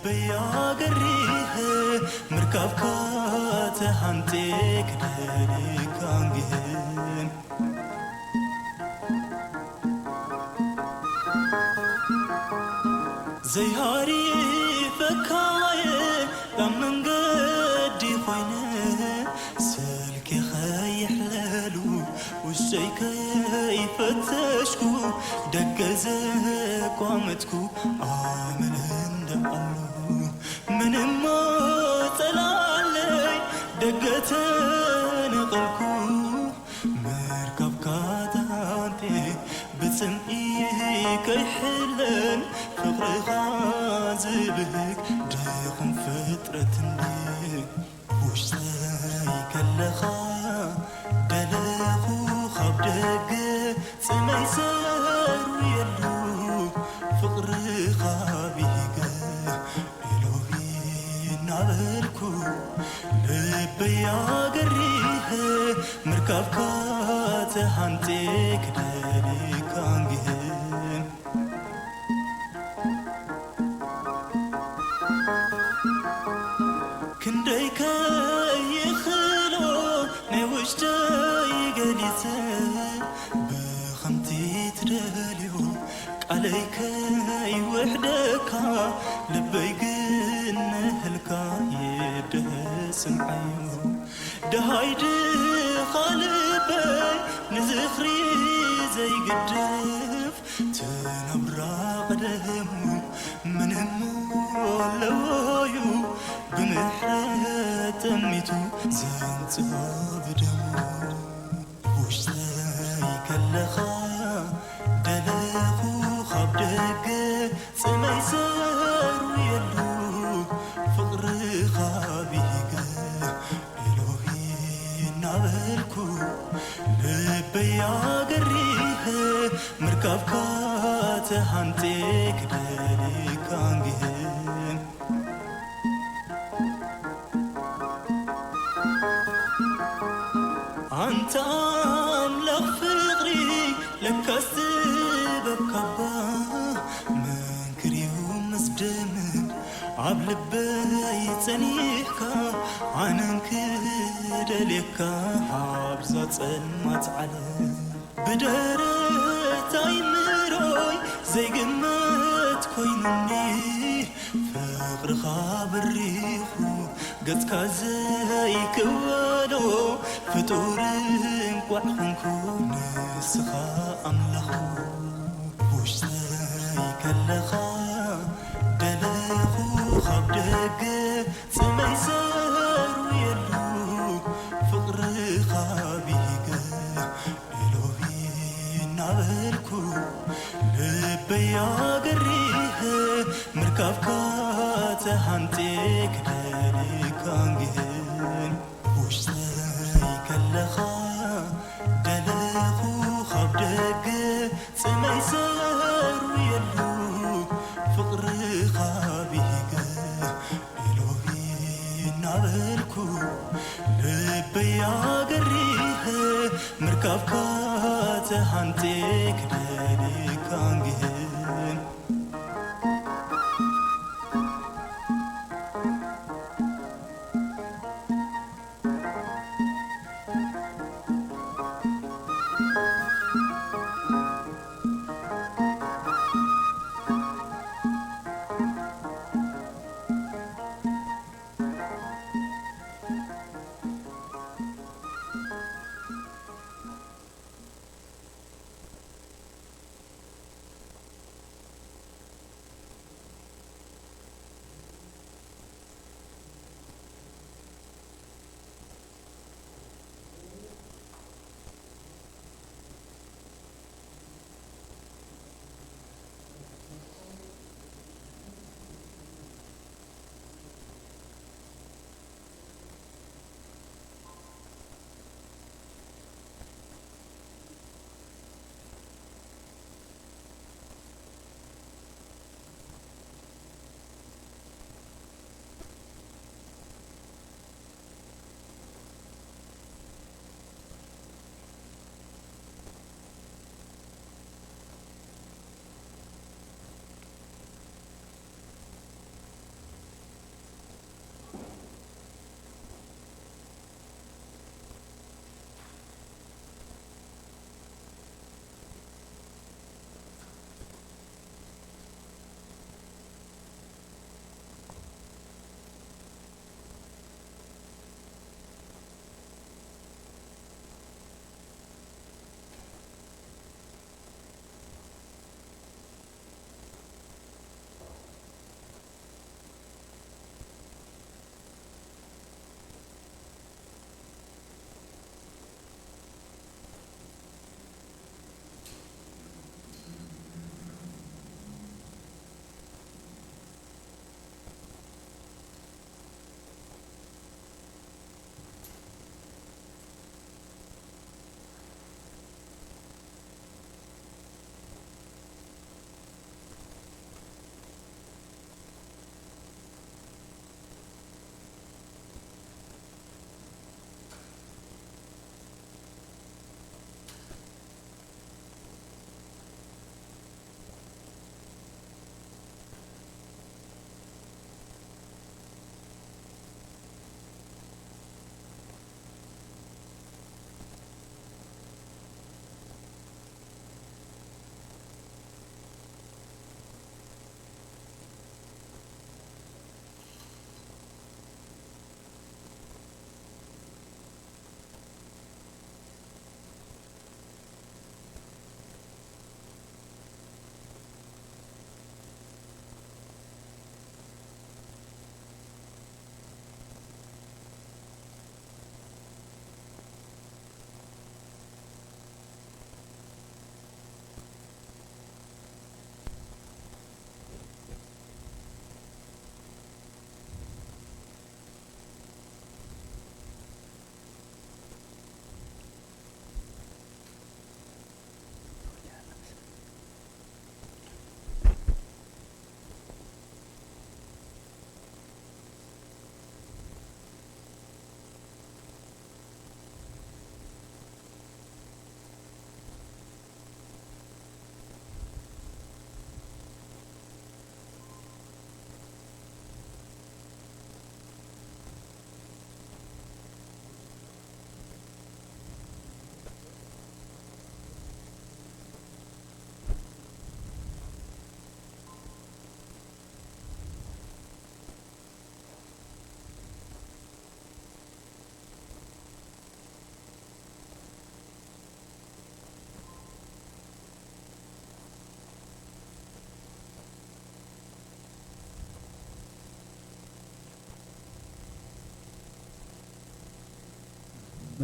በያ ገሪህ ምርካብካ ተሃንጤ ክደልካ እንግህን ዘይሃሪፈካየ ኣብ መንገዲ ኮይነ ስልኪ ከይሕለሉ ውሽጠይ ከይፈተሽኩ ደገ ዘቋመጥኩ ኣመል እንዳኣሉ ምንሞ ጸላለይ ደገ ተነቐልኩ ምርካብካ ተሃንጤ ብጽምኢ ከይሕለን ፍቕርኻ ዝብህግ ድኹም ፍጥረት እንዴ ውሽጠይ ከለኻ ደለኹ ካብ ደገ ጽመይ ሰሩ የሉ ፍቕርኻ ብሂገ ኢሎሂ እናበልኩ ልበይ ኣገሪሀ ምርካብካ ተሃንጤ ክደልየካ እንግህን ክንደይ ከይኽእሎ ናይ ውሽጠይ ገሊጸ ብኸምቲ ትደልዮ ቃለይ ከይውሕደካ ልበይ ግን ንህልካ ይድህስምዓዮ ደሃይ ድኻ ልበይ ንዝኽሪ ዘይግድፍ ትነብራ ቀደሙ ምንሞ ኣለዎዩ ብምሕረት ጠሚቱ ዘንጽኦ ብደሙ ውሽጠይ ከለኻ ደለኹ ካብ ደገ ጽመይ ሰሩ የሉ ፍቕርኻ ብሂገ ኢሎሂ እናበልኩ ልበይ ኣገሪሀ ምርካብካ ተሃንጤ ክደልየካ እንግህን ኣንታ ኣምላኽ ፍቕሪ ለካስ ጥበብ ካባ መንክርዩ ምስ ደምን ኣብ ልበይ ጸኒሕካ ኣነን ክደልየካ ኣብዛ ጸልማት ዓለም ብደረት ኣይምሮይ ዘይግመት ኮይኑኒ ፍቕርኻ በሪኹ ገጽካ ዘይክወሎ ፍጡር እንቋዕ ኾንኩ ንስኻ ኣምላኹ ውሽጠይ ከለኻ ደለኹ ካብ ደገ ጽመይ ሰሩ የሉ ፍቕርኻ ብሂገ ኢሎሂ እናበልኩ ልበይ ኣገሪሀ ምርካብካ ተሃንጤ ክደልየካ እንግህን ውሽጠይ ከለኻ ደለኹ ካብ ደገ ጽመይ ሰሩ የሉ ፍቕርኻ ብሂገ ኢሎሂ እናበልኩ ልበይ ኣገሪሀ ምርካብካ ተሃንጤ ክደልየካ እንግህን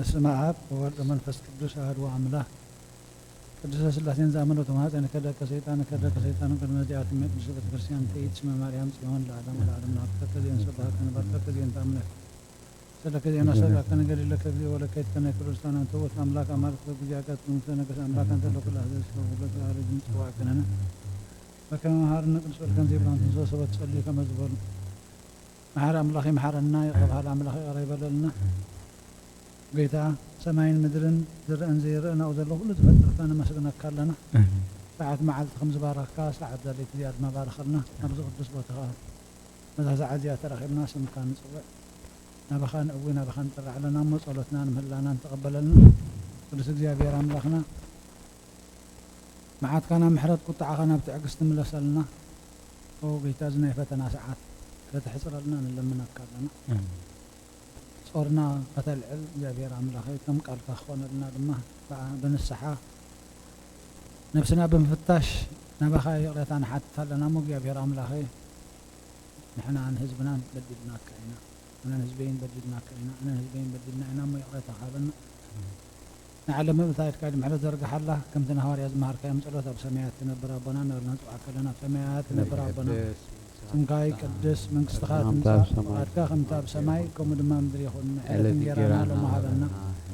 በስመ አብ ወወልድ ወመንፈስ ቅዱስ አሐዱ አምላክ። ቅድስተ ሥላሴን ዝኣመነ ተማሐፀነ ከደቀ ሰይጣን ከደቀ ሰይጣን ቅድመ እዚኣ ትሜ ቅድስት ቤተ ክርስቲያን ትእይት ስመ ማርያም ጽዮን ለዓለም ለዓለም ናፍቀከ ዜን ሰባከ ንባርከከ ዜን ታምነክ ሰለከ ዜና ሰጋከ ንገድለከ ጊዜ ወለከ ይትከነ ቅዱሳን አንተ ውእቱ አምላክ አማልክት ጊዜ አጋት መንግስተ ነገስት አምላክ አንተ ለኩላ ህዝብ ስለሁለት አረጅን ጽዋዕከነነ በከመ መሃርነ ቅዱስ ወልከን ዜብላን ትንሶ ሰበት ጸልዩ ከመ ዝበሉ መሓሪ ኣምላኽ ይምሓረና፣ ይቕረ በሃል ኣምላኽ ይቕረ ይበለልና። ጎይታ ሰማይን ምድርን ዝረአን ዘይረአን ኣብኡ ዘሎ ኩሉ ዝፈጠርካ ነመስግነካ ኣለና። ኣሜን። ሰዓት መዓልቲ ከም ዝባረኽካ ሰዓት ዛለይቲ እዚኣ ድማ ባርኸልና። ኣብዚ ቅዱስ ቦታኻ በዛ ሰዓት እዚኣ ተረኺብና ስምካ ንጽውዕ፣ ናባኻ ንእዊ ናባኻ ንጥራዕ ኣለና እሞ ጸሎትናን ምህላናን ተቐበለልና። ቅዱስ እግዚኣብሔር ኣምላኽና መዓትካ ናብ ምሕረት ቁጥዓኻ ናብ ትዕግስቲ ምለሰልና። ኦ ጎይታ እዚ ናይ ፈተና ሰዓት ከተሕጽረልና ንለምነካ ኣለና። ኣሜን። ጾርና ከተልዕል እግዚኣብሔር ኣምላኸይ ከም ቃልካ ክኾነልና ድማ ብኣ-፣ ብንስሓ ነብስና ብምፍታሽ ናባኻ ይቕሬታ ንሓትት ኣለና እሞ እግዚኣብሔር ኣምላኸይ ንሕናን ህዝብናን በዲልናካ ኢና። ኣነን ህዝበይን በዲልናካ ኢና። ኣነን ህዝበይን በዲልና ኢና እሞ ይቕሬታ ሃበና። ንዓለም ምእንታይትካ ኢድ ምሕረት ዘርግሓላ፣ ከምቲ ንሃዋርያ ዝመሃርካዮም ጸሎት፣ ኣብ ሰማያት ትነብር ኣቦና እናበልና ንጽውዓካ ኣለና። ኣብ ሰማያት ትነብር ኣቦና፣ ስምካ ይቀደስ፣ መንግስትኻ ትምጻእ፣ ፍቓድካ ከምቲ ኣብ ሰማይ፣ ከምኡ ድማ ኣብ ምድሪ ይኹን። ዕለት እንጌራና ሎሚ ሃበና።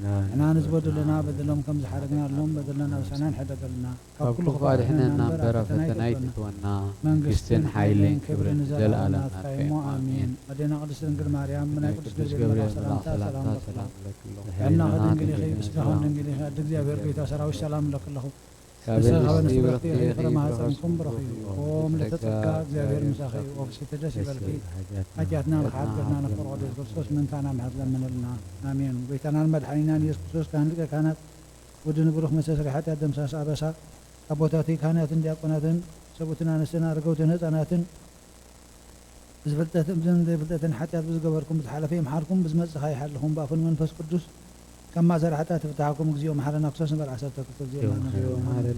ንሕና ንዝበደሉና በደሎም ከም ዝሓረግናሎም በደልና ኣበሳና ንሕደገልና። ካብ ኩሉ ክፉእ ኣድሕነና እምበር ኣብ ፈተና ኣይተእትወና። መንግስትን ሓይልን ክብርን ንዘለኣለም ናትካ እሞ ኣሜን። ኣዴና ቅድስት ድንግል ማርያም፣ ብናይ ቅዱስ ገብርኤል መልኣኽ ሰላምታ ሰላም ለኪ። ጥዕናኺ ድንግል ኢኺ፣ ብስጋኺ ድንግል ኢኺ፣ ኣደ እግዚኣብሔር ጎይታ ሰራዊት ሰላም እለኪ ኣለኹ። ንስኺ ካብ ኣንስቲ ብርኽቲ ኢኺ፣ ፍረ ማህፀንኩም ብሩኽ እዩ። ኦ ምልዕተ ጸጋ፣ እግዚኣብሔር ምሳኺ እዩ። ኦ ፍስሕቲ ደስ ይበልኪ። ሓጢኣትና ንኽሓድገልና ነፍቅሮ ቅዱስ ክርስቶስ ምእንታና ምሕረት ለምንልና። ኣሜን። ጎይታናን መድሓኒናን ኢየሱስ ክርስቶስ ካህን ሊቀ ካህናት ወዲ ንብሩኽ መስተስርሒ ሓጢኣት ደምሳስ ኣበሳ ኣቦታተይ ካህናትን ዲያቆናትን ሰብኡትን ኣንስትን ኣረገውትን ህፃናትን ብዝፍልጠትን ብዘይፍልጠትን ሓጢኣት ብዝገበርኩም ብዝሓለፈ ይምሓርኩም ብዝመፅእ ኸዓ ይሓልኹም ብኣፉን መንፈስ ቅዱስ ካብ ማእሰር ሓጢኣት ይፍትሓኩም። እግዚኦ መሓረና ክርስቶስ ንበል ዓሰርተ ክልተ። እግዚኦ መሓረና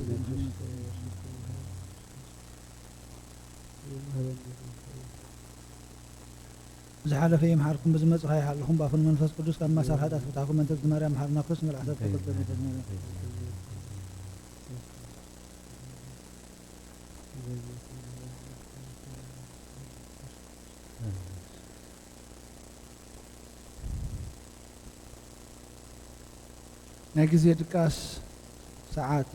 ዝሓለፈ ይምሓርኩም ብዝመጽእ ከኣ ይሓልኹም ብኣፉን መንፈስ ቅዱስ ካብ ማእሰር ሓጢኣት ይፍትሓኩም። መንተ እግዝእትነ ማርያም መሓረና ክርስቶስ ንበል ዓሰርተ ክልተ። ናይ ግዜ ድቃስ ሰዓት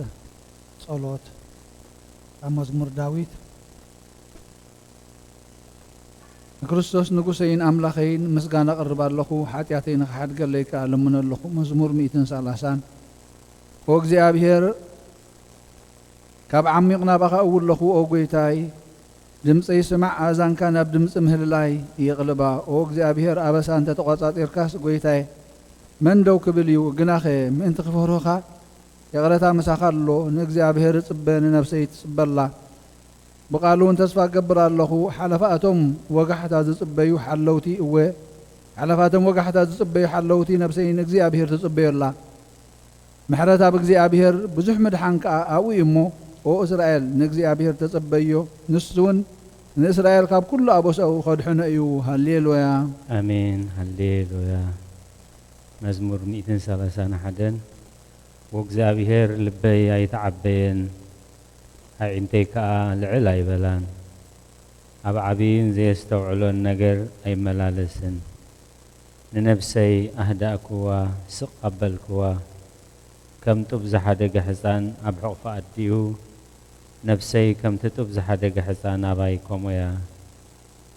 ጸሎት ካብ መዝሙር ዳዊት። ንክርስቶስ ንጉሰይን ኣምላኸይን ምስጋና ኣቕርብ ኣለኹ፣ ሓጢኣተይ ንኽሓድገለይ ከኣ እልምኖ ኣለኹ። መዝሙር ሚእትን ሰላሳን። ኦ እግዚኣብሔር፣ ካብ ዓሚቕ ናባኻ እውለኹ፣ ኦ ጐይታይ፣ ድምጸይ ስማዕ፣ ኣእዛንካ ናብ ድምጺ ምህልላይ የቕልባ። ኦ እግዚኣብሔር፣ ኣበሳ እንተ ተቖጻጺርካስ፣ ጐይታይ፣ መን ደው ክብል እዩ? ግናኸ ምእንቲ ክፈርሁኻ፣ ይቕረታ ምሳኻ ኣሎ። ንእግዚኣብሔር እጽበ፣ ንነፍሰይ ትጽበላ። ብቓሉ እውን ተስፋ እገብር ኣለኹ። ሓለፋ እቶም ወጋሕታ ዝጽበዩ ሓለውቲ፣ እወ፣ ሓለፋ እቶም ወጋሕታ ዝጽበዩ ሓለውቲ ነፍሰይ ንእግዚኣብሔር ትጽበዮ ኣላ። ምሕረት ኣብ እግዚኣብሔር፣ ብዙሕ ምድሓን ከኣ ኣብኡ እዩ እሞ፣ ኦ እስራኤል፣ ንእግዚኣብሔር ተጸበዮ፣ ንሱ እውን ንእስራኤል ካብ ኩሉ ኣበሳኡ ከድሕኖ እዩ። ሃሌሉያ። ኣሜን። ሃሌሉያ። መዝሙር ሚእትን ሰላሳን ሓደን። ወእግዚኣብሔር ልበይ ኣይተዓበየን፣ ኣዒንተይ ከኣ ልዕል ኣይበላን። ኣብ ዓቢይን ዘየስተውዕሎን ነገር ኣይመላለስን። ንነፍሰይ ኣህዳእክዋ፣ ስቕ ኣበልክዋ። ከም ጡብ ዝሓደገ ሕጻን ኣብ ሕቑፊ ኣዲኡ፣ ነፍሰይ ከምቲ ጡብ ዝሓደገ ሕጻን ኣባይ ከምኡ እያ።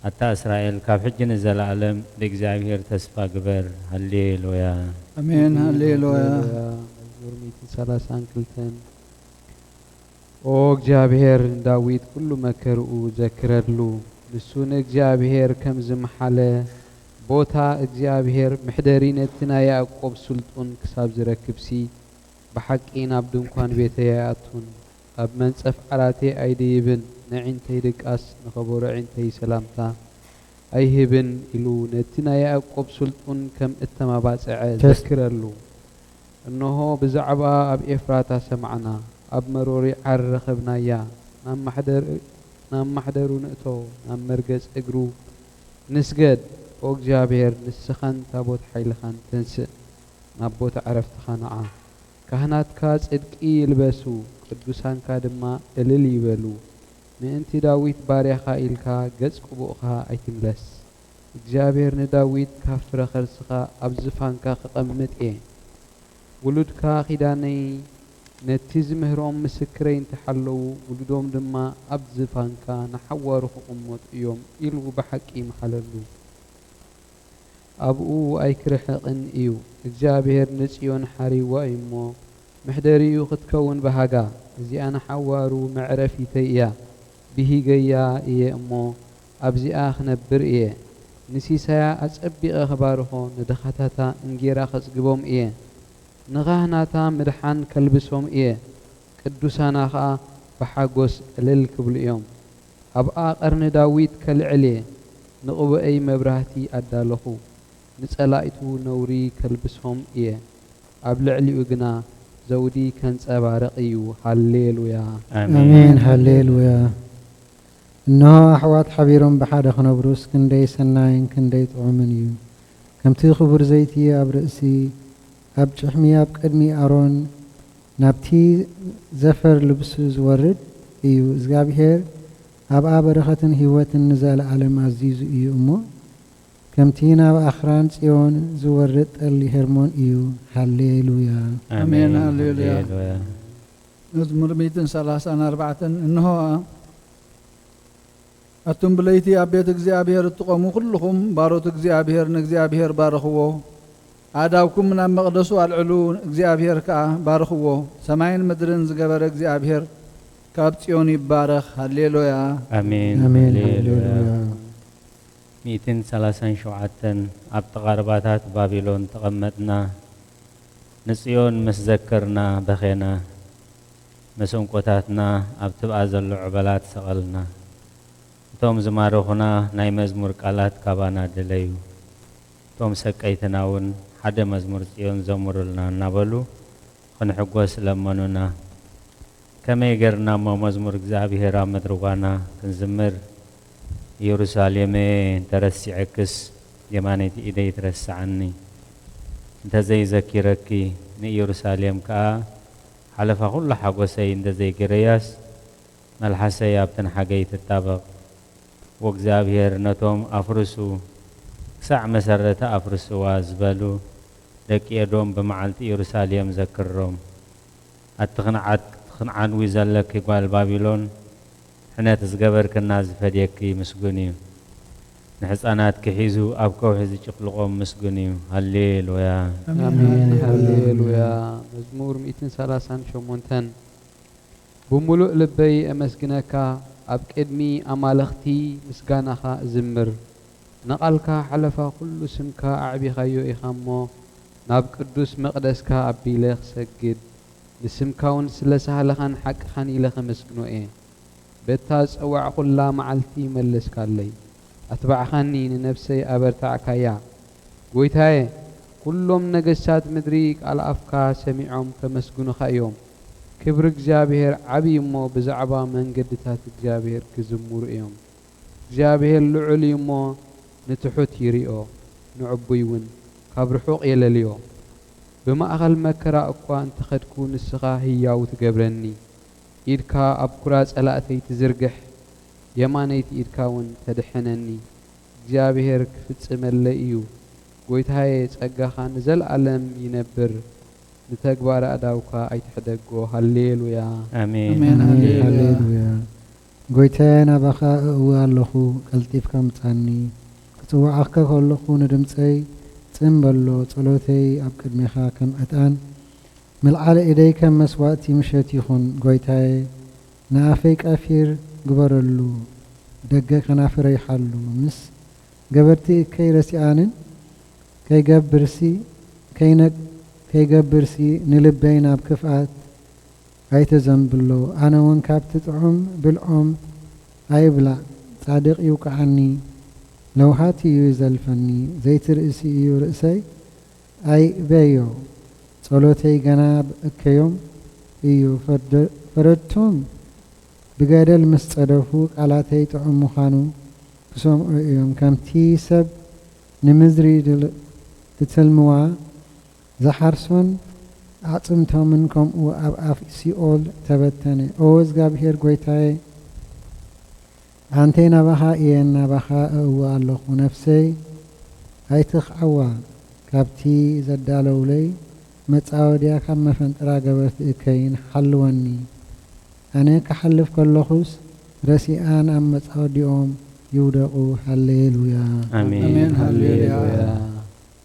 ኣታ እስራኤል፣ ካብ ሕጂ ንዘለኣለም ብእግዚኣብሔር ተስፋ ግበር። ሃሌሉያ። ኣሜን። ሃሌሉያ። መዝሙር ሚእትን ሰላሳን ክልተን። ኦ እግዚኣብሔር፣ ንዳዊት ኩሉ መከርኡ ዘክረሉ። ንሱ ንእግዚኣብሔር ከም ዝመሓለ፣ ቦታ እግዚኣብሔር መሕደሪ ነቲ ናይ ያዕቆብ ስልጡን ክሳብ ዝረክብሲ፣ ብሓቂ ናብ ድንኳን ቤተይ ኣይኣቱን፣ ኣብ መንጸፍ ዓራተይ ኣይድይብን። ነዒንተይ ድቃስ፣ ንኸበሮ ኣዒንተይ ሰላምታ ኣይህብን ኢሉ ነቲ ናይ ያዕቆብ ስልጡን ከም እተማባጽዐ ተስ- ዘክረሉ። እንሆ፣ ብዛዕባ ኣብ ኤፍራታ ሰማዕና፣ ኣብ መሮሪ ዓር ረኸብናያ። ናብ ማሕደር-፣ ናብ ማሕደሩ ንእቶ፣ ናብ መርገጽ እግሩ ንስገድ። ኦ እግዚኣብሔር፣ ንስኻን ታቦት ሓይልኻን ተንስእ። ናብ ቦታ ዕረፍትኻ ንዓ። ካህናትካ ጽድቂ ይልበሱ፣ ቅዱሳንካ ድማ እልል ይበሉ። ምእንቲ ዳዊት ባርያኻ ኢልካ ገጽ ቅቡእኻ ኣይትምለስ። እግዚኣብሔር ንዳዊት ካብ ፍረ ኸርስኻ ኣብ ዝፋንካ ክቐምጥ እየ። ውሉድካ ኺዳነይ ነቲ ዝምህሮም ምስክረይ እንተ ሓለዉ፣ ውሉዶም ድማ ኣብ ዝፋንካ ንሓዋሩ ክቕመጡ እዮም ኢሉ ብሓቂ ይምሓለሉ። ኣብኡ ኣይክርሕቕን እዩ። እግዚኣብሔር ንጽዮን ሓሪዋ እዩ እሞ፣ መሕደሪኡ ክትከውን በሃጋ። እዚኣ ንሓዋሩ መዕረፊተይ እያ፣ ብሂገያ እየ እሞ፣ ኣብዚኣ ክነብር እየ። ንሲሳያ ኣጸቢቐ ክባርኾ፣ ንድኻታታ እንጌራ ከጽግቦም እየ። ንኻህናታ ምድሓን ከልብሶም እየ፣ ቅዱሳና ኸኣ ብሓጎስ ዕልል ክብሉ እዮም። ኣብኣ ቐርኒ ዳዊት ከልዕል እየ፣ ንቕቡኤይ መብራህቲ ኣዳለኹ፣ ንጸላኢቱ ነውሪ ከልብሶም እየ፣ ኣብ ልዕሊኡ ግና ዘውዲ ከንጸባርቕ እዩ። ሃሌሉያ! ኣሜን። ኣሜን። ሃሌሉያ! እነሆ ኣሕዋት ሓቢሮም ብሓደ ክነብሩስ ክንደይ ሰናይን ክንደይ ጥዑምን እዩ! ከምቲ ክቡር ዘይቲ ኣብ ርእሲ፣ ኣብ ጭሕሚ ኣብ ቅድሚ ኣሮን ናብቲ ዘፈር ልብሱ ዝወርድ እዩ። እግዚኣብሔር ኣብኣ በረኸትን ህይወትን ንዘለኣለም ኣዚዙ እዩ እሞ፣ ከምቲ ናብ ኣኽራን ጽዮን ዝወርድ ጠሊ ሄርሞን እዩ። ሃሌሉያ! ኣሜን። ኣሜን። ሃሌሉያ! ሃሌሉያ! መዝሙር ሚእትን ሰላሳን ኣርባዕተን። እንሆ፣ ኣቱም ብለይቲ ኣብ ቤት እግዚኣብሔር እትቖሙ ኩልኹም ባሮት እግዚኣብሔር ንእግዚኣብሔር ባርኽዎ። ኣእዳውኩም ናብ መቕደሱ ኣልዕሉ፣ እግዚኣብሔር ከኣ ባርኽዎ። ሰማይን ምድርን ዝገበረ እግዚኣብሔር ካብ ጽዮን ይባረኽ። ሃሌሉያ! ኣሜን። ኣሜን። ሃሌሉያ! ሃሌሉያ! ሚእትን ሰላሳን ሸውዓተን። ኣብ ጥቓ ርባታት ባቢሎን ተቐመጥና፣ ንጽዮን ምስ ዘከርና በኼና፣ መሰንቆታትና ኣብ ትብኣ ዘሎ ዕበላት ሰቐልና። እቶም ዝማረኹና ናይ መዝሙር ቃላት ካባና ደለዩ። እቶም ሰቀይትና እውን ሓደ መዝሙር ጽዮን ዘምሩልና እናበሉ ክንሕጎስ ለመኑና። ከመይ ጌርና እሞ መዝሙር እግዚኣብሔር ኣብ ምድሪ ጓና ክንዝምር? ኢየሩሳሌመ፣ እንተ ረሲዐክስ የማነይቲ ኢደይ ትረስዓኒ። እንተ ዘይዘኪረኪ ንኢየሩሳሌም ከኣ ሓለፋ ኩሉ ሓጎሰይ እንተ ዘይገረያስ፣ መልሓሰይ ኣብተን ሓገይ ትጣበቕ። ወእግዚኣብሔር ነቶም ኣፍርሱ፣ ክሳዕ መሰረታ ኣፍርስዋ ዝበሉ ደቂ ኤዶም ብመዓልቲ ኢየሩሳሌም ዘክሮም። ኣቲ ክንዓት፣ ክንዓንዊ ዘለኪ ጓል ባቢሎን፣ ሕነት ዝገበርክና ዝፈድየኪ ምስጉን እዩ። ንሕፃናትኪ ሒዙ ኣብ ከውሒ ዝጭፍልቖም ምስጉን እዩ። ሃሌሉያ! ኣሜን። ኣሜን። ሃሌሉያ! መዝሙር ሚእትን ሰላሳን ሸሞንተን። ብምሉእ ልበይ እመስግነካ፣ ኣብ ቅድሚ ኣማልኽቲ ምስጋናኻ እዝምር። ንቓልካ ሓለፋ ኩሉ ስምካ ኣዕቢኻዮ ኢኻ እሞ፣ ናብ ቅዱስ መቕደስካ ኣቢለ ክሰግድ፣ ንስምካ እውን ስለ ሳህልኻን ሓቅኻን ኢለ ከመስግኖ እየ። በታ ዝጸዋዕኩላ መዓልቲ መለስካለይ፣ ኣትባዕኻኒ፣ ንነፍሰይ ኣበርታዕካያ። ጐይታየ፣ ኩሎም ነገስታት ምድሪ ቃል ኣፍካ ሰሚዖም ከመስግኑኻ እዮም። ክብሪ እግዚኣብሔር ዓብዪ እሞ፣ ብዛዕባ መንገድታት እግዚኣብሔር ክዝምሩ እዮም። እግዚኣብሔር ልዑል እዩ እሞ፣ ንትሑት ይሪኦ፣ ንዕቡይ እውን ካብ ርሑቕ የለልዮ። ብማእከል መከራ እኳ እንተ ኸድኩ፣ ንስኻ ህያው ትገብረኒ። ኢድካ ኣብ ኩራ ጸላእተይ ትዝርግሕ፣ የማነይቲ ኢድካ እውን ተድሕነኒ። እግዚኣብሔር ክፍጽመለይ እዩ። ጐይታየ፣ ጸጋኻ ንዘለኣለም ይነብር፣ ንተግባር ኣእዳውካ ኣይትሕደጎ። ሃሌሉያ። ኣሜን። ኣሜን። ኣሜን። ሃሌሉያ። ሃሌሉያ። ጐይታየ፣ ናባኻ እእዊ ኣለኹ፣ ቀልጢፍካ ምጻኒ። ክጽውዓካ ከለኹ ንድምጸይ ጽን በሎ፣ ጸሎተይ ኣብ ቅድሜኻ ከም ዕጣን፣ ምልዓል ኢደይ ከም መስዋእቲ ምሸት ይኹን። ጐይታየ፣ ንኣፈይ ቀፊር ግበረሉ፣ ደገ ከናፍረይ ሓሉ። ምስ ገበርቲ እከይ ረሲኣንን ከይገብርሲ፣ ከይነ-፣ ከይገብርሲ ንልበይ ናብ ክፍኣት ኣይተዘንብሎ። ኣነ እውን ካብቲ ጥዑም ብልዖም ኣይብላዕ፣ ጻድቕ ይውቅዓኒ፣ ለውሃት እዩ ይዘልፈኒ። ዘይትርእሲ እዩ ርእሰይ፣ ኣይእበዮ፣ ጸሎተይ ገና እከዮም እዩ። ፈደ-፣ ፈረድቱን ብገደል ምስ ጸደፉ፣ ቃላተይ ጥዑም ምዃኑ ክሰምዑ እዮም። ከምቲ ሰብ ንምድሪ ድል-፣ ድትልምዋ፣ ዝሓርሶን ኣዕጽምቶምን ከምኡ ኣብ ኣፍ ሲኦል ተበተነ። ኦ እግዚኣብሔር ጐይታየ፣ ኣንተ ናባኻ እየን ናባኻ እእዊ ኣለኹ። ነፍሰይ ኣይትኽዓዋ፣ ካብቲ ዘዳለውለይ መጻወድያ ካብ መፈንጥራ ገበርቲ እከይን ሓልወኒ። ኣነ ክሓልፍ ከለኹስ ረሲኣን ኣብ መጻወድያኦም ይውደቑ። ሃሌሉያ። ኣሜን። ኣሜን። ሃሌሉያ። ሃሌሉያ።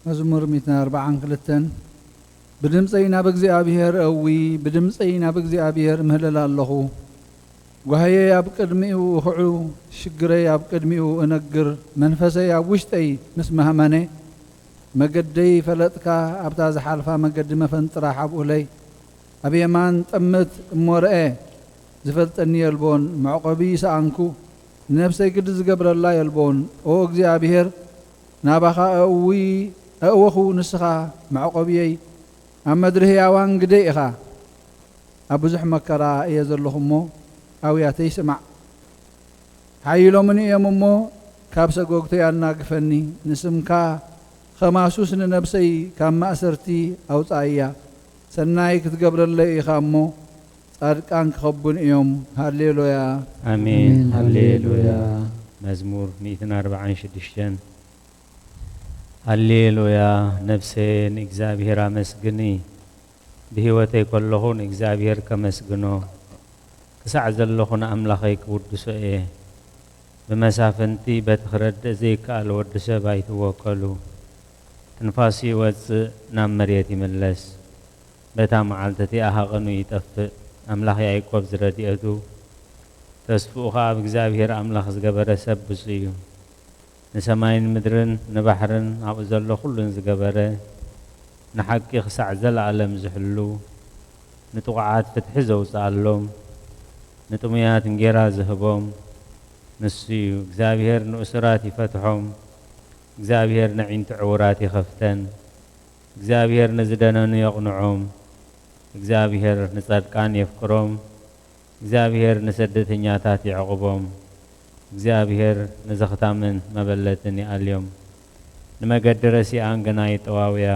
መዝሙር ሚእትን ኣርባዓን ክልተን። ብድምፀይ ናብ እግዚኣብሔር እዊ፣ ብድምፀይ ናብ እግዚኣብሔር እምህለል ኣለኹ። ጓህየይ ኣብ ቅድሚኡ እኽዑ፣ ሽግረይ ኣብ ቅድሚኡ እነግር። መንፈሰይ ኣብ ውሽጠይ ምስ መሃመነ፣ መገደይ ፈለጥካ፣ ኣብታ ዝሓልፋ መገዲ መፈንጥራ ሓብኡለይ። ኣብ የማን ጠምት እሞ ርኤ፣ ዝፈልጠኒ የልቦን፣ መዕቆቢ ሰኣንኩ፣ ንነፍሰይ ግዲ ዝገብረላ የልቦን። ኦ እግዚኣብሔር፣ ናባኻ እእዊ-፣ እእወኹ፣ ንስኻ መዕቆብየይ፣ ኣብ መድሪ ህያዋን ግደይ ኢኻ። ኣብ ብዙሕ መከራ እየ ዘለኹ እሞ፣ ኣውያተይ ስማዕ። ሓይሎምኒ እዮም እሞ፣ ካብ ሰጎግተይ ኣናግፈኒ። ንስምካ ኸማሱስ ንነብሰይ ካብ ማእሰርቲ ኣውጻእያ። ሰናይ ክትገብረለይ ኢኻ እሞ፣ ጻድቃን ክኸቡኒ እዮም። ሃሌሉያ። ኣሜን። ኣሜን። ሃሌሉያ። መዝሙር ሚእትን ኣርባዓን ሽዱሽተን። ሃሌሉያ። ነፍሰ ንእግዚኣብሔር ኣመስግኒ። ብህይወተይ ከለኹ ንእግዚኣብሔር ከመስግኖ፣ ክሳዕ ዘለኹ ንኣምላኸይ ክውድሶ እየ። ብመሳፍንቲ በቲ ክረድእ ዘይከኣል ወዲ ሰብ ኣይትወከሉ። ትንፋሱ ይወጽእ፣ ናብ መሬት ይምለስ። በታ መዓልቲ እቲኣ ሃቐኑ ይጠፍእ። ኣምላኽ ያዕቆብ ዝረድኤቱ፣ ተስፍኡ ኸኣ ኣብ እግዚኣብሔር ኣምላኽ ዝገበረ ሰብ ብፁዕ እዩ። ንሰማይን ምድርን ንባሕርን ኣብኡ ዘሎ ኹሉን ዝገበረ፣ ንሓቂ ክሳዕ ዘለኣለም ዝሕሉ፣ ንጥቑዓት ፍትሒ ዘውጽኣሎም፣ ንጥሙያት እንጌራ ዝህቦም ንሱ እዩ። እግዚኣብሔር ንእሱራት ይፈትሖም፣ እግዚኣብሔር ነዒንቲ ዕዉራት ይኸፍተን። እግዚኣብሔር ንዝደነኑ የቕንዖም። እግዚኣብሔር ንጻድቃን የፍቅሮም። እግዚኣብሔር ንሰደተኛታት የዕቑቦም። እግዚኣብሔር ንዘኽታምን መበለትን ይኣልዮም። ንመገዲ ረሲኣን ግና ይጠዋውያ።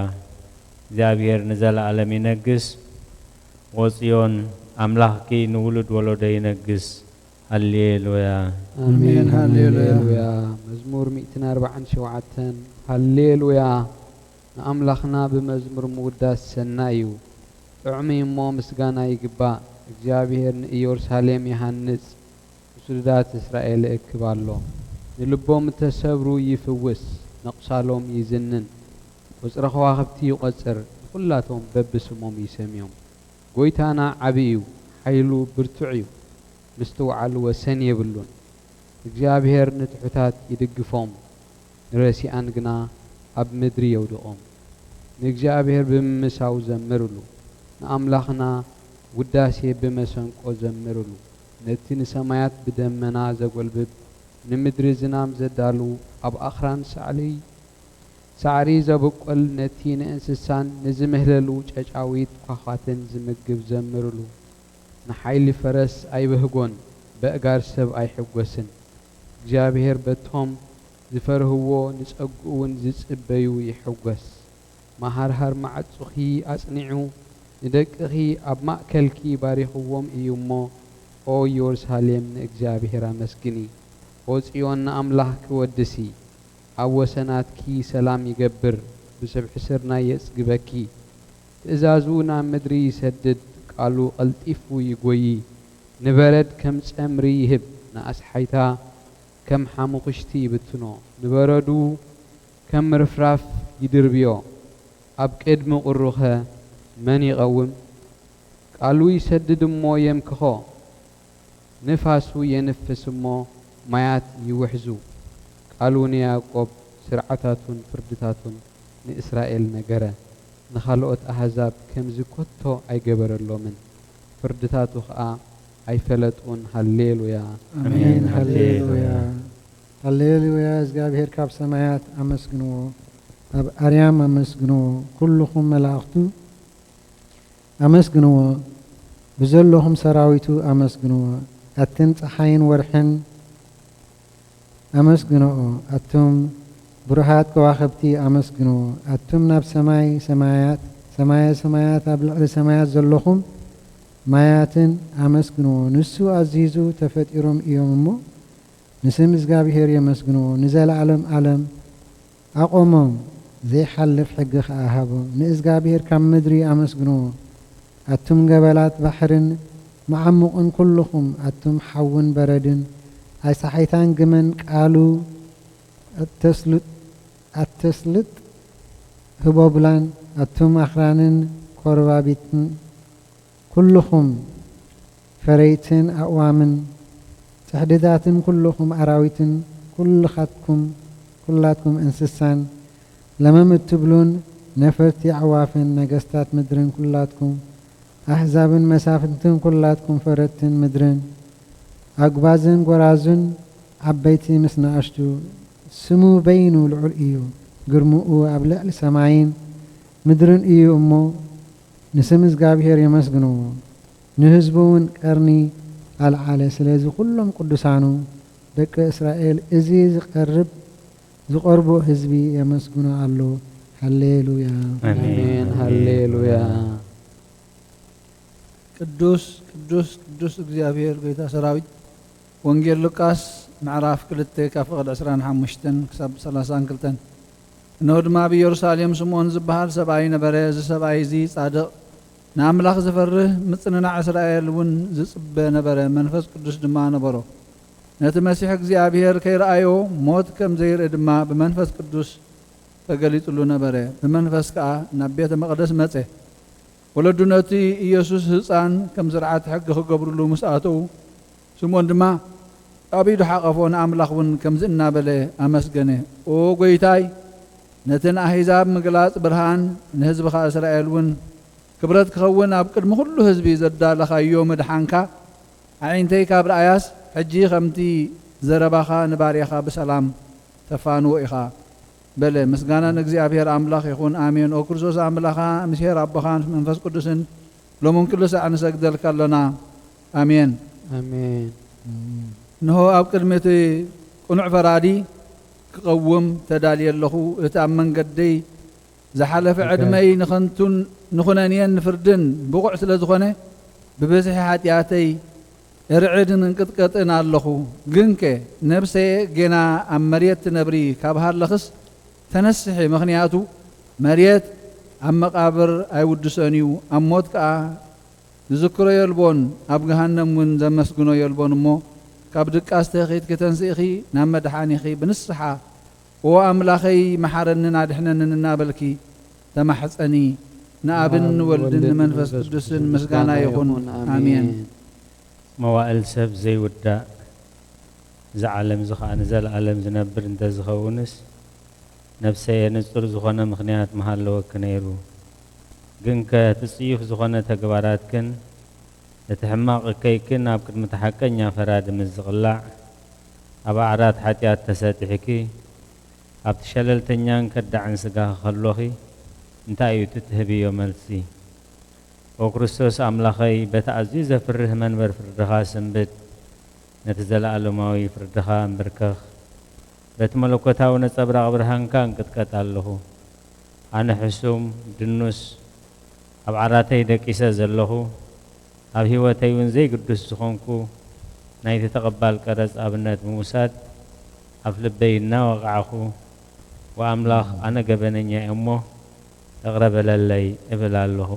እግዚኣብሔር ንዘለኣለም ይነግስ። ኦ ጽዮን፣ ኣምላኽኪ ንውሉድ ወለዶ ይነግስ። ሃሌሉያ። ኣሜን፣ ሃሌሉያ። መዝሙር ሚእትን ኣርባዓን ሸውዓተን። ሃሌሉያ። ንኣምላኽና ብመዝሙር ምውዳስ ሰናይ እዩ። ጥዑም እዩ እሞ ምስጋና ይግባእ። እግዚኣብሔር ንኢየሩሳሌም ይሃንጽ፣ ንስዱዳት እስራኤል ይእክብ ኣሎ። ንልቦም እተሰብሩ ይፍውስ፣ ነቕሳሎም ይዝንን። ቁጽሪ ከዋኽብቲ ይቖጽር፣ ንኹላቶም በብስሞም ይሰምዮም። ጐይታና ዓቢ እዩ፣ ሓይሉ ብርቱዕ እዩ፣ ምስትውዓሉ ወሰን የብሉን። እግዚኣብሔር ንትሑታት ይድግፎም፣ ንረሲኣን ግና ኣብ ምድሪ የውድቖም። ንእግዚኣብሔር ብምምሳው ዘምርሉ፣ ንኣምላኽና ውዳሴ ብመሰንቆ ዘምርሉ። ነቲ ንሰማያት ብደመና ዘጐልብብ፣ ንምድሪ ዝናም ዘዳሉ፣ ኣብ ኣኽራን ሳዕሊ ሳዕሪ ዘብቁል፣ ነቲ ንእንስሳን ንዝምህለሉ ጨጫዊት ኳዃትን ዝምግብ ዘምርሉ። ንሓይሊ ፈረስ ኣይብህጎን፣ በእጋር ሰብ ኣይሕጎስን። እግዚኣብሔር በቶም ዝፈርህዎ፣ ንጸግኡ እውን ዝጽበዩ ይሕጎስ። መሃርሃር ማዕጾኺ ኣጽኒዑ፣ ንደቅኺ ኣብ ማእከልኪ ባሪኽዎም እዩ እሞ፣ ኦ ኢየሩሳሌም ንእግዚኣብሔር ኣመስግኒ። ኦ ጽዮን ንኣምላኽኪ ወድሲ። ኣብ ወሰናትኪ ሰላም ይገብር፣ ብስብሒ ስርናይ የጽግበኪ። ትእዛዙ ናብ ምድሪ ይሰድድ፣ ቃሉ ቀልጢፉ ይጎዪ። ንበረድ ከም ጸምሪ ይህብ፣ ንኣስሓይታ ከም ሓሙኽሽቲ ይብትኖ። ንበረዱ ከም ርፍራፍ ይድርብዮ፣ ኣብ ቅድሚ ቁሩኸ መን ይቐውም? ቃሉ ይሰድድ እሞ የምክኾ፣ ንፋሱ የንፍስ እሞ ማያት ይውሕዙ። ቃሉ ንያዕቆብ፣ ስርዓታቱን ፍርድታቱን ንእስራኤል ነገረ። ንኻልኦት ኣህዛብ ከምዚ ከቶ ኣይገበረሎምን፣ ፍርድታቱ ኸኣ ኣይፈለጡን። ሃሌሉያ። ኣሜን። ሃሌሉያ። ሃሌሉያ። እግዚኣብሔር ካብ ሰማያት ኣመስግንዎ፣ ኣብ ኣርያም ኣመስግንዎ፣ ኩልኹም መላእኽቱ ኣመስግንዎ፣ ብዘለኹም ሰራዊቱ ኣመስግንዎ። ኣትን ጸሓይን ወርሕን ኣመስግንኦ፣ ኣቱም ብሩሃት ከዋኽብቲ ኣመስግንዎ፣ ኣቱም ናብ ሰማይ ሰማያት ሰማየ ሰማያት ኣብ ልዕሊ ሰማያት ዘለኹም ማያትን ኣመስግንዎ። ንሱ ኣዚዙ ተፈጢሮም እዮም እሞ ንስም እግዚኣብሔር የመስግንዎ። ንዘለዓለም ዓለም ኣቆሞም፣ ዘይሓልፍ ሕጊ ኸኣ ሃቦም። ንእዝጋብሄር ካብ ምድሪ ኣመስግንዎ። ኣቱም ገበላት ባሕርን መዓሙቕን ኩልኹም፣ ኣቱም ሓውን በረድን፣ ኣይሳሓይታን ግመን ቃሉ ኣተስልጥ ኣተስልጥ ህቦብላን፣ ኣቱም ኣኽራንን ኮርባቢትን፣ ኩልኹም ፈረይትን ኣእዋምን፣ ጽሕድታትን ኩልኹም ኣራዊትን፣ ኩልኻትኩም፣ ኩላትኩም እንስሳን፣ ለመም እትብሉን ነፈርቲ ኣዕዋፍን፣ ነገስታት ምድርን ኩላትኩም ኣሕዛብን መሳፍንትን፣ ኩላትኩም ፈረድትን ምድርን፣ ኣጉባዝን ጎራዙን፣ ዓበይቲ ምስ ንኣሽቱ፣ ስሙ በይኑ ልዑል እዩ፣ ግርምኡ ኣብ ልዕሊ ሰማይን ምድርን እዩ እሞ፣ ንስም እግዚኣብሔር የመስግንዎ። ንህዝቡ እውን ቀርኒ ኣልዓለ። ስለዚ ኩሎም ቅዱሳኑ ደቂ እስራኤል፣ እዚ ዝቐርብ፣ ዝቐርቦ ህዝቢ የመስግኖ ኣሎ። ሃሌሉያ። ኣሜን። ኣሜን። ሃሌሉያ። ቅዱስ፣ ቅዱስ፣ ቅዱስ እግዚኣብሔር ጎይታ ሰራዊት። ወንጌል ሉቃስ ምዕራፍ ክልተ ካብ ፍቕዲ ዕስራን ሓሙሽተን ክሳብ ሰላሳን ክልተን። እነሆ ድማ ኣብ ኢየሩሳሌም ስምዖን ዝበሃል ሰብኣይ ነበረ። እዚ ሰብኣይ እዚ ጻድቕ፣ ንኣምላኽ ዝፈርህ፣ ምጽንናዕ እስራኤል እውን ዝጽበ ነበረ። መንፈስ ቅዱስ ድማ ነበሮ። ነቲ መሲሕ እግዚኣብሔር ከይረኣዮ ሞት ከም ዘይርኢ ድማ ብመንፈስ ቅዱስ ተገሊጹሉ ነበረ። ብመንፈስ ከኣ ናብ ቤተ መቕደስ መጸ። ወለዱ ነቲ ኢየሱስ ህጻን ከም ስርዓት ሕጊ ክገብሩሉ ምስ ኣተዉ፣ ስምዖን ድማ ኣብ ኢዱ ሓቐፎ፣ ንኣምላኽ እውን ከምዚ እናበለ ኣመስገነ፣ "ኦ ጐይታይ፣ ነቲ ንኣህዛብ ምግላጽ ብርሃን፣ ንህዝብኻ እስራኤል እውን ክብረት ክኸውን ኣብ ቅድሚ ኩሉ ህዝቢ ዘዳለኻዮ ምድሓንካ፣ ኣዒንተይ ካብ ረኣያስ፣ ሕጂ ከምቲ ዘረባኻ ንባርያኻ ብሰላም ተፋንዎ ኢኻ" በለ። ምስጋና ንእግዚኣብሔር ኣምላኽ ይኹን፣ ኣሜን። ኦ ክርስቶስ ኣምላኻ፣ ምስ ኄር ኣቦኻን መንፈስ ቅዱስን፣ ሎምን ኩሉ ሳዕ ንሰግደልካ ኣሎና። ኣሜን። ኣሜን። እንሆ፣ ኣብ ቅድሚ እቲ ቅኑዕ ፈራዲ ክቐውም ተዳልየ ኣለኹ። እቲ ኣብ መንገደይ ዝሓለፈ ይባርክ። ዕድመይ ንኸንቱን ንኹነኔን ንፍርድን ብቑዕ ስለ ዝኾነ፣ ብብዝሒ ሓጢኣተይ እርዕድን እንቅጥቀጥን ኣለኹ። ግንከ ነብሰየ ጌና ኣብ መሬት ትነብሪ ካብ ሃለኽስ ተነስሒ፣ ምኽንያቱ መሬት ኣብ መቓብር ኣይውድሶን እዩ፣ ኣብ ሞት ከኣ ዝዝክሮ የልቦን፣ ኣብ ገሃነም እውን ዘመስግኖ የልቦን። እሞ ካብ ድቃስ ተኺትኪ ተንሲእኺ ናብ መድሓኒኺ ብንስሓ "ኦ ኣምላኸይ፣ መሓረንን ኣድሕነንን" እናበልኪ ተማሕጸኒ። ንኣብን ንወልድን ንመንፈስ ቅዱስን ምስጋና ይኹን። ኣሜን። መዋእል ሰብ ዘይውዳእ፣ እዚ ዓለም እዚ ኸኣ ንዘለኣለም ዝነብር እንተዝኸውንስ፣ ነፍሰየ ንጹር ዝኾነ ምኽንያት ምሃለወኪ ነይሩ። ግንከ እቲ ጽዩፍ ዝኾነ ተግባራትክን እቲ ሕማቕ እከይክን ኣብ ቅድሚ እቲ ሓቀኛ ፈራዲ ምስ ዝቕላዕ፣ ኣብ ኣዕራድ ሓጢኣት ተሰጢሕኪ፣ ኣብቲ ሸለልተኛን ከዳዕን ስጋኺ ከሎኺ፣ እንታይ እዩ እቲ ትህብዮ መልሲ? ኦ ክርስቶስ ኣምላኸይ፣ በቲ ኣዝዩ ዘፍርህ መንበር ፍርድኻ ስንብድ፣ ነቲ ዘለኣለማዊ ፍርድኻ እንብርከኽ፣ በቲ መለኮታዊ ነጸብራቕ ብርሃንካ እንቅጥቀጥ ኣለኹ። ኣነ ሕሱም፣ ድኑስ፣ ኣብ ዓራተይ ደቂሰ ዘለኹ፣ ኣብ ህይወተይ እውን ዘይግዱስ ዝኾንኩ፣ ናይቲ ተቐባል ቀረጽ ኣብነት ብምውሳድ፣ ኣፍ ልበይ እናወቓዕኹ፣ "ወኣምላኽ፣ ኣነ ገበነኛ እየ እሞ፣ እቕረ በለለይ" እብል ኣለኹ።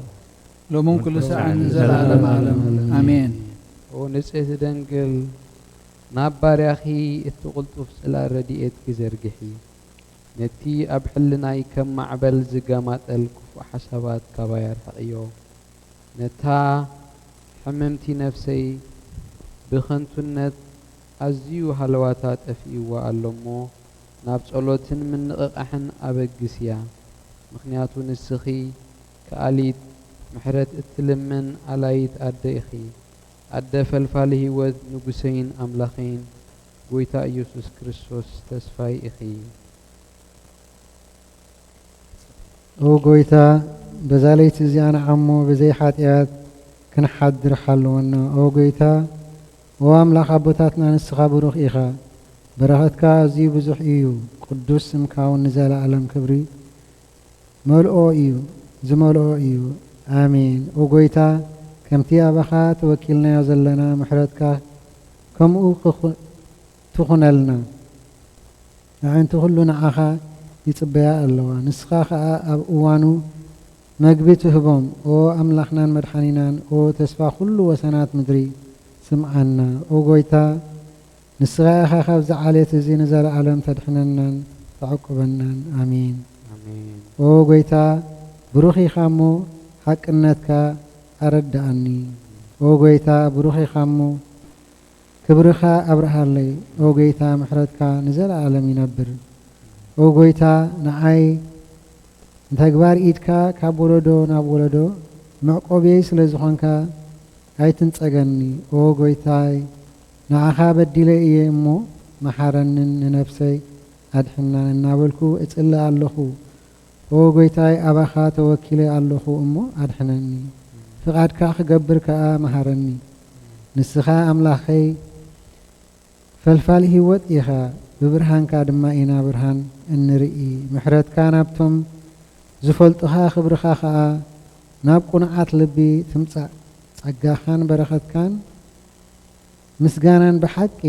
ሎምን ኩሉ ሰዓን ንዘለዓለም ዓለም። ኣሜን። ኦ ንጽህቲ ደንግል፣ ናብ ባርያኺ እቲ ቅልጡፍ ጽላል ረድኤትኪ ዘርግሒ። ነቲ ኣብ ሕልናይ ከም ማዕበል ዝገማጠል ክፉእ ሓሳባት ካባይ ኣርሕቕዮ። ነታ ሕምምቲ ነፍሰይ ብኸንቱነት ኣዝዩ ሃለዋታ ጠፊእዋ ኣሎ እሞ፣ ናብ ጸሎትን ምንቕቓሕን ኣበግስያ። ምኽንያቱ ንስኺ ከኣሊት ምሕረት እትልምን ኣላይት ኣደ ኢኺ። ኣደ ፈልፋሊ ህይወት፣ ንጉሰይን ኣምላኸይን፣ ጐይታ ኢየሱስ ክርስቶስ ተስፋይ ኢኺ። ኦ ጐይታ፣ በዛ ለይቲ እዚኣ ንዓሞ ብዘይ ሓጢኣት ክንሓድር ሓልወና። ኦ ጐይታ፣ ኦ ኣምላኽ ኣቦታትና፣ ንስኻ ብሩኽ ኢኻ። በረኸትካ ኣዝዩ ብዙሕ እዩ። ቅዱስ ስምካ እውን ንዘለኣለም ክብሪ መልኦ እዩ። ዝመልኦ እዩ። ኣሜን። ኦ ጐይታ፣ ከምቲ ኣባኻ ተወኪልናዮ ዘለና ምሕረትካ ከምኡ ክኹ-፣ ትኹነልና። ኣዒንቲ ኩሉ ንዓኻ ይጽበያ ኣለዋ። ንስኻ ኸኣ ኣብ እዋኑ መግቢ ትህቦም። ኦ ኣምላኽናን መድሓኒናን፣ ኦ ተስፋ ኩሉ ወሰናት ምድሪ፣ ስምዓና። ኦ ጐይታ፣ ንስኻ ኢኻ ካብዚ ዓሌት እዚ ንዘለኣለም ተድሕነናን ተዕቁበናን። ኣሜን። ኣሜን። ኦ ጐይታ፣ ብሩኽ ኢኻ እሞ፣ ሓቅነትካ ኣረድኣኒ። ኦ ጐይታ፣ ብሩኽ ኢኻ እሞ፣ ክብርኻ ኣብርሃለይ። ኦ ጐይታ፣ ምሕረትካ ንዘለኣለም ይነብር። ኦ ጐይታ፣ ንዓይ ንተግባር ኢድካ ካብ ወለዶ ናብ ወለዶ መዕቆብየይ ስለ ዝኾንካ ኣይትንጸገኒ። ኦ ጐይታይ፣ ንዓኻ በዲለ እየ እሞ፣ መሓረንን ንነፍሰይ ኣድሕናን እናበልኩ እጽሊ ኣለኹ። ኦ ጐይታይ፣ ኣባኻ ተወኪለ ኣለኹ እሞ ኣድሕነኒ። ፍቓድካ ክገብር ከኣ መሃረኒ። ንስኻ ኣምላኸይ ፈልፋሊ ህይወት ኢኻ፣ ብብርሃንካ ድማ ኢና ብርሃን እንርኢ። ምሕረትካ ናብቶም ዝፈልጡኻ፣ ክብርኻ ኸኣ ናብ ቅኑዓት ልቢ ትምጻእ። ጸጋኻን በረኸትካን ምስጋናን ብሓቂ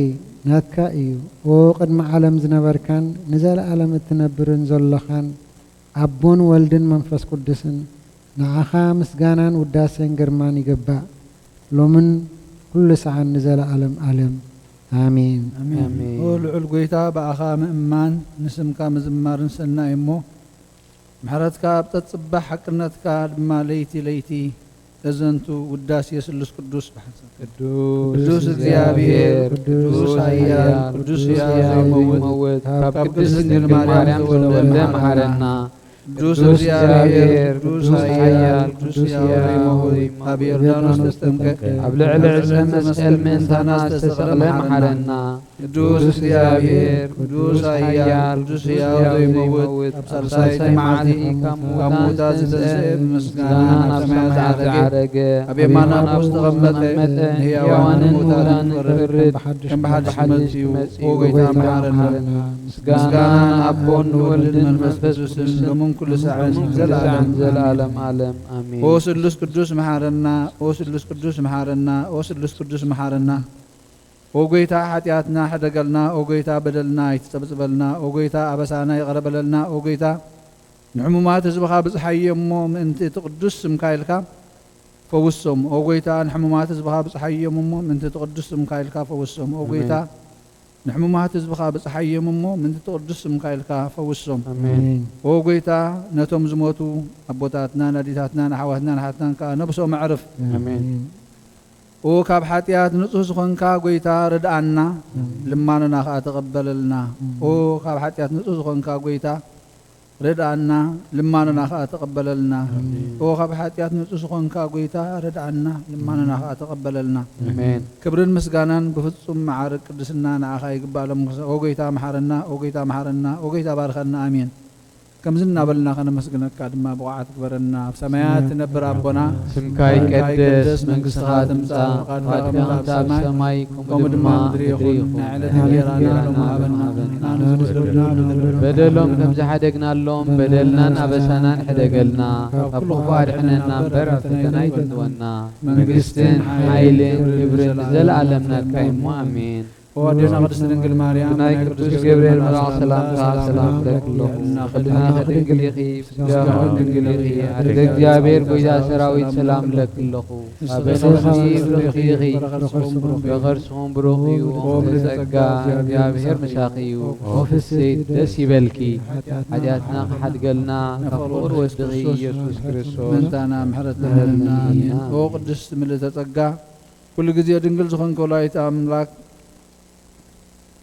ናትካ እዩ። ኦ ቅድሚ ዓለም ዝነበርካን ንዘለኣለም እትነብርን ዘሎኻን ኣቦን ወልድን መንፈስ ቅዱስን፣ ንዓኻ ምስጋናን ውዳሴን ግርማን ይገባእ፣ ሎምን ኩሉ ሰዓን ንዘለኣለም ኣለም። ኣሜን። ኣሜን። ኣሜን። ኦ ልዑል ጐይታ፣ ብኣኻ ምእማን ንስምካ ምዝማርን ሰናይ እሞ፣ ምሕረትካ ኣብ ጸጽባሕ፣ ሓቅነትካ ድማ ለይቲ ለይቲ እዘንቱ። ውዳሴ ስሉስ ቅዱስ ብሓንሳብ። ቅዱስ ቅዱስ እግዚኣብሔር፣ እግዚኣብሔር፣ ቅዱስ ቅዱስ ኃያል፣ ኃያል፣ ቅዱስ ቅዱስ ሕያው ሕያው ዘይመውት፣ ዘይመውት፣ ካብ ካብ ቅድስት ድንግል ማርያም ዝተወልደ መሓረና። ቅዱስ ቅዱስ እግዚኣብሔር፣ እግዚኣብሔር፣ ቅዱስ ቅዱስ ኃያል፣ ኃያል፣ ቅዱስ ቅዱስ ሕያው ሕያው ዘይመውት፣ ዘይመውት፣ ኣብ ዮርዳኖስ ተጠምቀ፣ ኣብ ልዕሊ ዕፀ መስቀል ምእንታና ዝተሰቕለ መሓረና። ቅዱስ እግዚኣብሔር፣ ቅዱስ ኃያል፣ ቅዱስ ሕያው ዘይመውት፣ ኣብ ሳልሳይቲ መዓልቲ ካብ ምውታት ዝተንስአ፣ ብምስጋና ናብ ሰማያት ዝዓረገ፣ ኣብ የማነ ኣቦ ዝተቐመጠ፣ ንሕያዋንን ምውታንን ክፈርድ ከም ብሓድሽ መጺኡ። ኦ ጐይታ፣ መሓረና። ምስጋና ንኣቦን ንወልድን መንፈስ ቅዱስን ሎምን ኩሉ ሳዕን ዘለዓለም። ዘለዓለም ዓለም። ኣሜን። ኦ ስሉስ ቅዱስ፣ መሓረና። ኦ ስሉስ ቅዱስ፣ መሓረና። ኦ ስሉስ ቅዱስ፣ መሓረና። ኦ ጐይታ፣ ሓጢኣትና ሕደገልና። ኦ ጐይታ፣ በደልና ኣይትጸብጽበልና። ኦ ጐይታ፣ ኣበሳና ይቕረ በለልና። ኦ ጐይታ፣ ንሕሙማት ህዝብኻ ብጽሓዮም እሞ፣ ምእንቲ እቲ ቅዱስ ስምካ ኢልካ ፈውሶም። ኦ ጐይታ፣ ንሕሙማት ህዝብኻ ብጽሓዮም እሞ፣ ምእንቲ እቲ ቅዱስ ስምካ ኢልካ ፈውሶም። ኦ ጐይታ፣ ኣሜን። ንሕሙማት ህዝብኻ ብጽሓዮም እሞ፣ ምእንቲ እቲ ቅዱስ ስምካ ኢልካ ፈውሶም። ኣሜን። ኣሜን። ኦ ጐይታ፣ ነቶም ዝሞቱ ኣቦታትናን ኣዴታትናን ኣሕዋትናን ኣሓትናን ከኣ ነብሶም ኣዕርፍ። ኣሜን። ኦ ካብ ሓጢኣት ንጹህ ዝኾንካ ጐይታ ርድኣና፣ ኣሜን። ልማኖና ኸኣ ተቐበለልና። ኣሜን። ኦ ካብ ሓጢኣት ንጹህ ዝኾንካ ጐይታ ርድኣና፣ ልማኖና ኸኣ ተቐበለልና። ኣሜን። ኦ ካብ ሓጢኣት ንጹህ ዝኾንካ ጐይታ ርድኣና፣ ልማኖና ኸኣ ተቐበለልና። ኣሜን። ክብርን ምስጋናን ብፍጹም መዓርግ ቅድስና ንዓኻ ይግባእ። ሎም ኦ ጐይታ መሓረና፣ ኦ ጐይታ መሓረና፣ ኦ ጐይታ ባርኸና። ኣሜን። ከምዚ እናበልና ከነመስግነካ ድማ ብቑዓት ግበረና። ኣብ ሰማያት ትነብር ኣቦና፣ ስምካ ይቀደስ፣ መንግስትኻ ትምጻእ፣ ፍቓድካ ከምቲ ኣብ ሰማይ ከምኡ ድማ ኣብ ምድሪ ይኹን። ናይ ዕለት እንጀራና ሎሚ ሃበና። ንሕና ንበድለና በደሎም ከም ዝሓደግናሎም በደልናን ኣበሳናን ሕደገልና፣ ካብ ክፉእ ኣድሕነና እምበር ኣብ ፈተና ኣይተእትወና። መንግስትን ሓይልን ክብርን ንዘለኣለም ናትካ እዩ እሞ፣ ኣሜን። ኦ ኣዴና ቅድስት ድንግል ማርያም፣ ናይ ቅዱስ ገብርኤል መልኣኽ ሰላምታ ሰላም እብለኪ ኣለኹ። ሕልናኺ ድንግል ኢኺ፣ ስጋኺ ድንግል ኢኺ። ኣደይ እግዚኣብሔር ጐይታ ሰራዊት ሰላም እብለኪ ኣለኹ። ኣበ ነፍስኺ ብርኽቲ ኢኺ፣ በኸርስኹም ብሩኽ እዩ። ኦ ምልዕተ ጸጋ፣ እግዚኣብሔር ምሳኺ እዩ። ኦ ፍስሕቲ ደስ ይበልኪ፣ ሓጢኣትና ክሓድገልና ካብ ፍቑር ወድኺ ኢየሱስ ክርስቶስ ምእንታና ምሕረት ለምንልና። ኣሜን። ኦ ቅድስት ምልዕተ ጸጋ፣ ኩሉ ግዜ ድንግል ዝኾንኪ ወላዲት ኣምላክ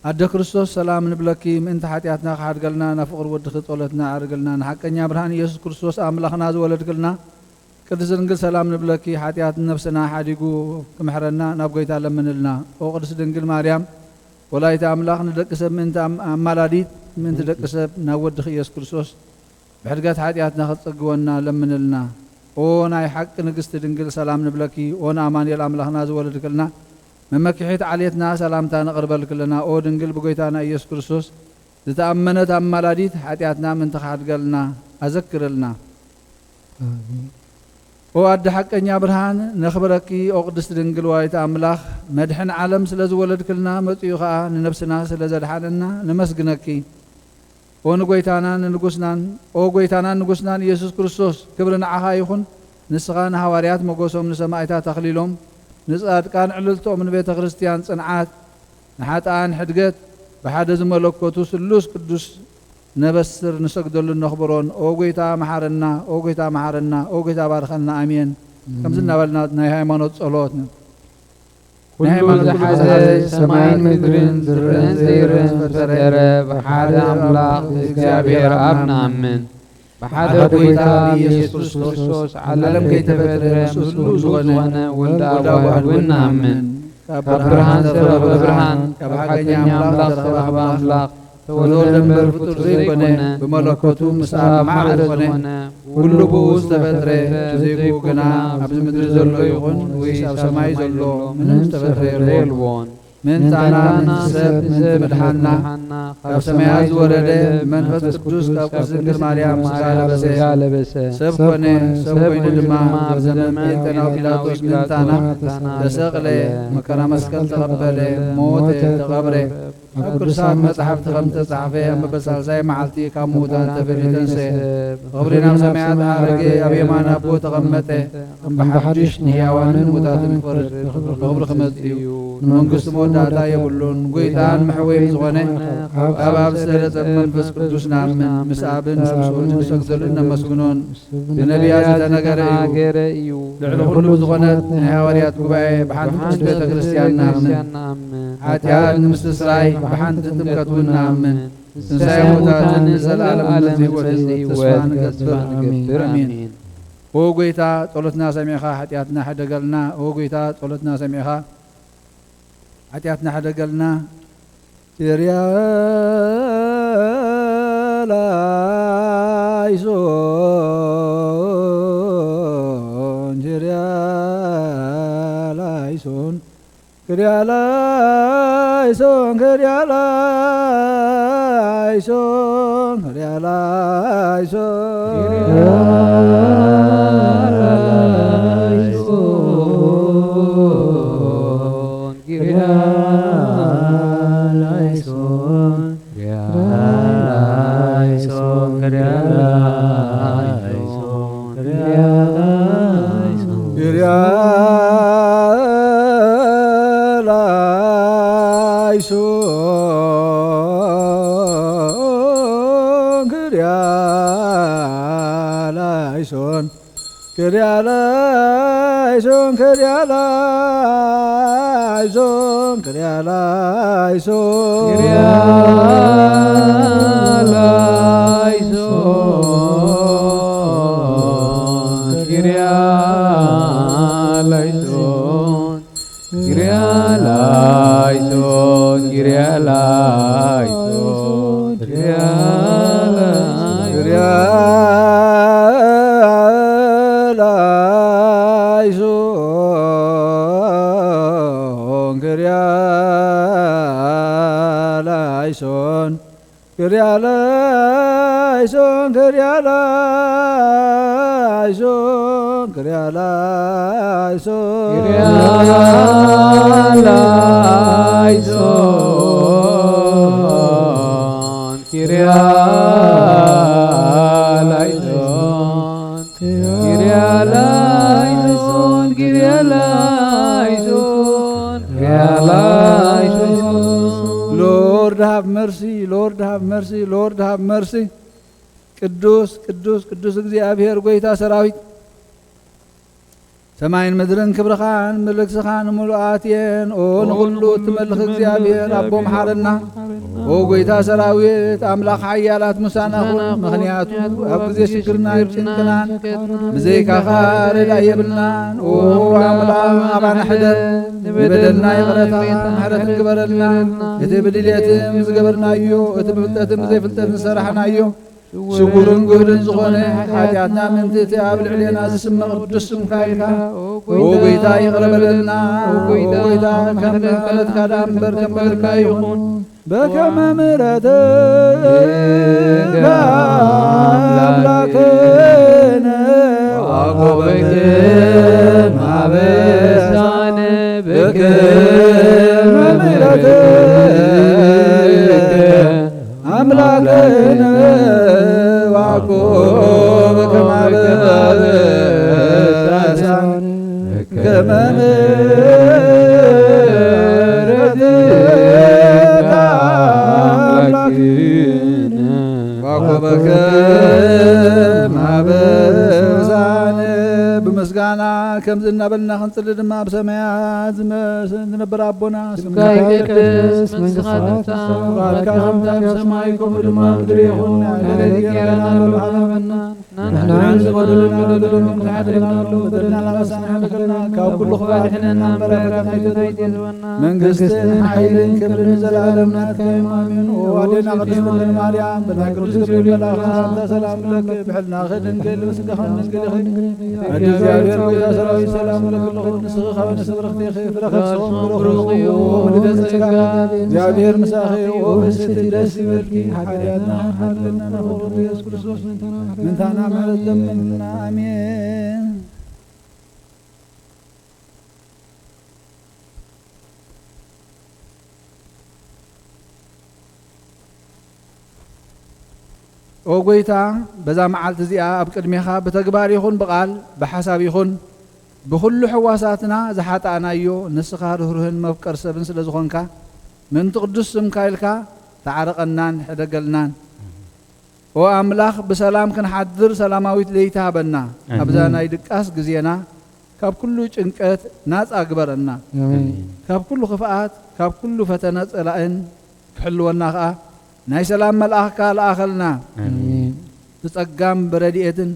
ኣደ ክርስቶስ ሰላም ንብለኪ፣ ምእንቲ ሓጢኣትና ክሓድገልና ናብ ፍቕሪ ወድኺ ጸሎትና ኣዕርግልና። ንሓቀኛ ብርሃን ኢየሱስ ክርስቶስ ኣምላኽና ዝወለድክልና ቅድስት ድንግል ሰላም ንብለኪ፣ ሓጢኣት ነፍስና ሓዲጉ ክምሕረና ናብ ጐይታ ለምንልና። ኦ ቅድስት ድንግል ማርያም ወላዲተ ኣምላኽ ንደቂ ሰብ ምእንቲ ኣም-፣ ኣማላዲት ምእንቲ ደቂ ሰብ ናብ ወድኺ ኢየሱስ ክርስቶስ ብሕድገት ሓጢኣትና ክትጽግወና ለምንልና። ኦ ናይ ሓቂ ንግስቲ ድንግል ሰላም ንብለኪ፣ ኦ ንኣማኑኤል ኣምላኽና ዝወለድክልና መመኪሒት ዓሌትና ሰላምታ ነቕርበልኪ ኣለና። ኦ ድንግል ብጐይታና ኢየሱስ ክርስቶስ ዝተኣመነት ኣማላዲት ሓጢኣትና ምእንቲ ክሓድገልና ኣዘክርልና። ኣሜን። ኦ ኣደ ሓቀኛ ብርሃን፣ ነኽብረኪ። ኦ ቅድስት ድንግል ዋይታ ኣምላኽ፣ መድሕን ዓለም ስለ ዝወለድክልና፣ መጺኡ ኸኣ ንነብስና ስለ ዘድሓነና፣ ነመስግነኪ። ኦ ንጎይታናን ንንጉስናን፣ ኦ ጎይታናን ንጉስናን ኢየሱስ ክርስቶስ፣ ክብሪ ንዓኻ ይኹን። ንስኻ ንሃዋርያት ሞገሶም፣ ንሰማዕታት ኣኽሊሎም፣ ንጻድቃን ዕልልቶም፣ ንቤተ ክርስቲያን ጽንዓት፣ ንሓጥኣን ሕድገት፣ ብሓደ ዝመለኮቱ ስሉስ ቅዱስ ነበስር፣ ንሰግደሉን ነኽብሮን። ኦ ጎይታ መሓረና፣ ኦ ጎይታ መሓረና፣ ኦ ጎይታ ባርኸና። ኣሜን። ከምዚ እናበልና ናይ ሃይማኖት ጸሎት ን-፣ ናይ ኩሉ ሃይማኖት ዝሓዘ ጸሎት። ሰማይን ምድርን ዝረአን ዘይረአን ዝፈጠረ ብሓደ ኣምላኽ እግዚኣብሔር ኣብ ንኣምን። ብሓደ ጎይታ ብኢየሱስ ክርስቶስ ዓለም ከይተፈጥረ ምስኡ ዝኾነ ወልድ ኣብ ዋህድ እውን ንኣምን። ካብ ብርሃን ዝተረኽበ ብርሃን፣ ካብ ሓቀኛ ኣምላኽ ዝተረኽበ ኣምላኽ፣ ተወልደ እምበር ፍጡር ዘይኮነ፣ ብመለኮቱ ምስ ኣብ ማዕረ ዝኾነ፣ ኩሉ ብኡ ዝተፈጥረ፣ ዘይብኡ ግና ኣብዚ ምድሪ ዘሎ ይኹን ወይስ ኣብ ሰማይ ዘሎ ምንም ዝተፈጥረ የልቦን። ምእንታና፣ ምእንቲ ሰብ፣ ምእንቲ ምድሓንና፣ ካብ ሰማያት ዝወረደ መንፈስ ቅዱስ ካብ ቅድስት ድንግል ማርያም ሥጋ ለበሰ። ሰብ ኮነ፣ ሰብ ኮይኑ ድማ ኣብ ዘመን ጴንጤናዊ ጲላጦስ ምእንታና ተሰቕለ፣ መከራ መስቀል ተቐበለ፣ ሞተ፣ ተቐብረ። ኣብ ቅዱሳት መጻሕፍቲ ከም ዝተጻሕፈ ኣብ መበል ሳልሳይ መዓልቲ ካብ ምዉታን ተፈልዩ ተንስአ። ብኽብሪ ናብ ሰማያት ዓረገ፣ ኣብ የማን ኣቦ ተቐመጠ። ከም ብሓድሽ ንሕያዋንን ምዉታትን ክፈርድ ብኽብሪ ክመጽእ እዩ። ንመንግስቱ መወዳእታ የብሉን። ጎይታን መሕወይን ዝኾነ፣ ኣብ ኣብ ዝተገለጸ መንፈስ ቅዱስ ንኣምን። ምስ ኣብን ምስ ወልድን ንሰግደሉን ነመስግኖን። ብነቢያት ዝተነገረ እዩ። ልዕሊ ኩሉ ዝኾነት ናይ ሃዋርያት ጉባኤ፣ ብሓንቲ ቅድስት ቤተ ክርስቲያን ንኣምን። ሓጢኣት ንምስትስራይ ብሓንቲ ጥምቀት እውን ንኣምን። ትንሳኤ ሙታትን ንዘለኣለም ንመጽእ ህይወት ተስፋ ንገብር። ኣሜን። ኦ ጎይታ፣ ጸሎትና ሰሚዕኻ ሓጢኣትና ሕደገልና። ኦ ጎይታ፣ ጸሎትና ሰሚዕኻ ሓጢኣትና ሕደገልና። ኪርያ ላይሶን፣ ኪርያ ላይሶን፣ ኪርያ ላይሶን፣ ኪርያ ላይሶን፣ ኪርያ ላይሶን። ኪርያ ላይሶን፣ ኪርያ ላይሶን፣ ኪርያ ላይሶን፣ ኪርያ ላይሶን። ኪርያ ላይሶን፣ ኪርያ ላይሶን። ኪርያ ላይሶን፣ ኪርያ ላይሶን፣ ኪርያ ላይሶን። ኪርያ ላይሶን፣ ኪርያ ላይሶን። ኪርያ ላይሶን፣ ኪርያ ላይሶን፣ ኪርያ ላይሶን። ኪርያ ላይሶን፣ ኪርያ ላይሶን። ኪርያ ላይሶን፣ ኪርያ ላይሶን፣ ኪርያ ላይሶን። ኪርያ ላይሶን፣ ኪርያ ላይሶን። ኪርያ ላይሶን፣ ኪርያ ላይሶን፣ ኪርያ ላይሶን። Lord have mercy, Lord have mercy, Lord have mercy። ቅዱስ፣ ቅዱስ፣ ቅዱስ እግዚኣብሔር ጐይታ ሰራዊት፣ ሰማይን ምድርን ክብርኻን ምልክትኻን ምሉኣት እየን። ኦ ንኹሉ እትመልኽ እግዚኣብሔር ኣቦ መሓረና። ኦ ጐይታ ሰራዊት ኣምላኽ ሓያላት ምሳና ኩን። ምኽንያቱ ኣብ ግዜ ሽግርናን ጭንቅናን ብዘይካኻ ረዳኢ የብልናን። ኦ ኣምላኽ ኣባና ሕደር። ንበደልና ይቕረታ ምሕረትን ግበረልና። እቲ ብድልየትን ዝገበርናዮ፣ እቲ ብፍልጠትን ብዘይፍልጠትን ዝሰራሕናዮ፣ ስጉርን ግህድን ዝኾነ ሓጢኣትና ምእንቲ እቲ ኣብ ልዕሌና ዝስመ ቅዱስ ስምካ ኢልካ፣ ኦ ጐይታ፣ ይቕረ በለልና። ኦ ጐይታ፣ ከም ምሕረትካ ደኣ እምበር ከም በደልና ይኹን። በከመ ምሕረትከ ኣምላክነ ያዕቆብክም አበሳነ ብክም ምሕረትከ አምላክነ ያዕቆብክም አበሳነ ከመ ምሕረትከ አምላክነ ወኮበከ ማበሳነ። ብምስጋና ከምዚ እናበልና ክንጽሊ ድማ፣ ኣብ ሰማያት ዝመ-፣ ዝነብር ኣቦና፣ ስምካ ይቀደስ፣ መንግስትኻ ትምጻእ፣ ፍቓድካ ከምቲ ኣብ ሰማይ ከምኡ ድማ ኣብ ምድሪ ይኹን። ዕለታዊ እንጀራና ሎሚ ሃበና፣ ንሕና ንዝበደሉና በደሎም ንሓድገና፣ በደልና ኣበሳና ሓድገና፣ ካብ ኩሉ ክፋእ ኣድሕነና እምበር፣ ፈተና ኣይትግበረና። መንግስትን ሓይልን ክብርን ንዘለኣለም ናትካ እዮም። ኣሜን። ኦ ኣዴና ቅድስት ድንግል ማርያም፣ ብናይ ቅዱስ ገብርኤል መልኣኽ ሰላምታ ሰላም ንብለኪ፣ ብሕልናኺ ድንግል፣ ብስጋኺ ድንግል ኢኺ። ኣደ እግዚኣብሔር ጎይታ ሰራዊት ሰላም ንብለኪ ኣለኹ። ንስኺ ካብ ኣንስቲ ብርኽቲ ኢኺ፣ ፍረ ከርስኺ እውን ብሩኽ እዩ። ኦ ምልዕተ ጸጋ፣ እግዚኣብሔር ምሳኺ፣ ኦ ብህስቲ ደስ ይበልኪ። ሓጢኣትና ሓድገና፣ ናብ ፍቕሩ ኢየሱስ ክርስቶስ ምእንታና ምሕረት ለምንልና። ኣሜን። ኦ ጎይታ፣ በዛ መዓልቲ እዚኣ ኣብ ቅድሜኻ ብተግባር ይኹን ብቓል፣ ብሓሳብ ይኹን ብኹሉ ሕዋሳትና ዝሓጣእናዮ፣ ንስኻ ርህሩህን መፍቀር ሰብን ስለ ዝኾንካ፣ ምእንቲ ቅዱስ ስምካ ኢልካ ተዓረቐናን ሕደገልናን። ኦ ኣምላኽ፣ ብሰላም ክንሓድር ሰላማዊት ለይቲ ሃበና። ኣሜን። ኣብዛ ናይ ድቃስ ግዜና ካብ ኩሉ ጭንቀት ናጻ ግበረና። ኣሜን። ካብ ኩሉ ክፍኣት፣ ካብ ኩሉ ፈተነ ጸላእን ክሕልወና ኸኣ ናይ ሰላም መልኣኽካ ለኣኸልና። ኣሜን። ብጸጋም ብረድኤትን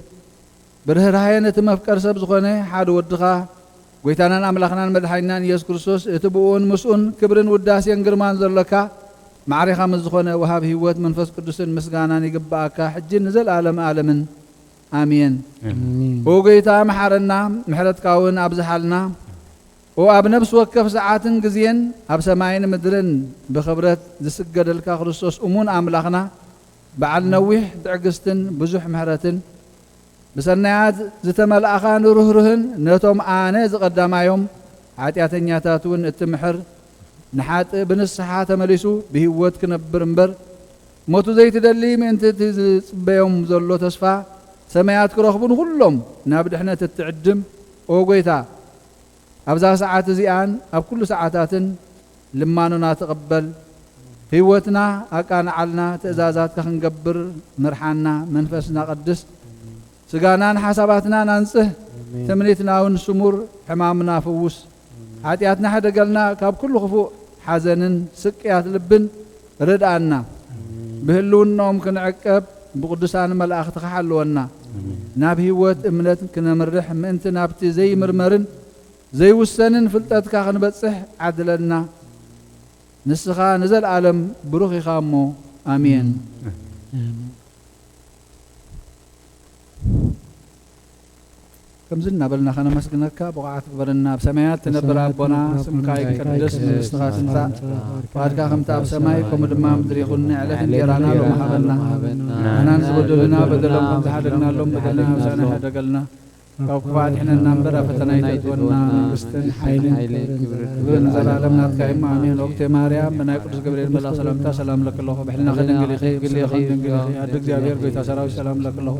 ብርህራሄ ነቲ መፍቀር ሰብ ዝኾነ ሓደ ወድኻ፣ ጎይታናን ኣምላኽናን መድሓኒናን ኢየሱስ ክርስቶስ፣ እቲ ብእኡን ምስኡን ክብርን ውዳሴን ግርማን ዘሎካ፣ ማዕሬኻ ምስ ዝኾነ ወሃብ ህይወት መንፈስ ቅዱስን ምስጋናን ይግብኣካ፣ ሕጂ ንዘለኣለም ዓለምን። ኣሜን። ኣሜን። ኦ ጎይታ፣ መሓረና፣ ምሕረትካ እውን ኣብዝሓልና። ኦ ኣብ ነፍሲ ወከፍ ሰዓትን ግዜን ኣብ ሰማይን ምድርን ብኽብረት ዝስገደልካ ክርስቶስ እሙን ኣምላኽና፣ በዓል ነዊሕ ትዕግስትን ብዙሕ ምሕረትን፣ ብሰናያት ዝተመላእኻን ርህሩህን፣ ነቶም ኣነ ዝቐዳማዮም ሓጢኣተኛታት እውን እትምሕር፣ ንሓጥእ ብንስሓ ተመሊሱ ብህይወት ክነብር እምበር፣ ሞቱ ዘይትደሊ፣ ምእንቲ እቲ ዝጽበዮም ዘሎ ተስፋ ሰማያት ክረኽቡ፣ ንኹሎም ናብ ድሕነት እትዕድም፣ ኦ ጐይታ፣ ኣብዛ ሰዓት እዚኣን ኣብ ኩሉ ሰዓታትን ልማኖና ተቐበል። ህይወትና ኣቃንዓልና፣ ትእዛዛትካ ክንገብር ምርሓና። መንፈስና ቀድስ፣ ስጋናን ሓሳባትናን ኣንጽህ። ኣሜን። ትምኒትና እውን ስሙር፣ ሕማምና ፍውስ። ኣሜን። ሓጢኣትና ሕደገልና፣ ካብ ኩሉ ክፉእ ሓዘንን ስቅያት ልብን ርድኣና። ኣሜን። ብህልውናኦም ክንዕቀብ ብቅዱሳን መላእኽትኻ ሓልወና። ኣሜን። ናብ ህይወት እምነት ክነምርሕ ምእንቲ ናብቲ ዘይምርመርን ዘይውሰንን ፍልጠትካ ክንበጽሕ ዓድለና። ንስኻ ንዘለኣለም ብሩኽ ኢኻ እሞ። ኣሜን። ኣሜን። ከምዚ እናበልና ከነመስግነካ ብቑዓት ግበረና። ኣብ ሰማያት ትነብር ኣቦና፣ ስምካ ይቀደስ፣ መንግስትኻ ትምጻእ፣ ፍቓድካ ከምቲ ኣብ ሰማይ ከምኡ ድማ ኣብ ምድሪ ይኹን። ዕለት እንጀራና ሎሚ ሃበና። ንሕና ንዝበደሉና በደሎም ከም ዝሓደግናሎም በደልና ኣበሳና ኣይሕደገልና። ካብ ክፉእ ኣድሕነና እምበር ኣብ ፈተና ኣይተእትወና። መንግስትን ሓይልን ክብርን ንዘለኣለም ናትካ እዩ። ኣሜን። ኦክቴ ማርያም፣ ብናይ ቅዱስ ገብርኤል መልኣኽ ሰላምታ ሰላም ለኪ ኣለኹ። ብሕልናኺ ድንግል ኢኺ፣ ብስጋኺ ድንግል ኢኺ። ኣደ እግዚኣብሔር ጎይታ ሰራዊት ሰላም ለኪ ኣለኹ።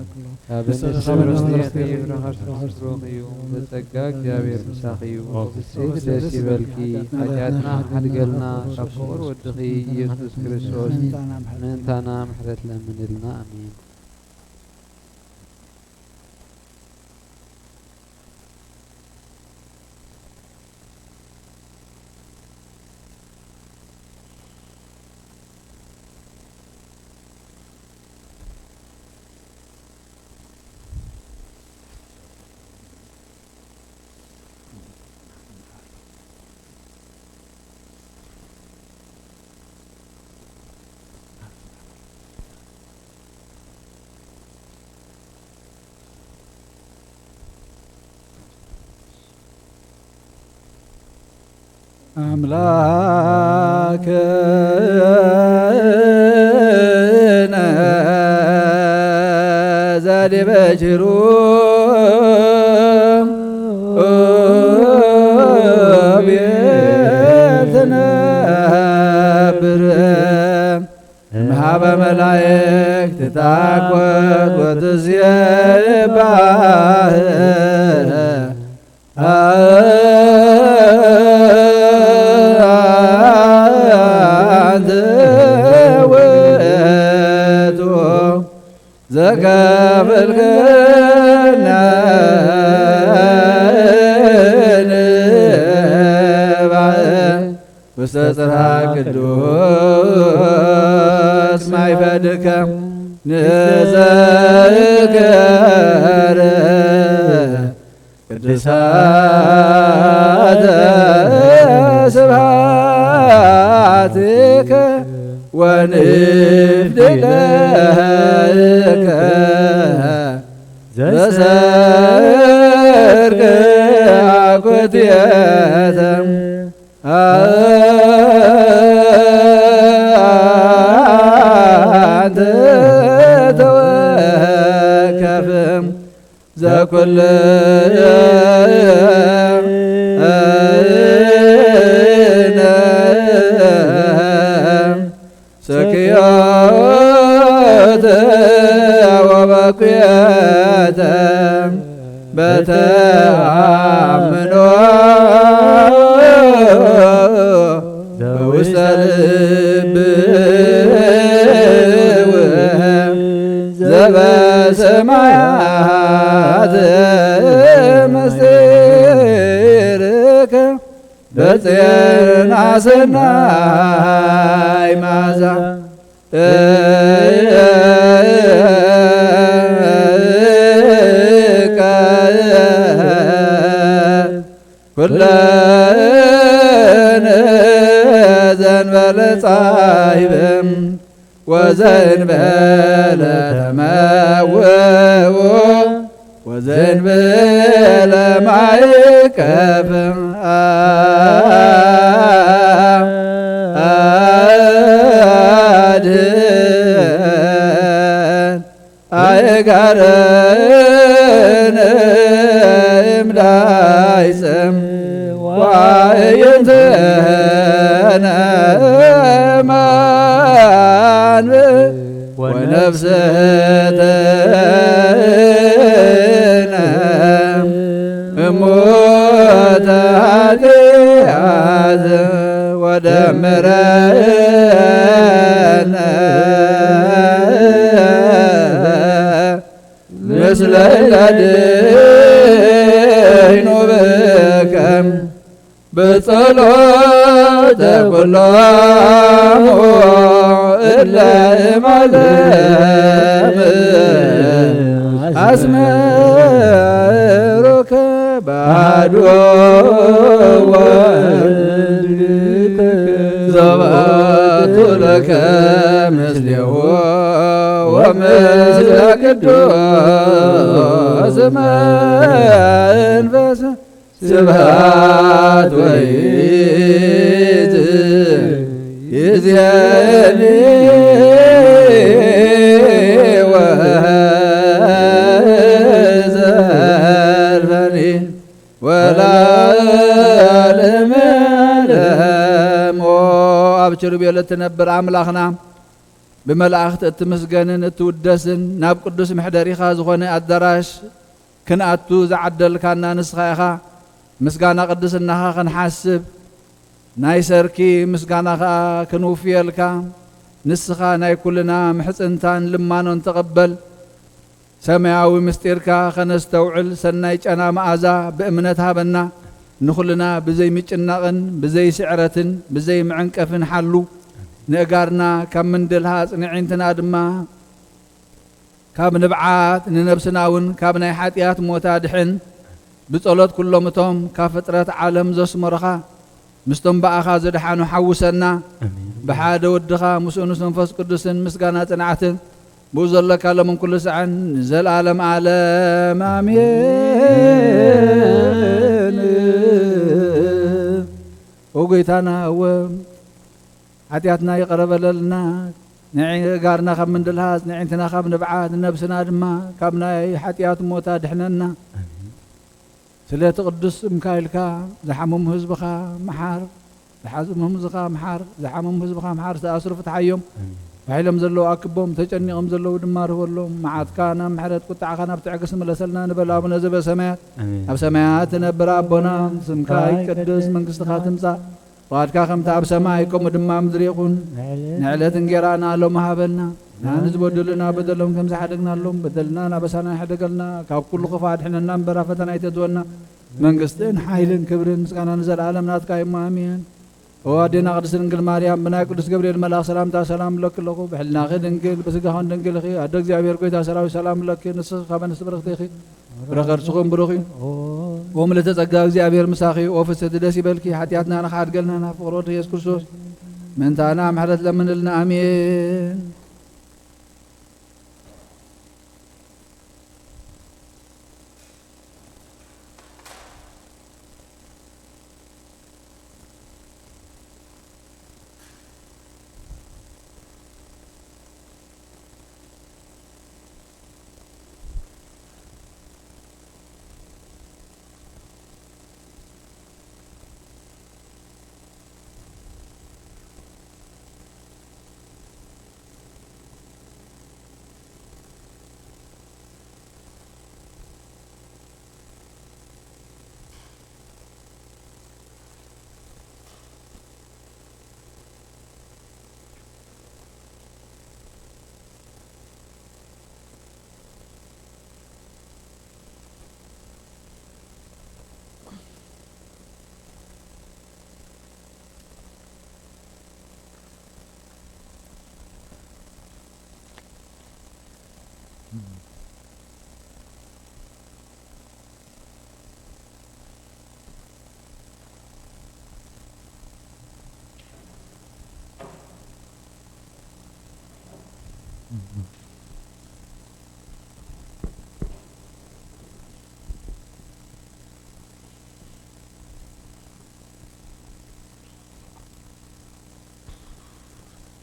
ንስኺ ካብ ኣንስቲ ብርኽቲ ኢኺ፣ ፍረ ከርስኺ ብሩኽ እዩ። ብጸጋ እግዚኣብሔር ምሳኺ እዩ። ብስቲ ደስ ይበልኪ። ሓጢኣትና ሓድገልና፣ ካብ ፍቑር ወድኺ ኢየሱስ ክርስቶስ ምእንታና ምሕረት ለምንልና። ኣሜን። ኣምላክነ ዘዲበ ጅሩ በመላእክት ታኮት ወትዜባህ አንተ ውእቱ ዘከፈልከነ እንባእ ውስተ ጽርሐ ቅዱስ ማይፈድከ ንዘክር ቅዱሳተ ስብሐትከ ወንፍድለከ ዘሰርክ አኩቴተ አንተ ተወከፍም ዘኩልነ ስክዮተ ወበኩየተ በተአምኖ በውስተ ልብ ዘበሰማያት ምስጢርከ በጽየና ሰናይ መዓዛ ኩለነ ዘንበለ ጻይብም ወዘንበለ ተመውኡ ወዘንበለ ማይቀፍም አድን አይጋረን እምዳይጽም ዋእይንትነ ማንብ ወነፍስትነ እሙተ ኃጢአት ወደምረነ ምስለ ለደይኑ ብከም በጸሎተ ኩሎሙ እለ እማለም አስመሮከ ባዶ ወልድከ ዘባቱ ለከ ምስሌሁ ወምስለ ቅዱስ መንፈስ ስብሐት ወይት ይዜኒ ወዘልፈኒ ወለዓለመ ዓለም። ኦ ኣብ ኪሩቤል እትነብር ኣምላኽና፣ ብመላእኽቲ እትምስገንን እትውደስን፣ ናብ ቅዱስ መሕደሪኻ ዝኾነ ኣዳራሽ ክንኣቱ ዝዓደልካና ንስኻ ኢኻ። ምስጋና ቅድስናኻ ክንሓስብ፣ ናይ ሰርኪ ምስጋና ኸኣ ክንውፍየልካ፣ ንስኻ ናይ ኩልና ምሕጽንታን ልማኖን ተቐበል። ሰማያዊ ምስጢርካ ኸነስተውዕል፣ ሰናይ ጨና መኣዛ ብእምነት ሃበና። ንኹልና ብዘይ ምጭናቕን ብዘይ ስዕረትን ብዘይ ምዕንቀፍን ሓሉ። ንእጋርና ካብ ምንድልሃጽ፣ ንዒንትና ድማ ካብ ንብዓት፣ ንነብስና እውን ካብ ናይ ሓጢኣት ሞት ኣድሕን። ብጸሎት ኩሎም እቶም ካብ ፍጥረት ዓለም ዘስመሩኻ፣ ምስቶም ብኣኻ ዝደሓኑ ሓውሰና። ኣሜን። ብሓደ ወድኻ ምስኡ ንመንፈስ ቅዱስን ምስጋና ጽንዓትን ብኡ ዘለካ ሎምን ኩሉ ሳዕን ንዘለኣለም ዓለም ኣሜን። ኦ ጎይታና እወ ሓጢኣትና ይቕረ በለልና፣ ንእጋርና ካብ ምንድልሃጽ፣ ንዒንትና ካብ ንብዓት፣ ንነብስና ድማ ካብ ናይ ሓጢኣት ሞት ኣድሕነና። ኣሜን። ስለቲ ቅዱስ ስምካ ኢልካ ዝሓመሙ ህዝብኻ ምሓር፣ ዝሓመሙ ህዝብኻ ምሓር፣ ዝሓመሙ ህዝብኻ ምሓር፣ ዝተኣስሩ ፍትሓዮም። ኣሜን። ውሒሎም ዘለዉ ኣክቦም፣ ተጨኒቖም ዘለዉ ድማ ርህወሎም። መዓትካ ናብ ምሕረት፣ ቁጣዕካ ናብ ትዕግስቲ ምለሰልና ንበል። ኣቡነ ዘበሰማያት፣ ኣሜን። ኣብ ሰማያት ትነብር ኣቦና፣ ስምካ ይቀደስ፣ መንግስትኻ ትምጻእ፣ ፍቓድካ ከምቲ ኣብ ሰማይ ከምኡ ድማ ኣብ ምድሪ ይኹን። ንዕለት እንጌራና ሎሚ ሃበና። ንሕና ንዝበደሉና በደሎም ከም ዝሓደግናሎም፣ በደልና ናበሳና ይሕደገልና፣ ካብ ኩሉ ክፉእ ኣድሕነና እምበር፣ ኣብ ፈተና ኣይተእትወና። መንግስትን ሓይልን ክብርን ምስጋና ንዘለኣለም ናትካ እዩ እሞ፣ ኣሜን። ኦ ኣዴና ቅድስት ድንግል ማርያም፣ ብናይ ቅዱስ ገብርኤል መልኣኽ ሰላምታ ሰላም እብለኪ ኣለኹ። ብሕልናኺ ድንግል፣ ብስጋኽን ድንግል ኢኺ። ኣደ እግዚኣብሔር፣ ጎይታ ሰራዊት፣ ሰላም እብለኪ። ንስኺ ካብ ኣንስቲ ብርኽቲ ኢኺ። ፍረ ከርስኹም ብሩኽ እዩ። ኦ ምልእተ ጸጋ፣ እግዚኣብሔር ምሳኺ። ኦ ፍስሕቲ፣ ደስ ይበልኪ። ሓጢኣትና ንኽሓድገልና ናብ ፍቕሪ ወዲ ኢየሱስ ክርስቶስ ምእንታና ምሕረት ለምንልና። ኣሜን።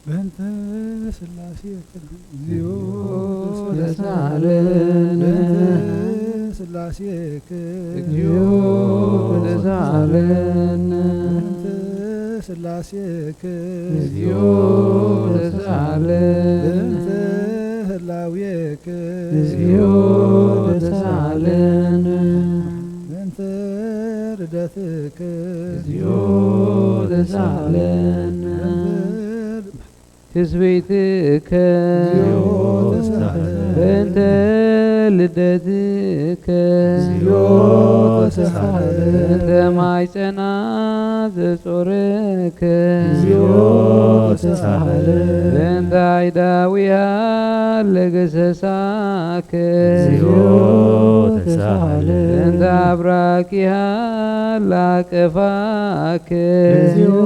በእንተ ስላሴ እግዚኦ ተሳለነ። በእንተ ስላሴ እግዚኦ ተሳለነ። በእንተ ስላሴ እግዚኦ ተሳለነ። በእንተ ህላዌ እግዚኦ ተሳለነ። በእንተ ልደትከ እግዚኦ ተሳለነ። ትስብእትከ እግዚኦ ተሳለነ። በእንተ ልደትከ እግዚኦ ተሳለነ። በእንተ ማይ ጸና ዘጾረከ እግዚኦ ተሳሃለ። በእንተ ኣይዳዊሃ ለገሰሳከ እግዚኦ ተሳሃለ። በእንተ ኣብራኪሃ ላቀፋከ እግዚኦ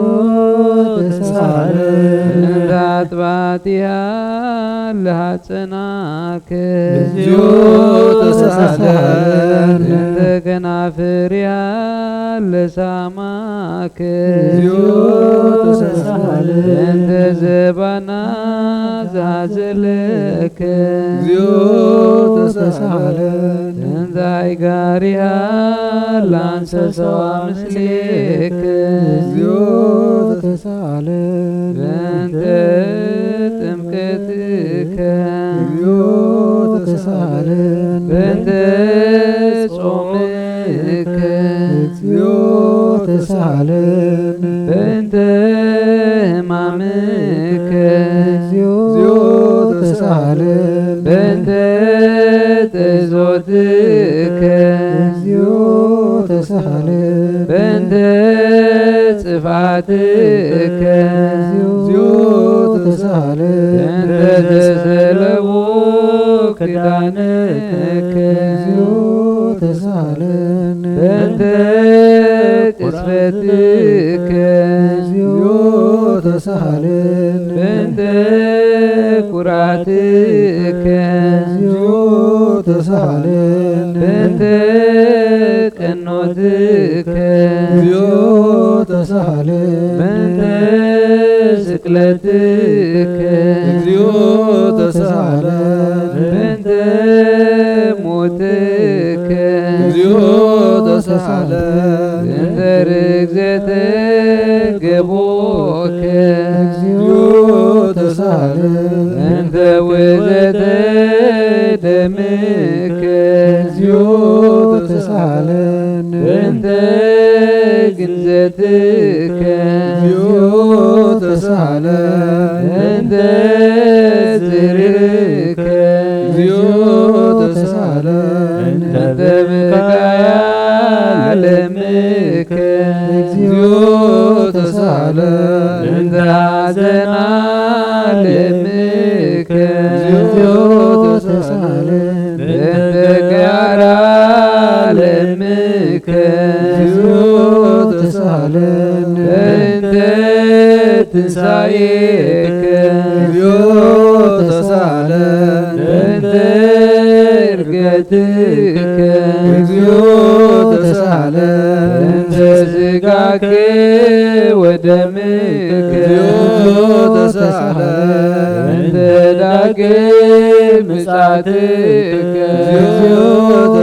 ተሳሃለ። በእንተ ኣጥባቲሃ ለሃጸናከ እግዚኦ ተሳሃለ። በእንተ ከናፍሪሃ ለሳማከ እግዚኦ ተሳሃለ። በእንተ ዘባና ዝሃዘለከ እግዚኦ ተሳሃለ። በእንተ ኣይጋሪሃ ለኣንሰሰዋ ምስሌከ እግዚኦ ተሳሃለ። በእንተ ጥምቀትከ እግዚኦ ተሳሃለ። በእንተ ጾምከ እግዚኦ ተሳሃለ። በእንተ ሕማምከ እግዚኦ ተሳሃለ። በእንተ ጸሎትከ እግዚኦ ተሳሃለ። በእንተ ጥፍኣትከ እግዚኦ ተሳሃለ። በእንተ ዘሰለቡ ክዳንከ እግዚኦ ተሳሃለ። በእንተ ቅስፈትከ እግዚኦ ተሳሃለ። በእንተ ኩራትከ እግዚኦ ተሳሃለ። በእንተ ቀኖትከ እግዚኦ ተሳሃለ። በእንተ ስቅለትከ እግዚኦ ተሳሃለ። በእንተ ሞትከ እግዚኦ ተሳሃለ። በእንተ ርግዘትከ ገቦከ እግዚኦ ተሳለ እንተ ውእዘተ ደምከ እግዚኦ ተሳለ እንተ ግንዘትከ እግዚኦ ተሳለ እንተ ዝርክ እግዚኦ ተሳለ እንተ ብካያ ለምከ እግዚኦ ተሳለ እንተ ሐዘና ለምከ እግዚኦ ተሳለ እንተ ጋራ ለምከ እግዚኦ ተሳለ እንተ ትንሳኤከ እግዚኦ ተሳለ እንተ እርገትከ እግዚኦ ተሳለ እንተ ስጋከ ወደምከ እግዚኦ ተሳለ እንተ ዳግም ምጽኣትከ እግዚኦ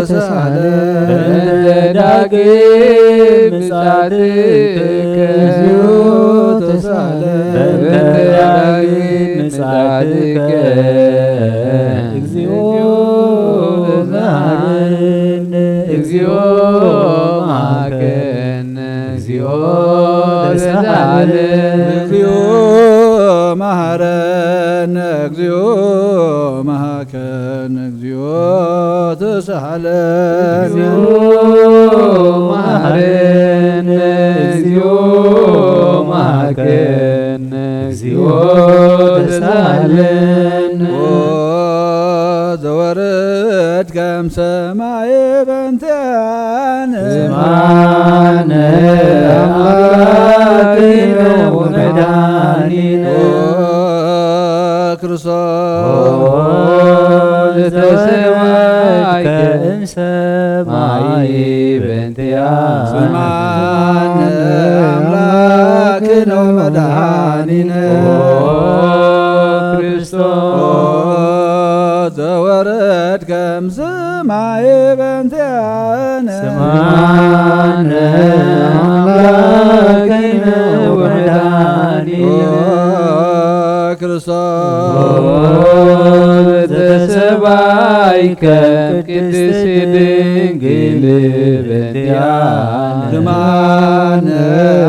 ተሳለ እንተ ዳግም ምጽኣትከ እግዚኦ ተሳለ እንተ ዳግም ምጽኣትከ እግዚኦ መሐረነ እግዚኦ መሐረነ እግዚኦ ተሳለ እግዚኦ መሐረነ እግዚኦ መሐረነ እግዚኦ ተሳለ እግዚኦ መሐረነ እግዚኦ መሐረነ እግዚኦ ተሳለነ። ኦ ዘወረድከ እምሰማየ በእንቲአነ ስምዓነ አምላክነ ወመድኃኒነ ኦ ክርስቶስ ኦ ዘተሰማይከ እምሰማይ በእንቲአነ ስምዓነ አምላክነ ወመድኃኒነ ኦ ክርስቶስ ኦ ዘወረድከ እምሰማየ በእንቲአነ ስምዓነ አምላክነ ወመድኃኒነ ኦ ክርስቶስ ኦ ዘተሰባይከ ቅድስት ድንግል በእንቲአነ ስምዓነ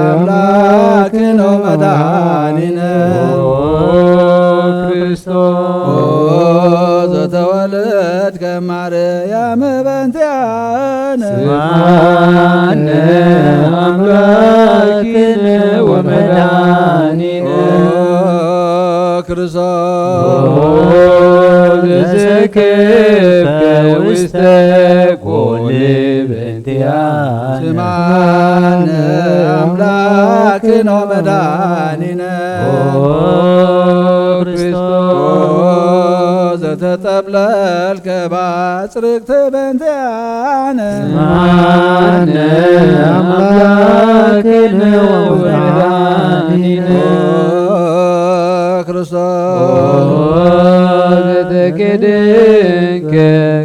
አምላክነ ወመድኃኒነ ኦ ክርስቶስ ኦ ዘተወለድከ ማርያም በእንቲአነ ስምዓነ አምላክነ ወመድኃኒነ ኦ ክርስቶስ ኦ ዘሰከብከ ውስተ ጎል በእንቲአነ ስምዓነ አምላክነ ወመድኃኒነ ኦ ክርስቶስ ኦ ዘተጠብለልከ ባጽርቅት በእንቲአነ ስምዓነ አምላክነ ወመድኃኒነ ኦ ክርስቶስ ኦ ዘተከደንከ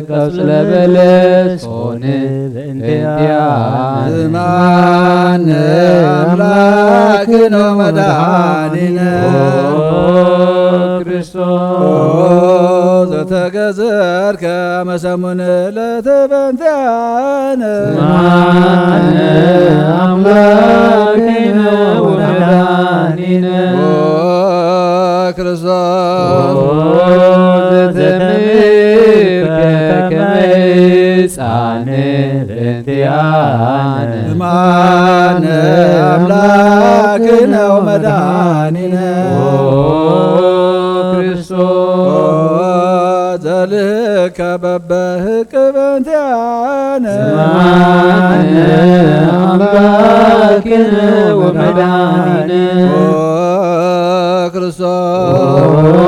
ቆጽለ በለስ ሆነ በእንቲአነ ስምዓነ አምላክነ ወመድኃኒነ ኦ ክርስቶስ ኦ ዘተገዘርከ አመ ሰሙን ዕለት በእንቲአነ ስምዓነ አምላክነ ወመድኃኒነ ኦ ክርስቶስ ኦ ዘተምህርከ ከመ ሕፃን በእንቲአነ ስምዓነ አምላክነ ወመድኃኒነ ኦ ክርስቶስ ኦ ዘልህከ በበህቅ በእንቲአነ ስምዓነ አምላክነ ወመድኃኒነ ኦ ክርስቶስ ኦ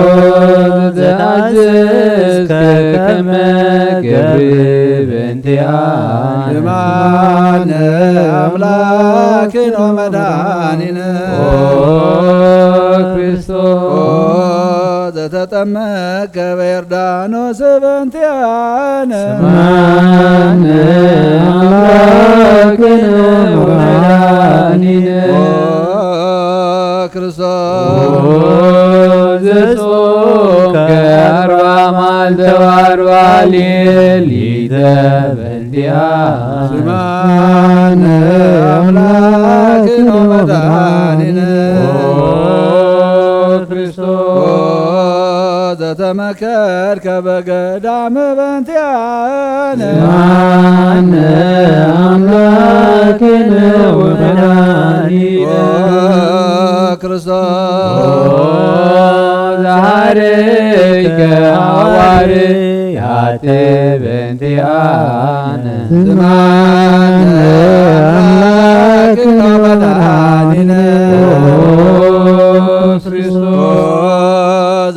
ዘተአዘዝከ ከመ ገብር በእንቲአነ ስምዓነ አምላክነ ወመድኃኒነ ኦ ክርስቶስ ኦ ዘተጠመቅከ በዮርዳኖስ በእንቲአነ ስምዓነ አምላክነ ወመድኃኒነ ኦ ክርስቶስ ዘጾምከ ኣርባ መዓልተ ወኣርባ ሌሊተ በእንቲኣነ ስምዓነ ኣምላክነ ወመድኃኒነ ኦ ክርስቶስ ዘተመከርከ በገዳመ በእንቲኣነ ስምዓነ ኣምላክነ ወመድኃኒነ ኦ ክርስቶስ ዘዓረግከ ሃዋርያት በእንቲኣነ ስምዓነ ኣምላክነ ወመድኃኒነ ኦ ክርስቶስ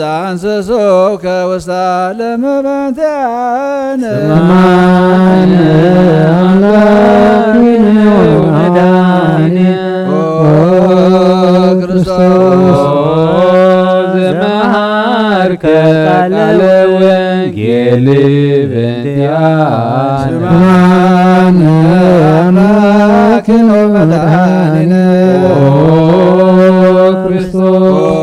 ዘአንሰሶከ ውስተ ዓለም በእንቲኣነ ስምዓነ ኣምላክነ ወመድኃኒነ ኦ ክርስቶስ ዘመሃርከ ቃለ ወንጌል በእንቲኣነ ስምዓነ ኣምላክነ ወመድኃኒነ ኦ ክርስቶስ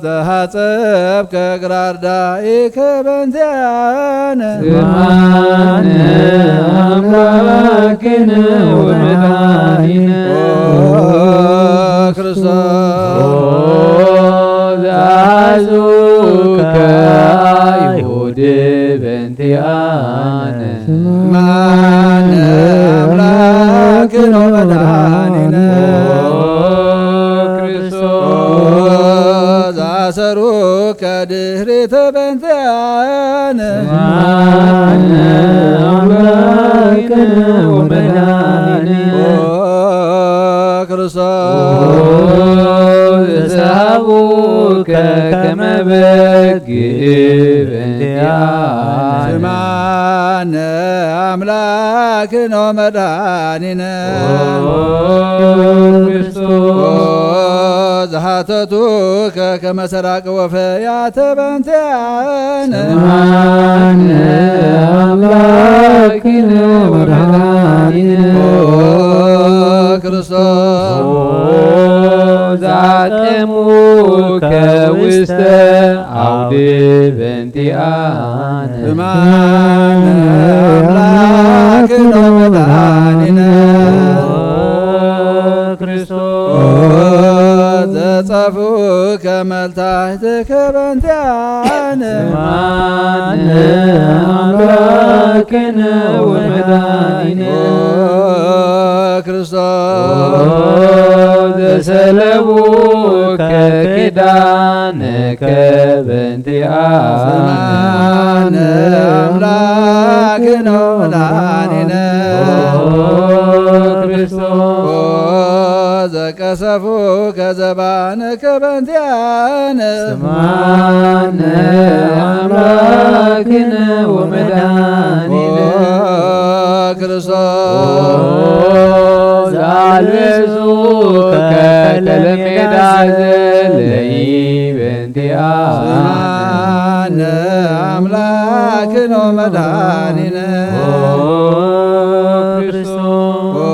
ዘሃጸብከ እግረ ኣርዳኢከ በእንቲኣነ ስምዓነ ኣምላክነ ወመድኃኒነ ኦ ክርስቶስ ዘአዝዙከ ኣይሁድ በእንቲኣነ ስምዓነ ኣምላክነ ወመድኃኒነ ኦ ክርስቶስ ዘአሰሩከ ድህሪተ በእንቲኣነ ስምዓነ ኣምላክነ ወመድኃኒነ ኦ ክርስቶስ ዘሰሃቡከ ከመ በግ በእንቲኣነ ስምዓነ ኣምላክነ ወመድኃኒነ ኦ ክርስቶስ ዘሃተቱከ ከመ ሰራቂ ወፈያተ በእንቲኣነ ስምዓነ ኣምላክነ ወመድኃኒነ ኦ ክርስቶስ ዘአጠሙከ ውስተ አውድ በእንቲአነ ስምዓነ አምላክነ ወመድኃኒነ ኦ ክርስቶስ ዘጸፍኡከ መልታሕትከ በእንቲአነ ስምዓነ አምላክነ ወመድኃኒነ ኦ ክርስቶስ ዘሰለቡከ ኪዳነከ በእንቲአነ ስምዓነ አምላክነ ወመድኃኒነ ኦ ክርስቶስ ዘቀሰፉከ ዘባንከ በእንቲአነ ስምዓነ አምላክነ ወመድኃኒነ ኦ ክርስቶስ ኦ ዘአልበሱከ ከለሜዳ ዘለይ በእንቲአነ ስምዓነ አምላክነ ወመድኃኒነ ኦ ክርስቶስ ኦ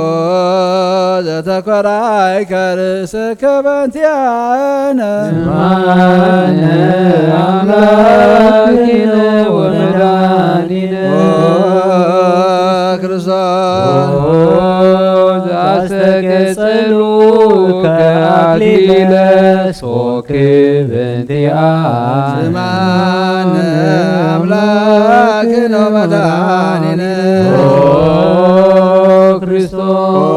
ዘተኮራይከ ርእስከ በእንቲአነ ስምዓነ አምላክነ ወመድኃኒነ ኦ ክርስቶስ ኦ ዘአስተቀጸሉከ አክሊለ ሶክ በእንቲአነ ስምዓነ አምላክነ ወመድኃኒነ ኦ ክርስቶስ ኦ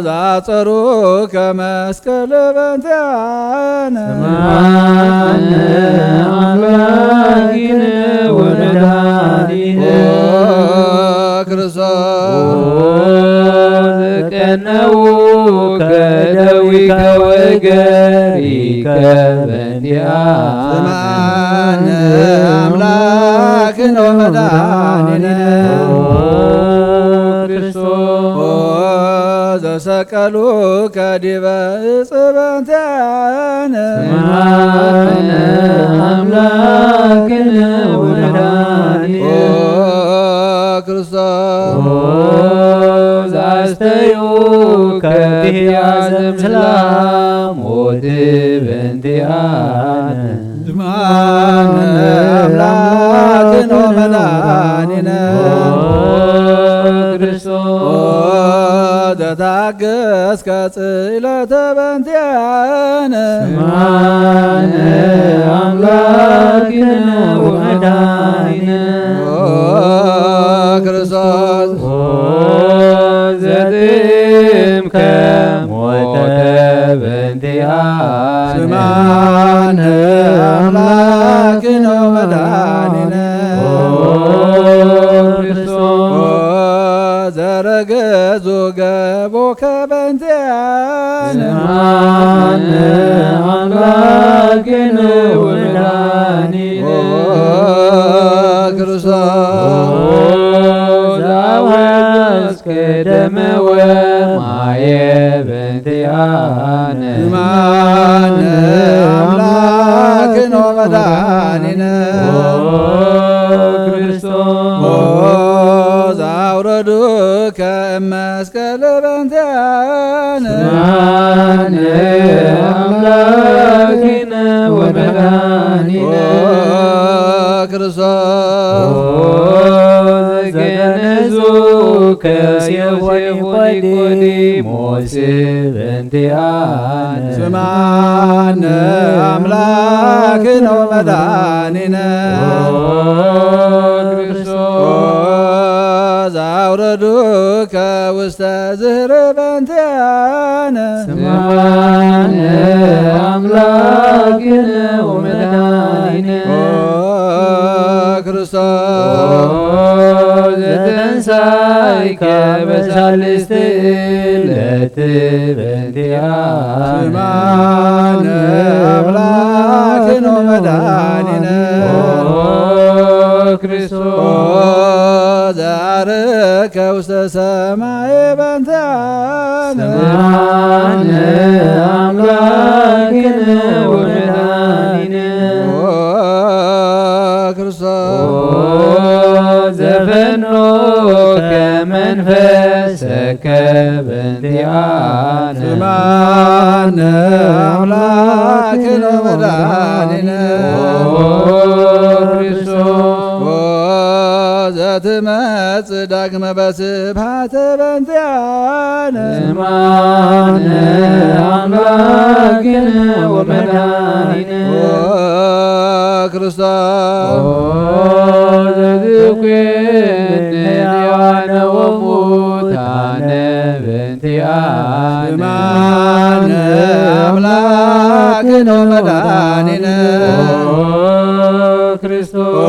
ዘአጸሩከ መስቀለ በእንቲአነ ስምዓነ አምላክነ ወመድኃኒነ ኦ ክርስቶስ ኦ ዘቀነውከ ደዊከ ወገሪከ በእንቲአነ ስምዓነ አምላክነ ወመድኃኒነ ኦ ክርስቶስ ኦ ዘሰቀሉከ ዲበ ዕፅ በእንቲአነ ስምዓነ አምላክነ ወመድኃኒነ ኦ ክርስቶስ ኦ ዘአስተዩከ ያዘምስላ ሞት በእንቲኣነ። ዝማነ ኣምላክን ወመድኃኒነ። ኦ ክርስቶስ። ኦ ዘታገስከ ጽለተ በእንቲኣነ። ዝማነ ኣምላክነ ወመድኃኒነ። ኦ ክርስቶስ። ኦ ዘጥምከ ሞተ በእንቲኣነ። ዝማነ ኣምላክነ ወመድኃኒነ። ኦ ክርስቶስ። ኦ ዘረገዙ ገቦከ በእንቲኣነ። ዝማነ ኣምላክነ ወመድኃኒነ። ኦ ክርስቶስ። ኦ ዘአውሐዝከ ደመ ወማየ በእንቲኣነ። ዝማነ ኣምላክነ ወመድኃኒነ። ኦ ክርስቶስ። ኦ ዘአውረዱከ እመ መስቀል በእንቲኣነ። ዝማነ ኣምላክነ ወመድኃኒነ። ኦ ክርስቶስ። ኦ ዘገነዙከ ዮሴፍ ወኒቆዲሞስ በእንቲኣነ። ዝማነ ኣምላክነ ወመድኃኒነ። ኦ ክርስቶስ። ኦ ዘአውረዱከ ውስተ ዝህር በእንቲኣነ። ዝማነ ኣምላክነ ወመድኃኒነ። ኦ ክርስቶስ። ኦ ዘተንሳይከ በሳልስት ዕለት በእንቲኣነ። ዝማነ ኣምላክነ ወመድኃኒነ። ኦ ክርስቶስ። ኦ ዘዐርከ ውስተ ሰማየ በእንቲኣነ። ዝማነ ኣምላክነ ወመድኃኒነ። ኦ ክርስቶስ። ኦ ዘፈኖከ መንፈሰከ በእንቲኣነ። ዝማነ ኣምላክነ ወመድኃኒነ። ኦ ክርስቶስ። ኦ ዘትመጽእ ዳግመ በስብሐተ በእንቲኣነ። ዝማነ ኣምላክነ ወመድኃኒነ። ኦ ክርስቶስ። ኦ ዘትኩዕኒ ሕያዋነ ወሙታነ በእንቲኣነ። ዝማነ ኣምላክነ ወመድኃኒነ። ኦ ክርስቶስ። ኦ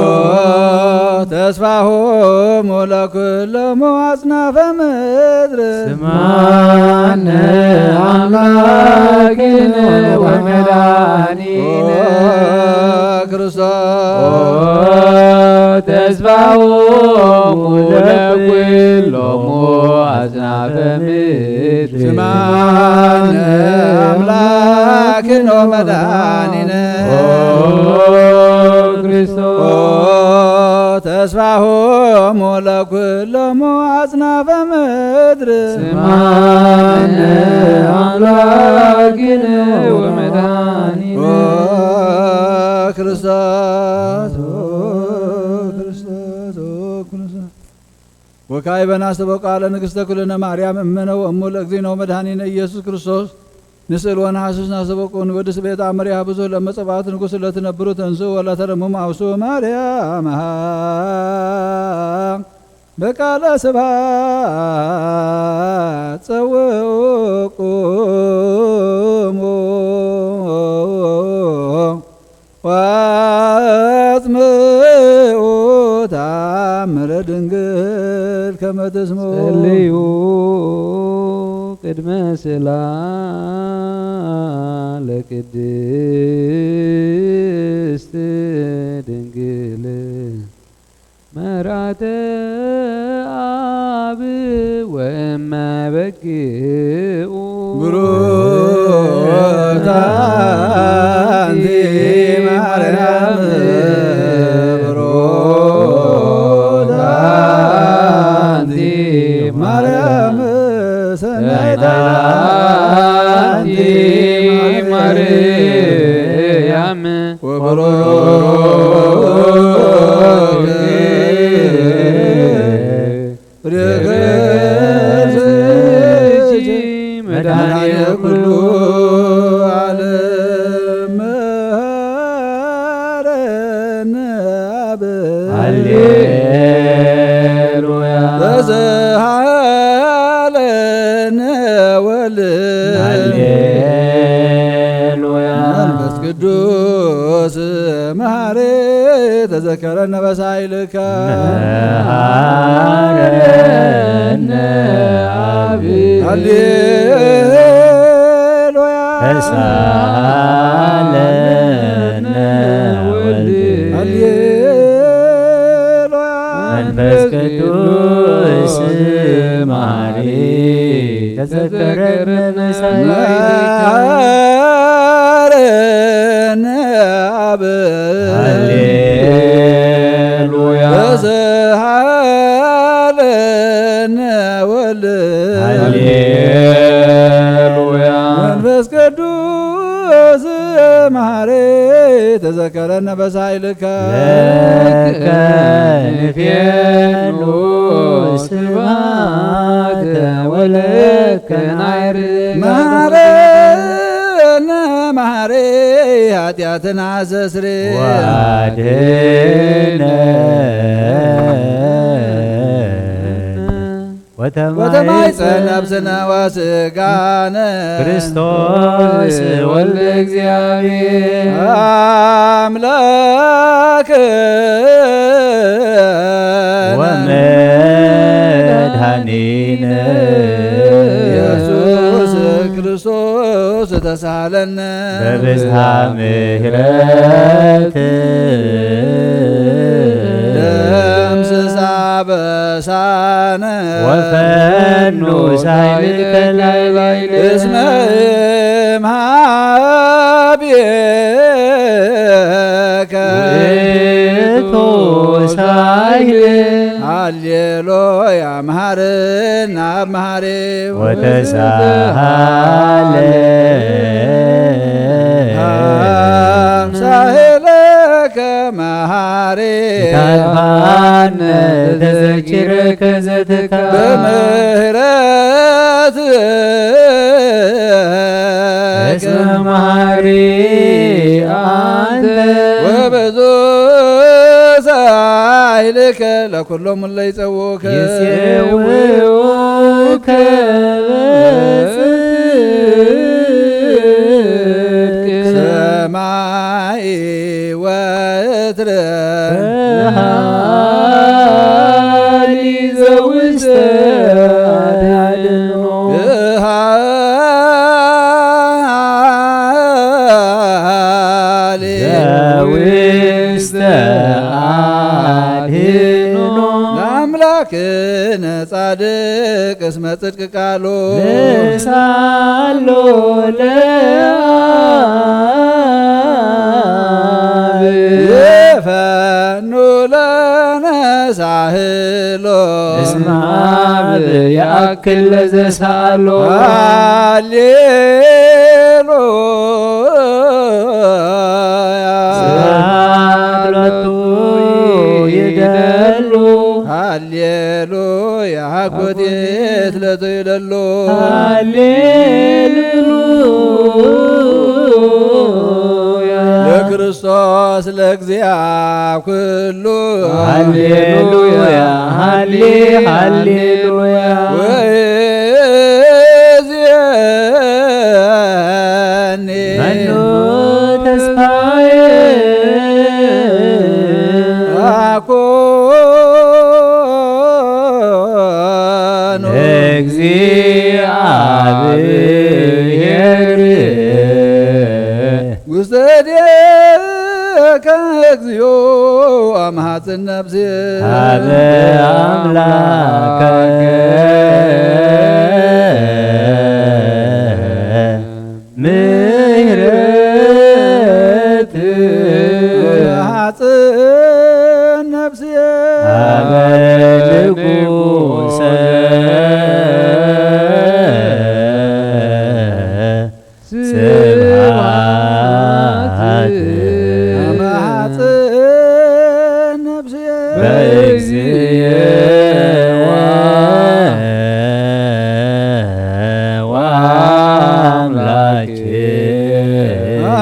ተስፋሆሙ ለኩሎሙ አጽናፈ ምድር። ዝማነ አምላክነ ወመድኃኒነ። ኦ ክርስቶስ። ኦ ተስፋሆሙ ለኩሎሙ አጽናፈ ምድር። ዝማነ አምላክነ ወመድኃኒነ። ኦ ክርስቶስ። ኦ ተስፋሆሙ ለኩሎሙ አጽናፈ ምድር። ዝማነ አምላክነ ወመድኃኒነ። ኦ ክርስቶስ፣ ኦ ክርስቶስ፣ ኦ ክርስቶስ። ወካዕበነ አስተበቁዐ ለንግሥተ ኩልነ ማርያም እምነ ወእሙ ለእግዚእነ ወመድኃኒነ ኢየሱስ ክርስቶስ። ንስእል ወነሐስስ ናስተበቁ ንወድስ ቤት አመሪሃ ብዙህ ለመጸባኦት ንጉሥ ለትነብሩ ተንስኡ ወለተረምሙ አውስኡ ማርያም። በቃለ ስብሐት ጸውዑ ቁሙ ወአጽምዑ ተአምረ ድንግል ከመ ትስምዑ። ጸልዩ ቅድመ ስእላ ለቅድስት ድንግል መራተ አብ ወእመ በግኡ። ብሩክት አንቲ ማርያም፣ ብሩክት አንቲ ማርያም ሰናይተ ማርያም ወበሮክ ፍሬ ከርሥኪ መድኃኔ ኩሉ ዓለም መሐረነ አብ ሃሌሉያ። ተሰሃለነ ወልድ ሃሌሉያ። መንፈስ ቅዱስ መሐሪ ተዘከረነ በሳይልከ መሐረነ አብ ሃሌሉያ። ተሳለነ ወልድ ሃሌሉያ። መንፈስ ቅዱስ መሐሪ ተዘከረነ በሳይልከ መሐረነ አብ ሃሌሉያ። ተሰሃለነ ወልድ ሃሌሉያ። መንፈስ ቅዱስ መሐሪ ተዘከረነ በሳይልከ ለከ ንፌኑ ስብሐተ ወለከ ናይር መሐረነ መሐሪ ኃጢአትና አስተስሪ ዋድነ ወተማይፀ ወተማይፀ ነፍስነ ወስጋነ ክርስቶስ ወልደ እግዚአብሔር አምላክ ወመድኃኒነ ኢየሱስ ክርስቶስ ተሳሃለነ በብዝሃ ምሕረት ደምስስ አበሳነ ወፈኑ ሳይልከ ላዕሌነ እስመ እምሃቤከ ውእቱ ሳይል ሃሌሉያ መሐረነ አብ መሐሪ ወተሳሃለ ሳህለከ መሐሪ ታልፋነ ተዘኪረከ ዘትካ በምህረት እስመ መሐሪ አንተ ወብዙ ሳይልከ ለኩሎም እለ ይጸውከ ይጼውውከ በጽድቅ ሰማይ ወትረ በሃሊ ዘውስተ አድኖ ሃሌ ዘውስተ አድኖ ለአምላክነ ጻድቅ እስመ ጽድቅ ቃሉ ንሳሎ ለአብ ይፈኑ ለነ ሳህሎ እስመ አብ ይአክል ለዘሳሎ ሃሌሉያ ስብሐት ሎቱ ይደሉ ሃሌሉያ አኮቴት ለዘይደሎ ሃሌሉያ ለክርስቶስ ለእግዚአ ኩሉ ሃሌሉያ ሃሌ ሃሌሉያ ወእዜኒ መኑ ተስፋዬ አኮኑ እግዚአብሔር ውስተ እዴከ እግዚኦ አምሐጽን ነፍሴ ሀበ አምላከ ምሕረት አጽን ነፍስየ ሀበ ንጉሰ ስብሐት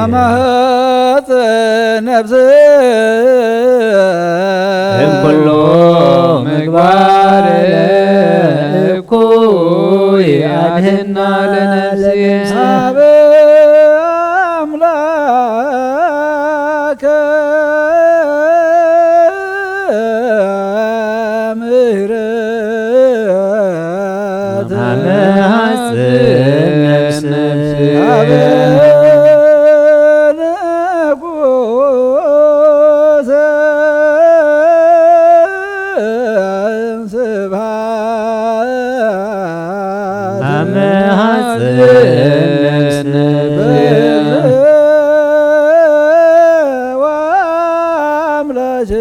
ማህፀን ነፍስ እምኩሉ ምግባር እኩይ አድህና ለነፍስ። አብ አምላከ ምህረት አመ ሐጽን ነፍስ። አብ ንጉሰ ስብሐት አመ ሐጽን ነፍስ። ወአምላክ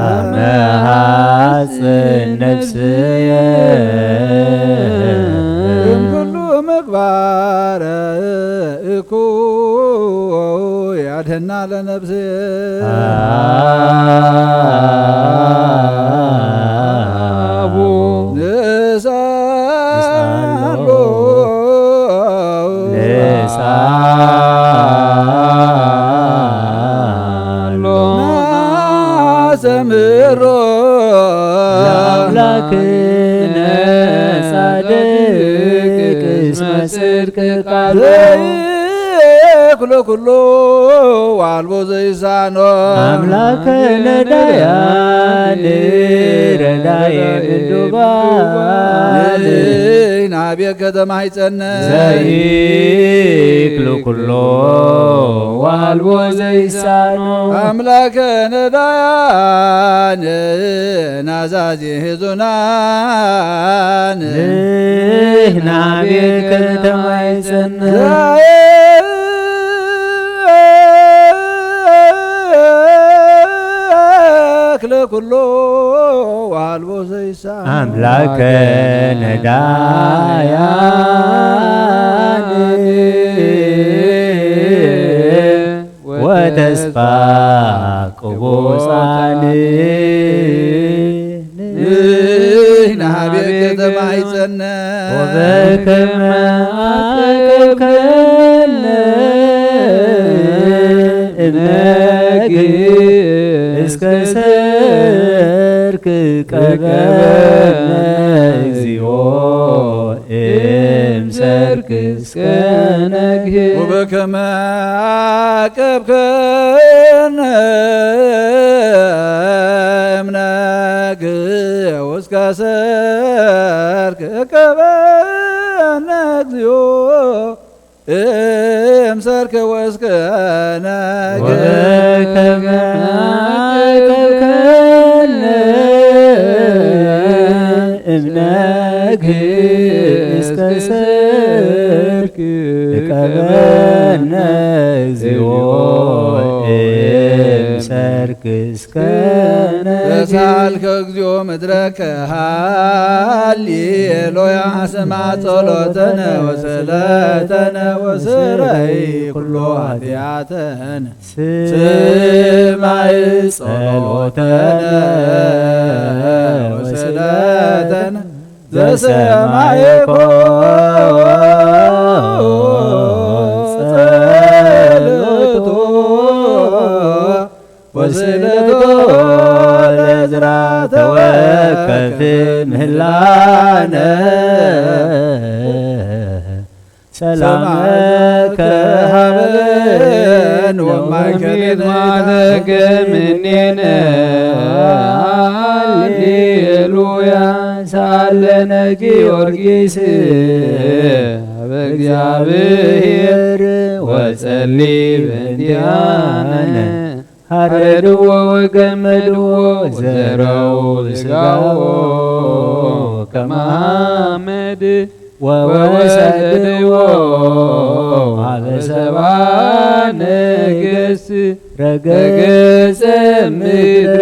አመ ሐጽን ነፍስየ እምኩሉ ምግባር እኩይ አድህና ለነፍስየ። አቡ ንስአሎ ንስአሎ ናስተምህሮ ለአምላክነ ጻድቅ እስመ ጽድቅ ቃሉ። ዘይክሎ ኩሎ ወአልቦ ዘይሳኖ አምላከ ነዳያን ረዳየ ምንዱባን ናቤከ ተማሂጸነ ዘይክሎ ኩሎ ወአልቦ ዘይሳኖ አምላከ ነዳያን ናዛዚ ህዙናን ናቤከ ተማሂጸነ ክለ ኩሎ ወአልቦ ዘይሳ አምላከ ነዳያን ወተስፋ ቅቡጻን ንሕና ቤት ከተማ ይጸነ ወበከመ አቀብከነ እምነግ እስከ ሰርክ ቀበነ እግዚኦ እምሰርክ እስከ ነግህ ወበከመ አቀብከነ እምነግ እስከ ሰርክ ቀበነ እግዚኦ እምሰርክ ወእስከ ነግህ ወበከመ አቀብከነ እምነግ እስከ ሰርክ እቀበነ እግዚኦ እምሰርክ እስከ ነግህ ተሳልከ እግዚኦ ምድረከ ሃሌሉያ ስማ ጸሎተነ ወስእለተነ ወስረይ ኩሎ ኃጢአተነ ስማይ ጸሎተነ ወስእለተነ ዘሰማይኮ ጸሎቶ ወስእለቶ ለዕዝራ ተወከፍ ምህላነ ሰላመከ ሀበነ ወማእከለ ማረገ ምኔነ። ሃሌሉያ ሳለነ ጊዮርጊስ ሀበ እግዚአብሔር ወጸሊ በእንቲአነ። ሐረድዎ ወገመድዎ ወዘረው ስጋዎ ከመ አመድ ወወሰድዎ ሀበ ሰባ ነገስ ረገጸ ምድረ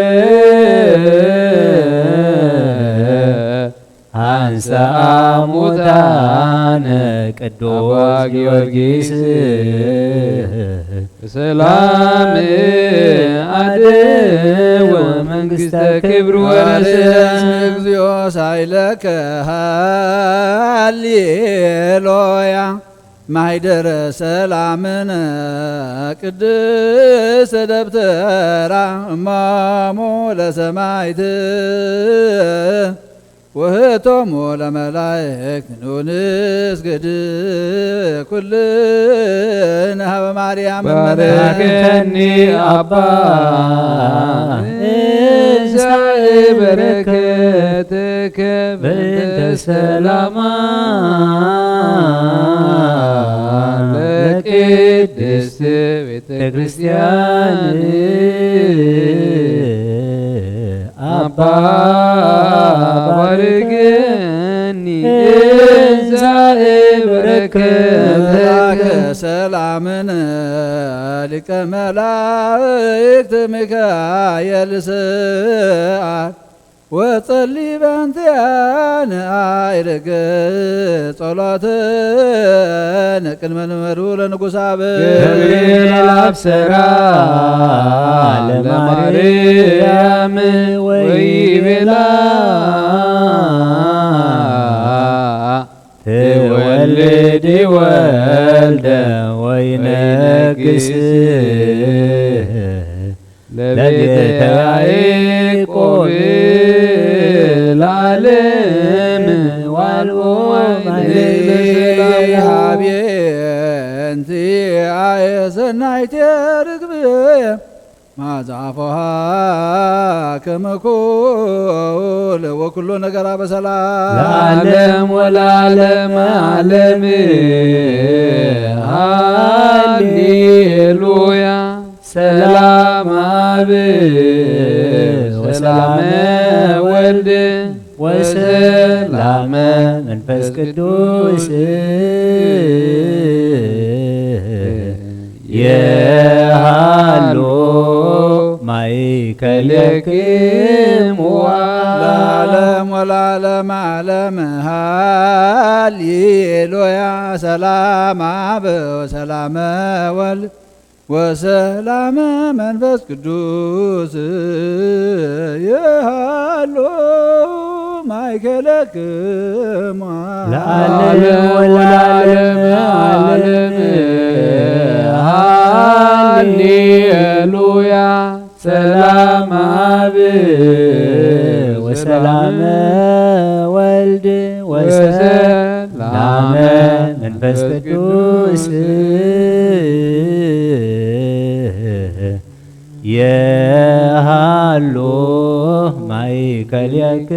አንሰአ ሙታነ ቅዱስ ጊዮርጊስ ሰላም አድወ መንግስተ ክብር ወረሰ። እግዚኦ ሳይለከ ሃሌሉያ ማይደረ ሰላምነ ቅድስት ደብተራ እማሙ ለሰማይት ውህቶሙ ለመላእክት ንስግድ ኩልነ ሀበ ማርያም እመነ። ባርከኒ አባ እንሳኤ በረከትከ በእንተ ሰላማ ለቅድስት ቤተ ክርስቲያን አባ ባርክኒ እንሳኤ በረከትከ። መልአከ ሰላምን ሊቀ መላእክት ሚካኤል ስአል ወጸሊ በእንቲአነ አይርግ ጸሎትነ ቅድመ ንመዱ ለንጉሥ አብ። ገብርኤል አብሰራ ለማርያም ወይቤላ ትወልዲ ወልደ ወይነግስ ለቤተ ያዕቆብ ለዓለም ዋልቦ ማይሌ ሀቤ እንቲ አየ ሰናይቴ ርግብ ማዛፎሃ ከመ ኩል ወኩሎ ነገራ በሰላም ለዓለም ወለዓለም። ሃሌሉያ። ሰላም አብ ወሰላም ወልድ ወሰላም መንፈስ ቅዱስ የሃሎ ማእከሌክሙ ለዓለም ወለዓለመ ዓለም። ሃሌሉያ። ሰላም አብ ወሰላመ ወልድ ወሰላመ መንፈስ ቅዱስ የሃሎ ማእከሌክሙ ለዓለም ወለዓለመ ዓለም። ሃሌሉያ። ሰላም አብ ወሰላመ ወልድ ወሰላመ መንፈስ ቅዱስ የሃሎ ማእከሌክሙ።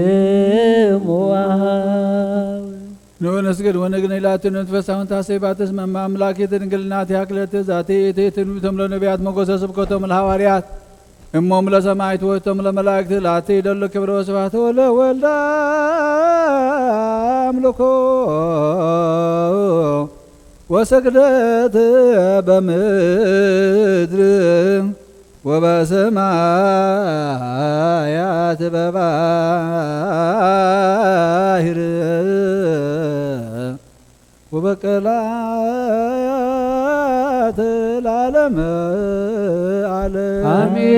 ንዑ ንስግድ ወንግነይ ላቲ መንፈሳውን ታሰይባትስ መማ አምላክ ድንግልናት ያክለት ዛቲ እቲ ትንቢቶም ለነቢያት ሞገሰ ስብከቶም ለሐዋርያት እሞም ለሰማዕት ወህቶም ለመላእክት ላቲ ይደሉ ክብረ ወስብሐት ወለወልድ አምልኮ ወስግደት በምድር ወበሰማያት በባህር ወበቀላያት ለዓለመ ዓለም። አሜን።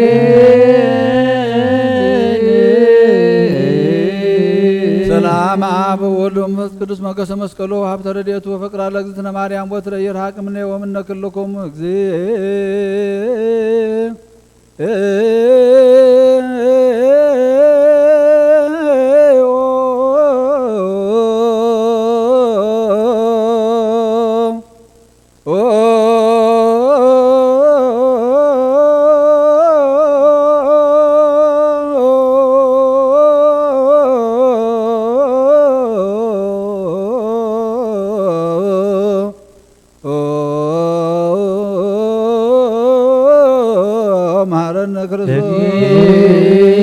ሰላም አብ ወወልድ ወመንፈስ ቅዱስ ሞገሰ መስቀሉ ሀብተ ረድኤቱ ወፍቅራ ለእግዝእትነ ማርያም ወትረ ይርሃቅ እምኔ ወምነ ክልኩም እግዚእ መሐረነ ክርስቶስ።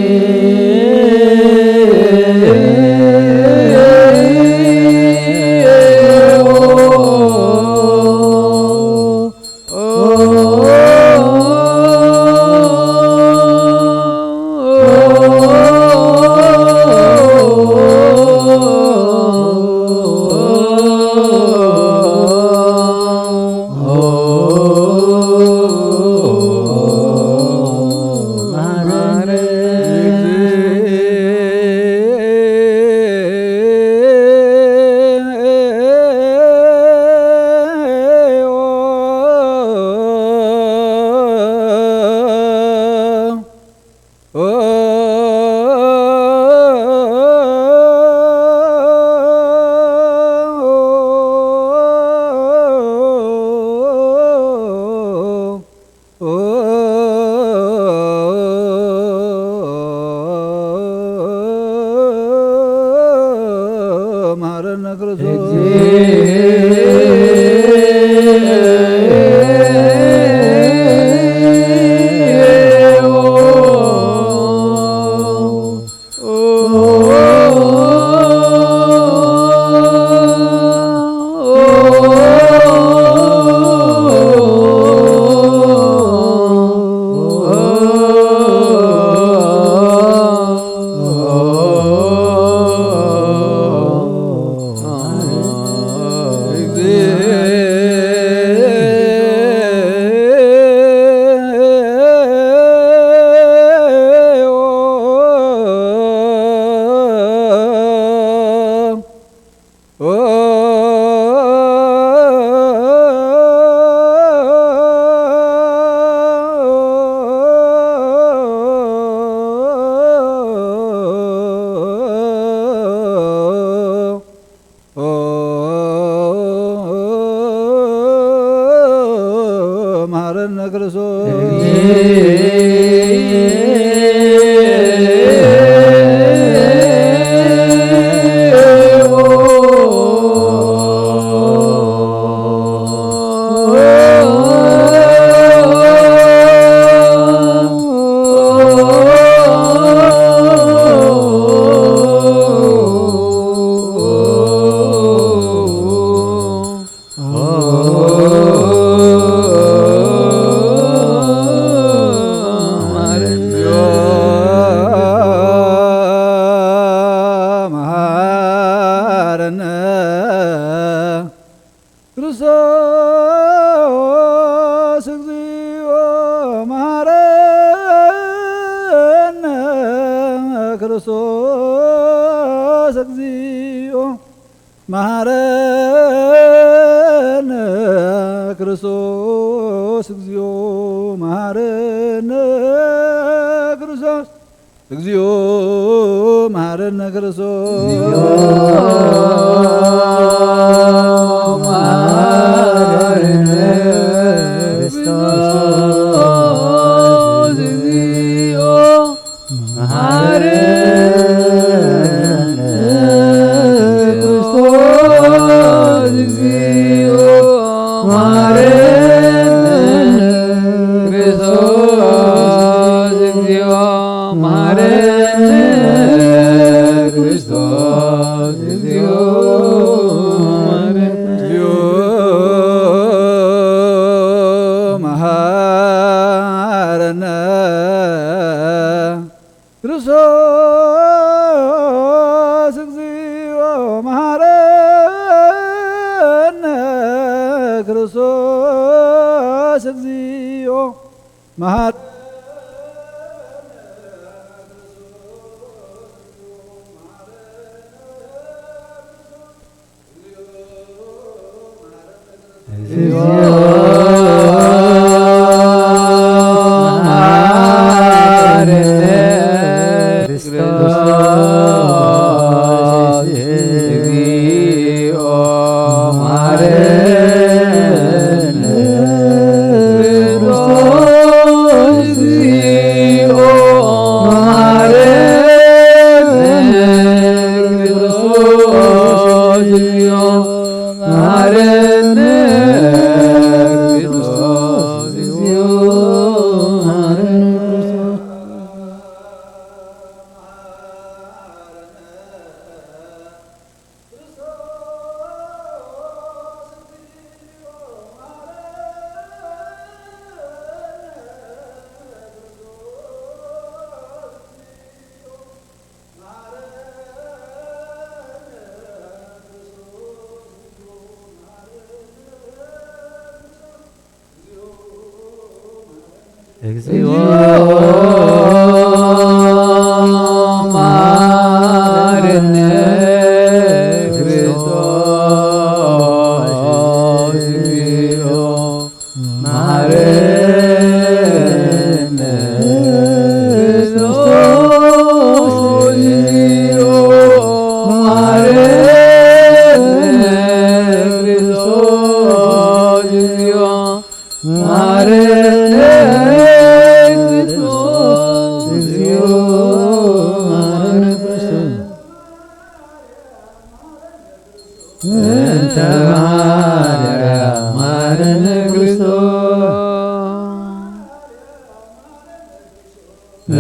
ክርስቶስ መሐረነ። ክርስቶስ እግዚኦ መሐረነ። ክርስቶስ እግዚኦ መሐረነ። ክርስቶስ እግዚኦ መሐረነ። ክርስቶስ እግዚኦ መሐረነ። ክርስቶስ መሐረነ። ክርስቶስ እግዚኦ መሐረነ። እግዚኦ መሐረነ። ክርስቶስ እግዚኦ መሐረነ። ክርስቶስ እግዚኦ መሐረነ። እግዚኦ መሐረነ። ክርስቶስ እግዚኦ መሐረነ። ክርስቶስ እግዚኦ መሐረነ። ክርስቶስ እግዚኦ መሐረነ። ክርስቶስ እግዚኦ መሐረነ። ክርስቶስ እግዚኦ መሐረነ። ክርስቶስ እግዚኦ መሐረነ። ክርስቶስ እግዚኦ መሐረነ። ክርስቶስ እግዚኦ መሐረነ። ክርስቶስ እግዚኦ መሐረነ። ክርስቶስ እንተ ማርያም መሐረነ። ክርስቶስ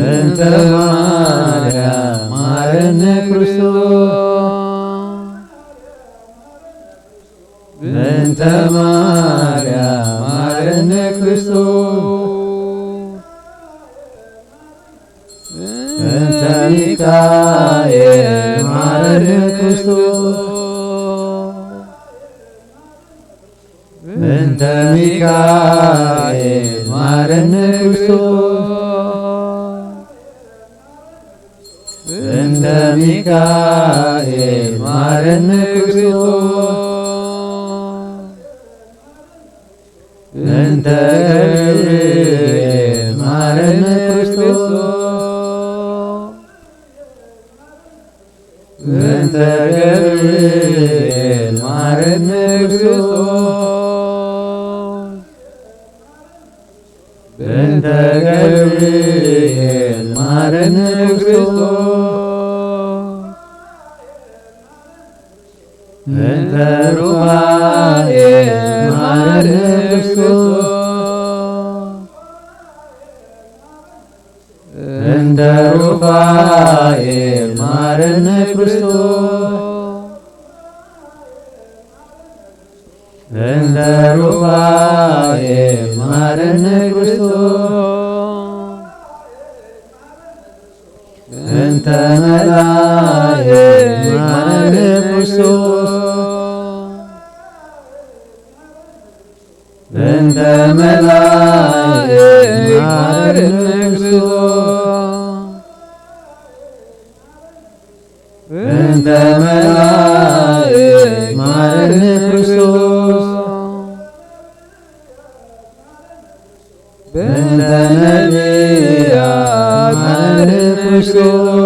እንተ ማርያም መሐረነ። ክርስቶስ እንተ ማርያም መሐረነ። ክርስቶስ እንተ ሚካኤል መሐረነ። ክርስቶስ እንተ ሚካኤል መሐረነ። ክርስቶስ እንተ ሚካኤል መሐረነ። ክርስቶስ እንተ ገብርኤል መሐረነ። ክርስቶስ እንተ ገብርኤል መሐረነ። ክርስቶስ እንተ ገብርኤል ማረነ ክርስቶስ፣ እንተ ሩፋኤል ማረነ ክርስቶስ፣ እንተ ሩፋኤል ማረነ ክርስቶስ፣ እንተ ሩፋኤል ማረነ ክርስቶስ፣ እንተ መላእክት ማረነ ክርስቶስ፣ እንተ መላእክት ማረነ ክርስቶስ፣ እንተ መላእክት ማረነ ክርስቶስ፣ እንተ ነቢያት ማረነ ክርስቶስ፣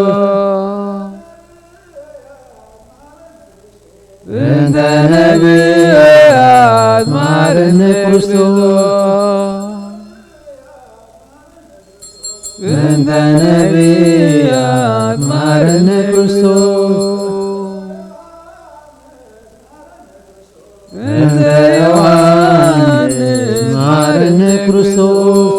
እንተ ነቢያት ማረነ ክርስቶስ፣ እንተ ነቢያት ማረነ ክርስቶስ፣ እንተ ዮሃንስ ማረነ ክርስቶስ፣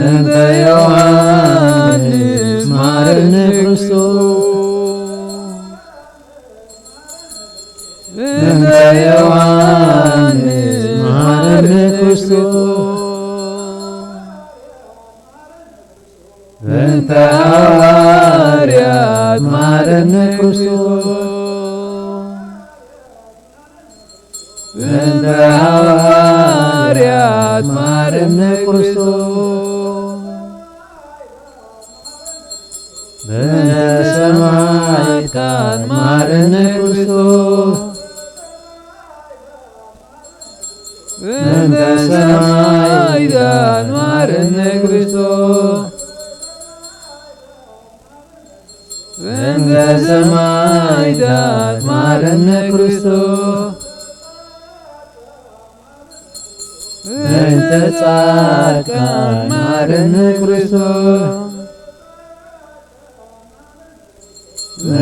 እንተ ዮሃንስ ማረነ ክርስቶስ፣ እንተ ዮሃንስ ማረነ ክርስቶስ፣ እንተ ሃዋርያት ማረነ ክርስቶስ፣ እንተ ሃዋርያት ማረነ ክርስቶስ፣ እንተ ሰማዕታት ማረነ ክርስቶስ፣ እንተ ሰማዕታት ማረነ ክርስቶስ፣ እንተ ሰማዕታት ማረነ ክርስቶስ፣ እንተ ጻድቃን ማረነ ክርስቶስ፣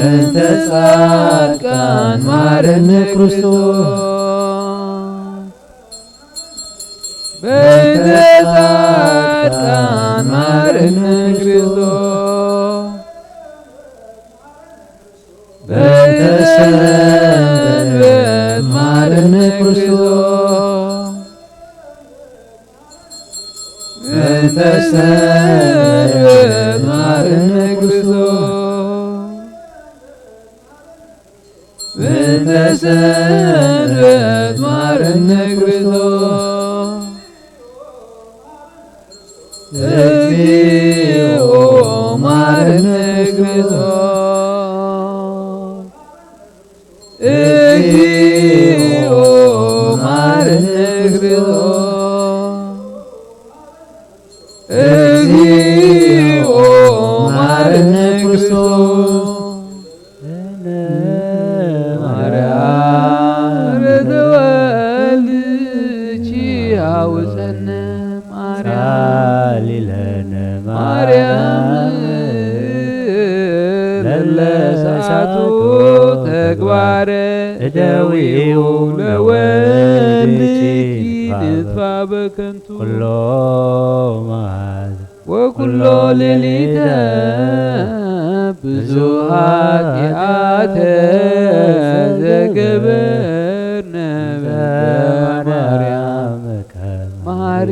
እንተ ጻድቃን ማረነ ክርስቶስ፣ እንተ ጻድቃን ማረነ ክርስቶስ፣ እንተ ሰንበት ማረነ ክርስቶስ፣ እንተ ሰንበት ማረነ ክርስቶስ፣ እንተ ሰንበት ማረነ ክርስቶስ፣ እግዚኦ ማረነ ክርስቶስ፣ እግዚኦ ማረነ ክርስቶስ፣ እግዚኦ ማረነ ክርስቶስ። እነ ማርያም ተወልድኪ አውፀነ ማርያም። ሳሊለነ ማርያም ለለሳቱ ተግባረ እደዊኡ ለወልድኪ ንጥፋ በከንቱ ኩሎ መዓልቲ ወኩሎ ሌሊተ ብዙ ኃጢአተ ዘገበርነ በእንተ ማርያም መሐሪ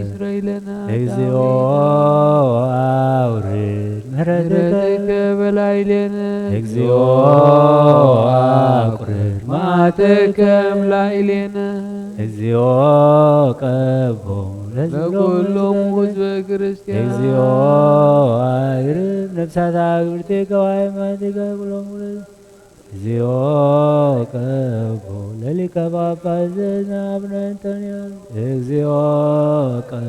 እስራኤለነ እግዚኦ አውርድ ምሕረትከ በላዕሌነ። እግዚኦ አቁርር መዓተከ እምላዕሌነ። እግዚኦ ቀቦ ለኩሎም ሕዝበ ክርስቲያን። እግዚኦ አይርድ ነፍሳት አግብርቴ ገዋይ ማቲጋ ኩሎም እግዚኦ ቀቦ ለሊቀ ጳጳስ ዘዝነ አቡነ እንጦንዮስ። እግዚኦ ቀ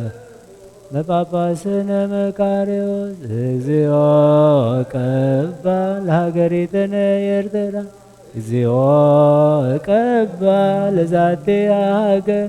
ለጳጳስነ መቃርዮስ። እግዚኦ ቀባ ለሀገሪትነ ኤርትራ። እግዚኦ ቀባ ለዛቲ ሀገር።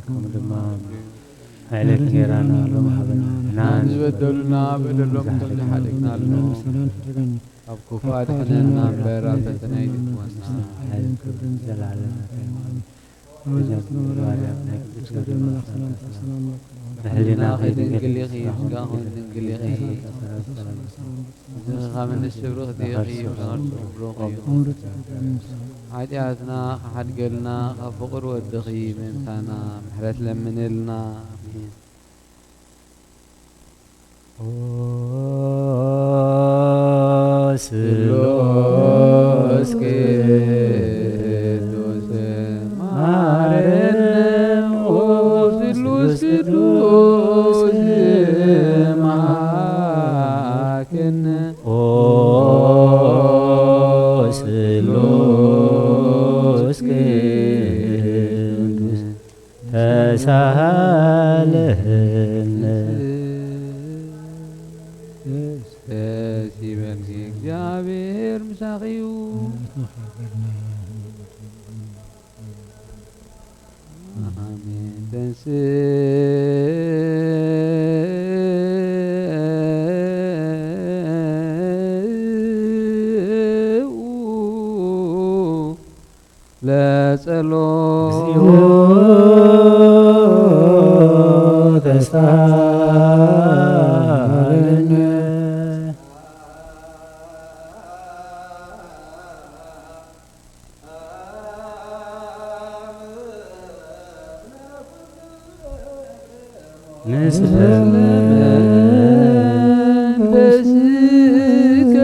ከምኡ ድማ ምሕረት ጌራና ሎም ሃበና። ንሕናን ዝበደሉና በደሎም ከም ንሓድግና ኣሎ። ካብ ክፉእ ኣድሕነና እምበር ኣብ ፈተና ኣይትእትወና። ሓይልን ክብርን ዘላለማት እዩ። እዞም ማርያም ናይ ቅድስት ገብርኤል መልኣክ ሰላምታ ሰላም እብለኪ። ብሕሊናኺ ድንግል ኢኺ፣ ብስጋኺ እውን ድንግል ኢኺ። እዚ ካብ ኣንስቲ ብርኽቲ ኢኺ፣ ብርኽ እዩ። ሓጢኣትና ክሓድገልና ካብ ፍቑር ወድኺ ምእንታና ምሕረት ለምንልና። ኣሜን። ኦ ስሉስ ቅዱስ መሃረነ፣ ኦ ስሉስ ቅዱስ መሃከነ፣ ኦ ስሉስ ቅዱስ ተሳሃለነ። ደስ ይበልኪ፣ እግዚኣብሔር ምሳኺ እዩ። ኣሜን። ተንሥኡ ለጸሎት። እግዚኦ ተሳሃለነ። ምስለ መንፈስከ።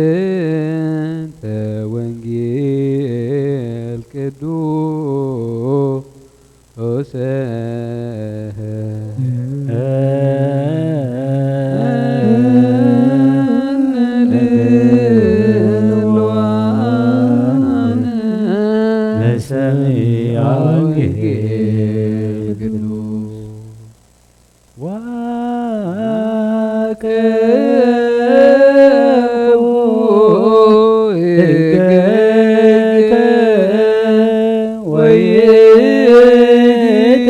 በእንተ ወንጌል ቅዱስ ለሰሚዐ ወንጌል ቅዱስ። ወአቀብኩ ሕገከ ወይእቲ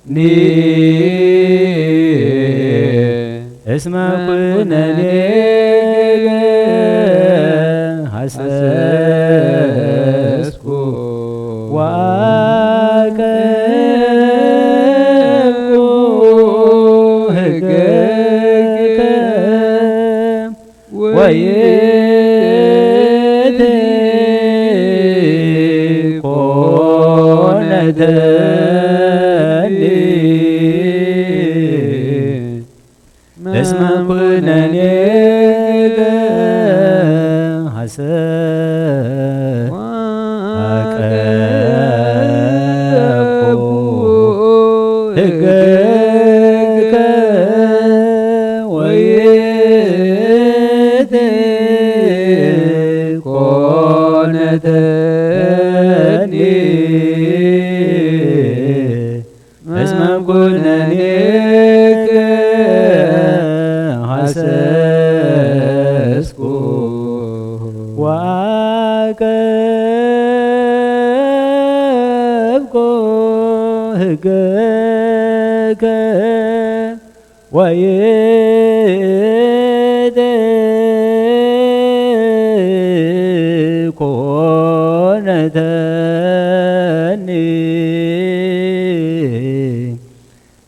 ኮነተኒ። እስመ ኩነኔ ሐሰስኩ ወአቀብኩ ሕገከ ወይእቲ ኮነተኒ እስመ ኩነኔከ ሐሰ አቀብኩ ህገከ ወይእቲ ኮነተኒ እስመ ኩነኔከ ሐሰስኩ ወአቀብኩ ህገከ ወይእቲ ኮነተኒ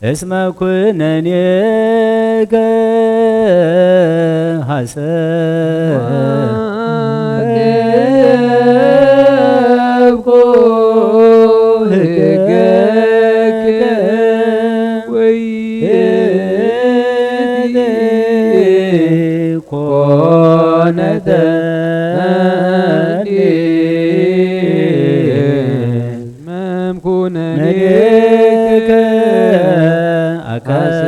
እስመ ኩነኔከ ሐሰ አቀብኩ ህገከ ወይእቲ ኮነተኒ መምኩነኔከ አቀስኩ።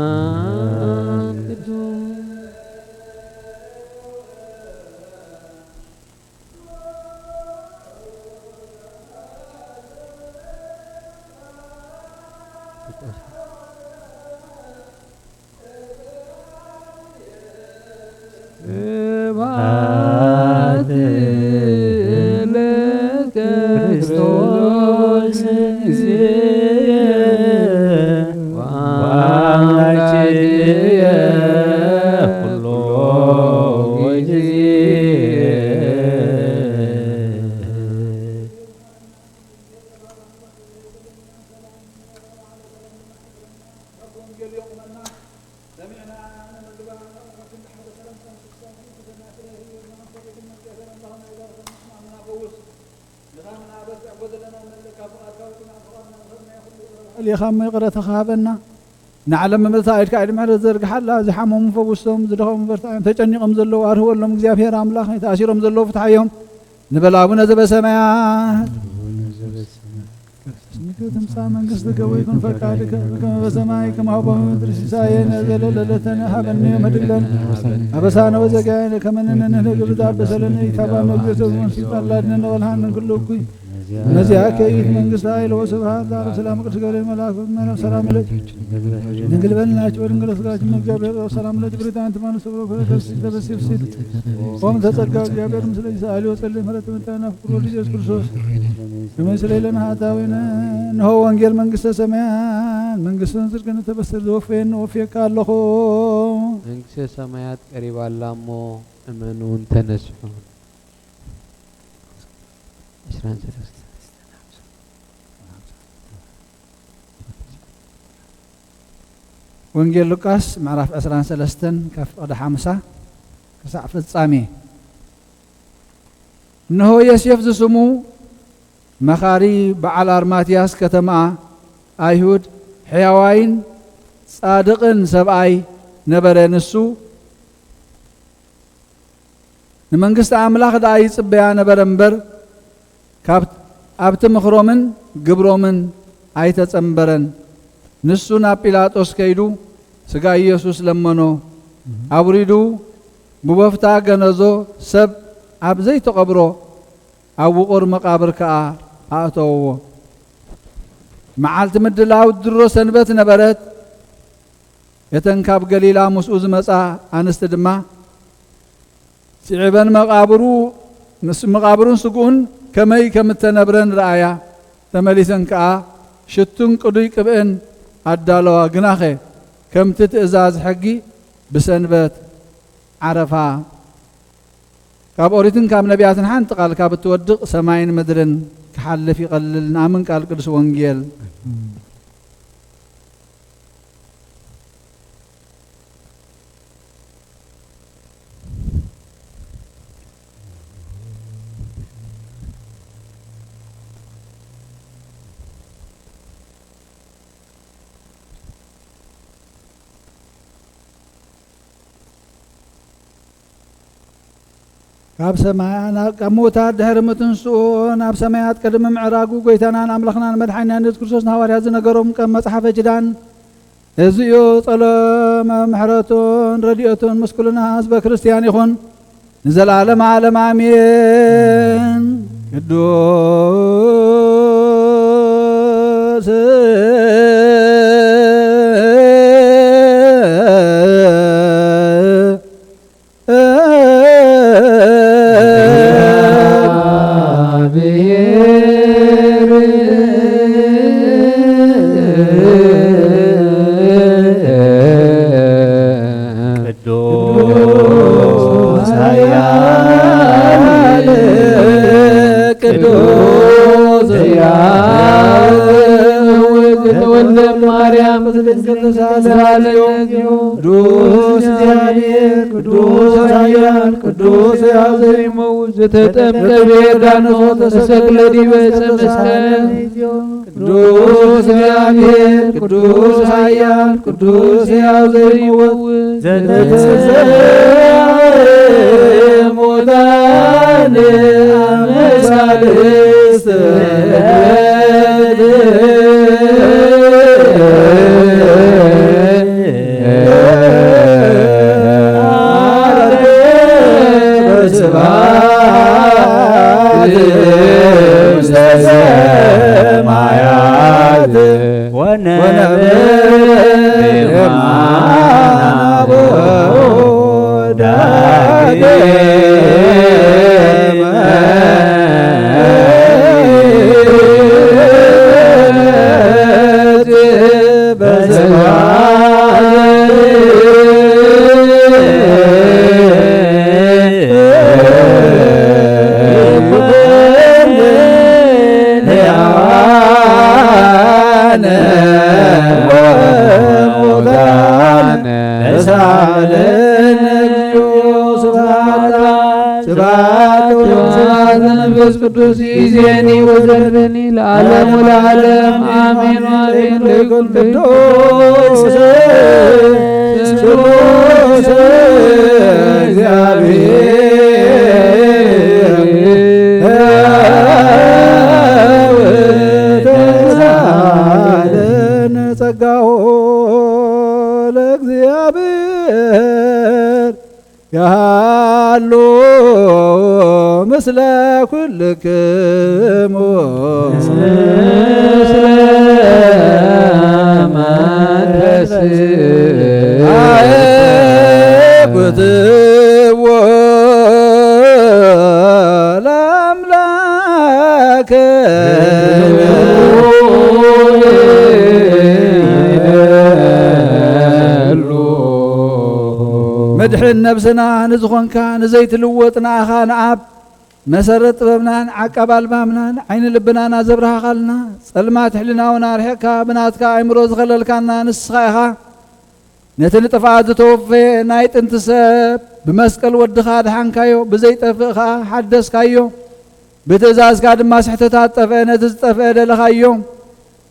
በአማን ቅዱስ ስብሐት ለከርስቶስ እግዚእ ወአምላክየ ኩሎ ጊዜ። እሊኻ እሞ ይቕረታኻ ሃበና። ንዓለም መመልታ ኢድካ ኢድ ምሕረት ዘርግሓላ፣ ዝሓመሙ ፈውሶም፣ ዝደኸሙ በርትዓዮም፣ ተጨኒቖም ዘለዉ ኣርህወሎም እግዚኣብሔር ኣምላኽ፣ ተኣሲሮም ዘለዉ ፍትሓዮም። ንበል ኣቡነ ዘበሰማያት። ስምከ ትምጻእ መንግስትከ ወይኩን ፈቃድከ በከመ በሰማይ ከማሁ በምድር። ሲሳየነ ዘለለዕለትነ ሀበነ ዮም ህድግ ለነ። አበሳነ ወጌጋየነ ከመ ንሕነኒ ንህድግ ለዘአበሰ ለነ። ኢታብአነ እግዚኦ ውስተ ፈተነ አድኅነነ ወአድኀነነ እምኩሉ እኩይ። እምነዚአከ ይእቲ መንግስት ኃይል ወስብሐት ለዓለመ። ሰላም ቅዱስ ገብርኤል መልአክ መርያም ሰላም ለኪ ድንግል በልናች ወድንግል ስጋች እግዚአብሔር ሰላም ለኪ ብሪታን ትማን ሰብሮ ከረከስ ተበሲፍ ሲል ኦም ተጸጋ እግዚአብሔር ምስለ ይስአሊ ወጸልይ ምሕረት ምታና ፍቅሩ ኢየሱስ ክርስቶስ ይመስለይ ለነ ኃጣውኢነ። እነሆ ወንጌል መንግሥተ ሰማያት መንግሥትን ጽድቅን ተበስር ዘወፈየኒ ወፍየካ ኣለኹ። መንግሥተ ሰማያት ቀሪባ ኣላ እሞ እመኑን ተነስሑን። ዕስራን ሰለስተን ወንጌል ሉቃስ ምዕራፍ ዕስራን ሰለስተን ካብ ፍቕዲ ሓምሳ ክሳዕ ፍጻሜ። እነሆ ዮሴፍ ዝስሙ መኻሪ በዓል ኣርማትያስ ከተማ ኣይሁድ ሕያዋይን ጻድቕን ሰብኣይ ነበረ። ንሱ ንመንግስቲ ኣምላኽ ደኣ ይጽበያ ነበረ እምበር፣ ካብ ኣብቲ ምኽሮምን ግብሮምን ኣይተጸንበረን። ንሱ ናብ ጲላጦስ ከይዱ ስጋ ኢየሱስ ለመኖ። ኣውሪዱ ብቦፍታ ገነዞ፣ ሰብ ኣብ ዘይተቐብሮ ኣብ ውቑር መቓብር ከኣ ኣእተወዎ። መዓልቲ ምድላው ድሮ ሰንበት ነበረት። እተን ካብ ገሊላ ምስኡ ዝመጻ ኣንስቲ ድማ ስዒበን መቓብሩ፣ ምስ መቓብሩን ስግኡን ከመይ ከም እተነብረን ረኣያ። ተመሊሰን ከኣ ሽቱን ቅዱይ ቅብእን ኣዳለዋ። ግናኸ ከምቲ ትእዛዝ ሕጊ ብሰንበት ዓረፋ ካብ ኦሪትን ካብ ነቢያትን ሓንቲ ቃል ካብ እትወድቕ ሰማይን ምድርን ክሓልፍ ይቐልል። ንኣምን ቃል ቅዱስ ወንጌል። ካብ ሰማያ ናብ፣ ካብ ምውታት ድሕሪ ምትንስኡ ናብ ሰማያት ቅድሚ ምዕራጉ፣ ጎይታናን ኣምላኽናን መድሓኒናን የሱስ ክርስቶስ ንሃዋርያት ዝነገሮም ከም መጽሓፈ ኪዳን፣ እዚ እዩ። ጸሎት ምሕረቱን ረድኤቱን ምስ ኩልና ህዝበ ክርስትያን ይኹን ንዘለዓለመ ዓለም ኣሜን። ቅዱስ ቅዱስ ኃያል ቅዱስ ሕያው ዘተወልደ ማርያም ቅድስት ሳሌ ቅዱስ እግዚአብሔር ቅዱስ ኃያል ቅዱስ ሕያው ዘይመውት ዘተጠምቀ በዮርዳኖስ ተሰቅለ ዲበ ዕፀ መስቀል ቅዱስ እግዚአብሔር ቅዱስ ኃያል ቅዱስ ሕያው ዘይመውት ዘተንሥአ እሙታን አመ ሣልስት ስብሐት ለመንፈስ ቅዱስ ይእዜኒ ወዘልፈኒ ለዓለሙ ለዓለም አሜን። አሜን። ለይኩን ቅዱስ ቅዱስ እግዚአብሔር ተሳለን ጸጋሁ ለእግዚአብሔር ያሉ ምስለ ኩልክሙ ምስለ መንፈስ አየኩትዎ ለአምላክ መድሕን ነብስና ንዝኾንካ ንዘይትልወጥ ንኣኻ ንኣብ መሰረት ጥበብናን ዓቃብ ኣልባብናን ዓይኒ ልብናን ኣዘብርሃኻልና፣ ጸልማት ሕልናውና ኣርሒቕካ ብናትካ ኣእምሮ ዝኸለልካና ንስኻ ኢኻ። ነቲ ንጥፍኣት ዝተወፈየ ናይ ጥንቲ ሰብ ብመስቀል ወድኻ ኣድሓንካዮ፣ ብዘይጠፍእ ኸኣ ሓደስካዮ። ብትእዛዝካ ድማ ስሕተታት ጠፍአ፣ ነቲ ዝጠፍአ ደለኻዮ።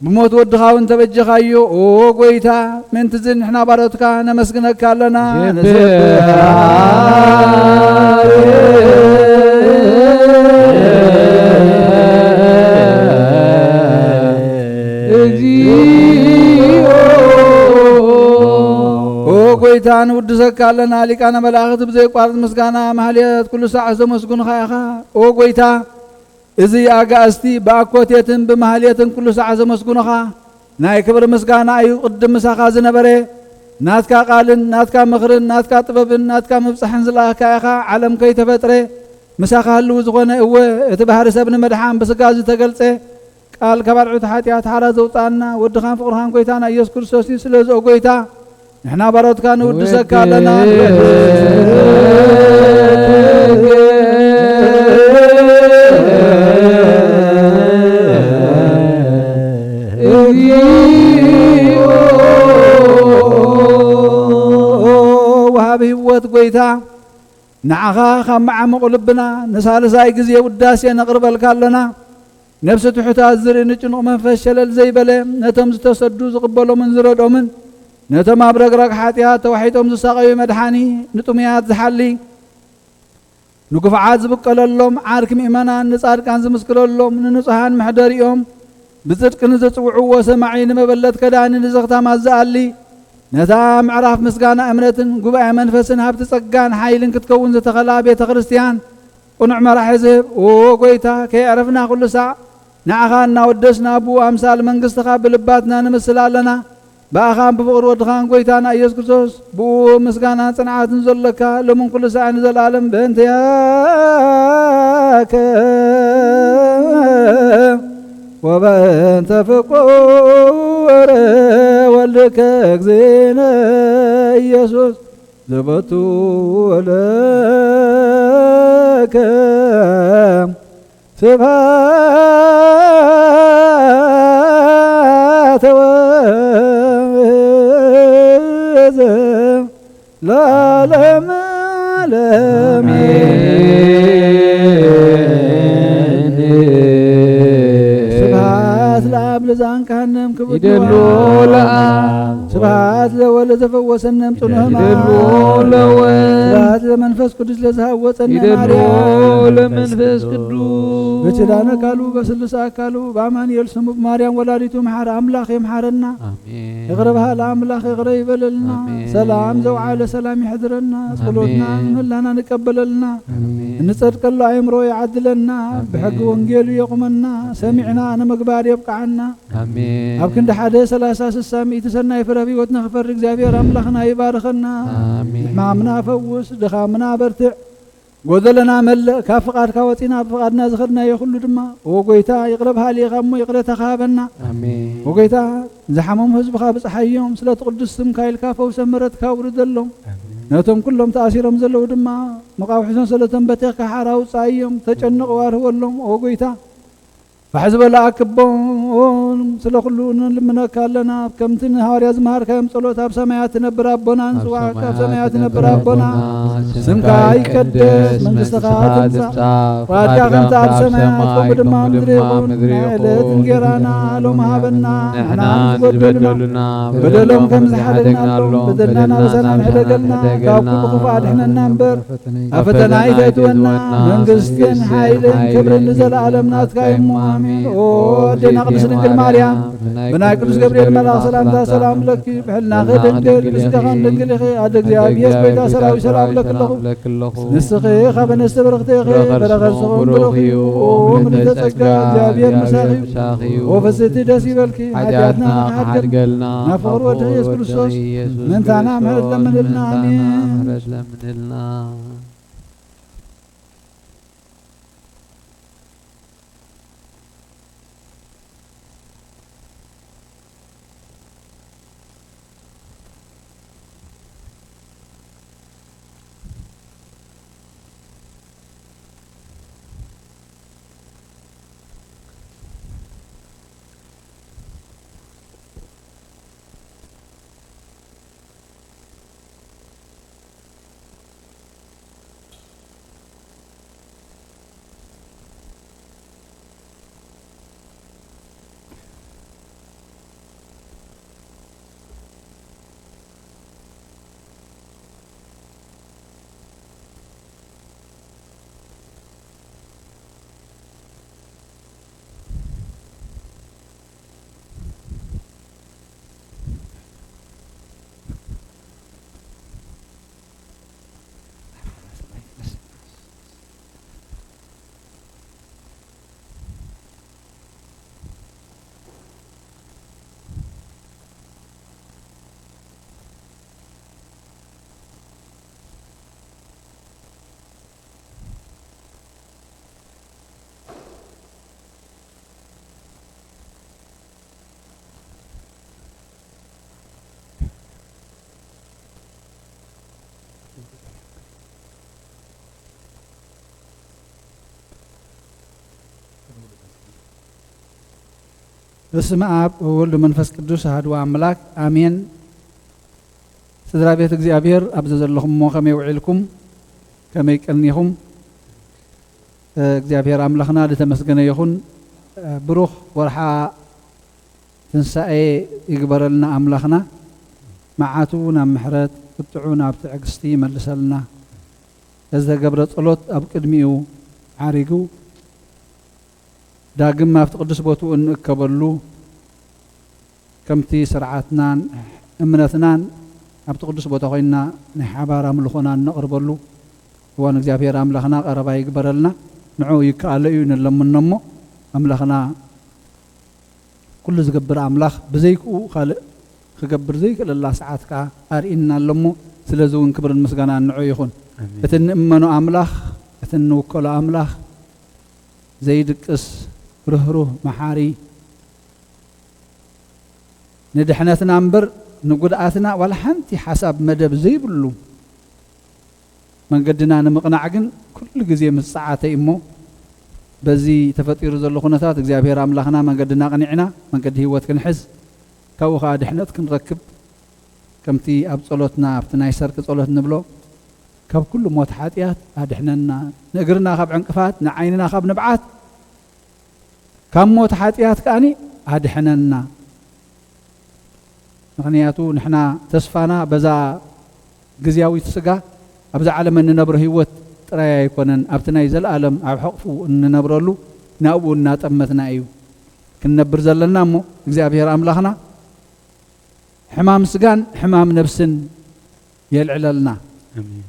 ብሞት ወድኻ እውን ተበጀኻዮ። ኦ ጐይታ፣ ምእንትዚ ንሕና ባሮትካ ነመስግነካ ኣለና። ንስብሐት እግዚኦ። ኦ ጐይታ፣ ንውድሰካ ኣለና። ሊቃነ መላእኽት ብዘይቋርጥ ምስጋና ማህሌት ኩሉ ሳዕ ዘመስግኑኻ ኢኻ። ኦ ጐይታ፣ እዚ ኣጋእዝቲ ብኣኮቴትን ብማህሌትን ኩሉ ሳዕ ዘመስግኑኻ፣ ናይ ክብሪ ምስጋና እዩ ቅድም ምሳኻ ዝነበረ። ናትካ ቃልን ናትካ ምኽርን ናትካ ጥበብን ናትካ ምብጻሕን ዝለኣኽካ ኢኻ፣ ዓለም ከይተፈጥረ ምሳኻ ህልው ዝኾነ። እወ፣ እቲ ባህሪ ሰብ ንምድሓን ብስጋ ዝተገልጸ ቃል ካብ ኣልዑት ሓጢኣት ሓራ ዘውጽኣና ወድኻን ፍቕርኻን ጎይታና ኢየሱስ ክርስቶስ እዩ። ስለዚ ኦ ጎይታ፣ ንሕና ባሮትካ ንውድሰካ ኣለና። ወሃቢ ህይወት ጎይታ፣ ንዓኻ ካብ መዓሙቕ ልብና ንሳልሳይ ግዜ ውዳሴ ነቕርበልካ ኣለና። ነፍሲ ትሑታት ዝርኢ ንጭኑቕ መንፈስ ሸለል ዘይበለ፣ ነቶም ዝተሰዱ ዝቕበሎምን ዝረድኦምን፣ ነቶም ኣብ ረግረግ ሓጢኣት ተዋሒጦም ዝሳቐዩ መድሓኒ፣ ንጥሙያት ዝሓሊ፣ ንግፉዓት ዝብቀለሎም፣ ዓርኪ ምእመናን፣ ንጻድቃን ዝምስክረሎም፣ ንንጹሃን መሕደሪኦም፣ ብጽድቂ ንዝጽውዕዎ ሰማዒ፣ ንመበለት ከዳኒ፣ ንዘኽታማት ዝኣሊ፣ ነታ ምዕራፍ ምስጋና እምነትን ጉባኤ መንፈስን ሃብቲ ጸጋን ሓይልን ክትከውን ዝተኸላ ቤተ ክርስቲያን ቅኑዕ መራሒ ዝህብ፣ ኦ ጎይታ፣ ከየዕረፍና ኩሉ ሳዕ ንዓኻ እናወደስና ብኡ ኣምሳል መንግስትኻ ብልባትና ንምስል ኣለና። ብኣኻን ብፍቕሪ ወድኻን ጎይታና ኢየሱስ ክርስቶስ፣ ብኡ ምስጋናን ጽንዓትን ዘሎካ፣ ሎምን ኩሉ ሳዕ ንዘለኣለም በእንቲኣከ ወበእንተ ፍቁር ወልድከ እግዚእነ ኢየሱስ ዘበቱ ለከ ስብሐተ ወዘ ለዓለመ ዓለም። ስብሐት ለአብ ለዘአንቀሐነ እምክቡድ ይደሎ ንዋይ። ለአብ። ስብሐት ለወልድ ለዘፈወሰነ እምጽኑ ሕማም። ይደሎ ለወልድ። ስብሐት ለመንፈስ ቅዱስ ለዘሃወፀነ ይደሎ ማርያም። ለመንፈስ ቅዱስ። በኪዳነ ቃሉ በስሉስ አካሉ በአማኑኤል ስሙ በማርያም ወላዲቱ መሐረ አምላክ የምሐረና። አሜን። ይቕረ በሃሊ ኣምላኽ ይቕረ ይበለልና። ኣሜን። ሰላም ዘውዓለ ሰላም ይሕድረና። ኣሜን። ጸሎትና ንምህላና ንቀበለልና። ኣሜን። እንጸድቀሉ ኣእምሮ ይዓድለና። ኣሜን። ብሕጊ ወንጌሉ የቑመና። ኣሜን። ሰሚዕና ንምግባር የብቅዓና። ኣሜን። ኣብ ክንዲ ሓደ ሰላሳ ስሳ ሚእቲ ሰናይ ፍረ ኣብ ህይወትና ክፈሪ እግዚኣብሔር ኣምላኽና ይባርኸና። ኣሜን። ሕማምና ፈውስ፣ ድኻምና በርትዕ። ጎደለና መልእ፣ ካብ ፍቓድካ ወጺና ብፍቓድና ዝኸድናዮ ኩሉ ድማ፣ ኦ ጎይታ፣ ይቕረ በሃሊ ኢኻ እሞ ይቕሬታኻ ሃበና። ኣሜን። ኦ ጎይታ፣ ዝሓመሙ ህዝብኻ ብጽሓዮም፣ ስለቲ ቅዱስ ስምካ ኢልካ ፈውሰ ምሕረትካ ኣውርደሎም። ኣሜን። ነቶም ኩሎም ተኣሲሮም ዘለዉ ድማ፣ መቓውሒሶም ሰለቶም በቲኽካ ሓራ ኣውጽኣዮም፣ ተጨነቑ ኣርህወሎም። ኦ ጎይታ፣ ፋሕ ዝበለ ኣክቦም ስለ ኩሉ ንልምነካ ኣለና። ከምቲ ንሃዋርያ ዝመሃርካዮም ጸሎት፣ ኣብ ሰማያት ትነብር ኣቦና፣ ኣብ ንጽዋዕካ ኣብ ሰማያት ሰማያት ትነብር ትነብር ኣቦና፣ ኣቦና፣ ስምካ ስምካ ይቀደስ፣ ይቀደስ፣ መንግስትኻ መንግስትኻ ትምጻእ፣ ትምጻእ፣ ፍቓድካ ፍቓድካ ከምቲ ኣብ ከምቲ ኣብ ሰማያት ሰማይ ከምኡ ድማ ከምኡ ምድሪ ድማ ይኹን። ምድሪ ናይ ዕለት ይኹን። እንጌራና ሎም ሃበና፣ ንሕና ንሕና ንዝበደሉና ንዝበደሉና በደሎም ከም ዝሓደግናሎም በደልና በደልና ንበሰና ንሕደገልና፣ ንሕደገልና፣ ካብ ኩሉ ክፉእ ኣድሕነና እምበር፣ ኣብ ፈተና ኣይተእትወና፣ መንግስትን ሓይልን ክብርን ንዘለኣለም ናትካ እዩ እሞ፣ ኣሜን። ኦ ኣዴና ቅድስት ድንግል ማርያም፣ ብናይ ቅዱስ ገብርኤል መልኣኽ ሰላምታ ሰላም ለኪ፣ ብሕልናኺ ድንግል፣ ብስጋኺ ድንግል ኢኺ፣ ኣደ እግዚኣብሔር፣ ጎይታ ሰራዊት ሰላም ለኪ ኣለኹ። ንስኺ ካብ ኣንስቲ ብርኽቲ ኢኺ፣ ፍረ ከርስኺ እውን ብሩኽ እዩ። ኦ ምልዕተ ጸጋ፣ እግዚኣብሔር ምሳኺ እዩ። ኦ ፍስሕቲ ደስ ይበልኪ፣ ሓጢኣትና ክሓድገልና፣ ናብ ፍቕሪ ወድኺ ኢየሱስ ክርስቶስ ምእንታና ምሕረት ለምንልና። ኣሜን። በስመ ኣብ ወወልድ ወመንፈስ ቅዱስ ኣሐዱ ኣምላክ ኣሜን። ስድራ ቤት እግዚኣብሔር፣ ኣብዚ ዘለኹምሞ ከመይ ውዒልኩም? ከመይ ቀኒኹም? እግዚኣብሔር ኣምላኽና ዝተመስገነ ይኹን። ብሩኽ ወርሓ ትንሳኤ ይግበረልና ኣምላኽና። መዓቱ ናብ ምሕረት፣ ቁጥዑ ናብ ትዕግስቲ ይመልሰልና። ዝተገብረ ጸሎት ኣብ ቅድሚኡ ዓሪጉ፣ ዳግም ኣብቲ ቅዱስ ቦትኡ እንእከበሉ፣ ከምቲ ስርዓትናን እምነትናን ኣብቲ ቅዱስ ቦታ ኮይንና ናይ ሓባር ኣምልኾና እነቕርበሉ እዋን እግዚኣብሔር ኣምላኽና ቀረባ ይግበረልና። ንዕኡ ይከኣሎ እዩ ንለምኖ እሞ፣ ኣምላኽና ኩሉ ዝገብር ኣምላኽ ብዘይክኡ ካልእ ክገብር ዘይክእለላ ሰዓት ከኣ ኣርእየና ኣሎ እሞ፣ ስለዚ እውን ክብርን ምስጋናን ንዕኡ ይኹን። ኣሜን። እቲ እንእመኖ ኣምላኽ፣ እቲ እንውከሎ ኣምላኽ ዘይድቅስ፣ ርህሩህ፣ መሓሪ፣ ንድሕነትና እምበር ንጉድኣትና ዋላ ሓንቲ ሓሳብ መደብ ዘይብሉ፣ መንገድና ንምቕናዕ ግን ኩሉ ግዜ ምስ ጸዓተ እዩ እሞ፣ በዚ ተፈጢሩ ዘሎ ኩነታት እግዚኣብሔር ኣምላኽና መንገድና ኣቕኒዕና መንገዲ ህይወት ክንሕዝ፣ ካብኡ ኸኣ ድሕነት ክንረክብ፣ ከምቲ ኣብ ጸሎትና፣ ኣብቲ ናይ ሰርክ ጸሎት ንብሎ፣ ካብ ኩሉ ሞት ሓጢኣት ኣድሕነና፣ ንእግርና ካብ ዕንቅፋት፣ ንዓይንና ካብ ንብዓት፣ ካብ ሞት ሓጢኣት ከኣኒ ኣድሕነና። ምኽንያቱ ንሕና ተስፋና በዛ ግዝያዊት ስጋ፣ ኣብዛ ዓለም እንነብሮ ህይወት ጥራይ ኣይኮነን፣ ኣብቲ ናይ ዘለኣለም ኣብ ሕቕፉ እንነብረሉ ናብኡ እናጠመትና እዩ ክንነብር ዘለና እሞ፣ እግዚኣብሔር ኣምላኽና ሕማም ስጋን ሕማም ነብስን የልዕለልና። ኣሜን።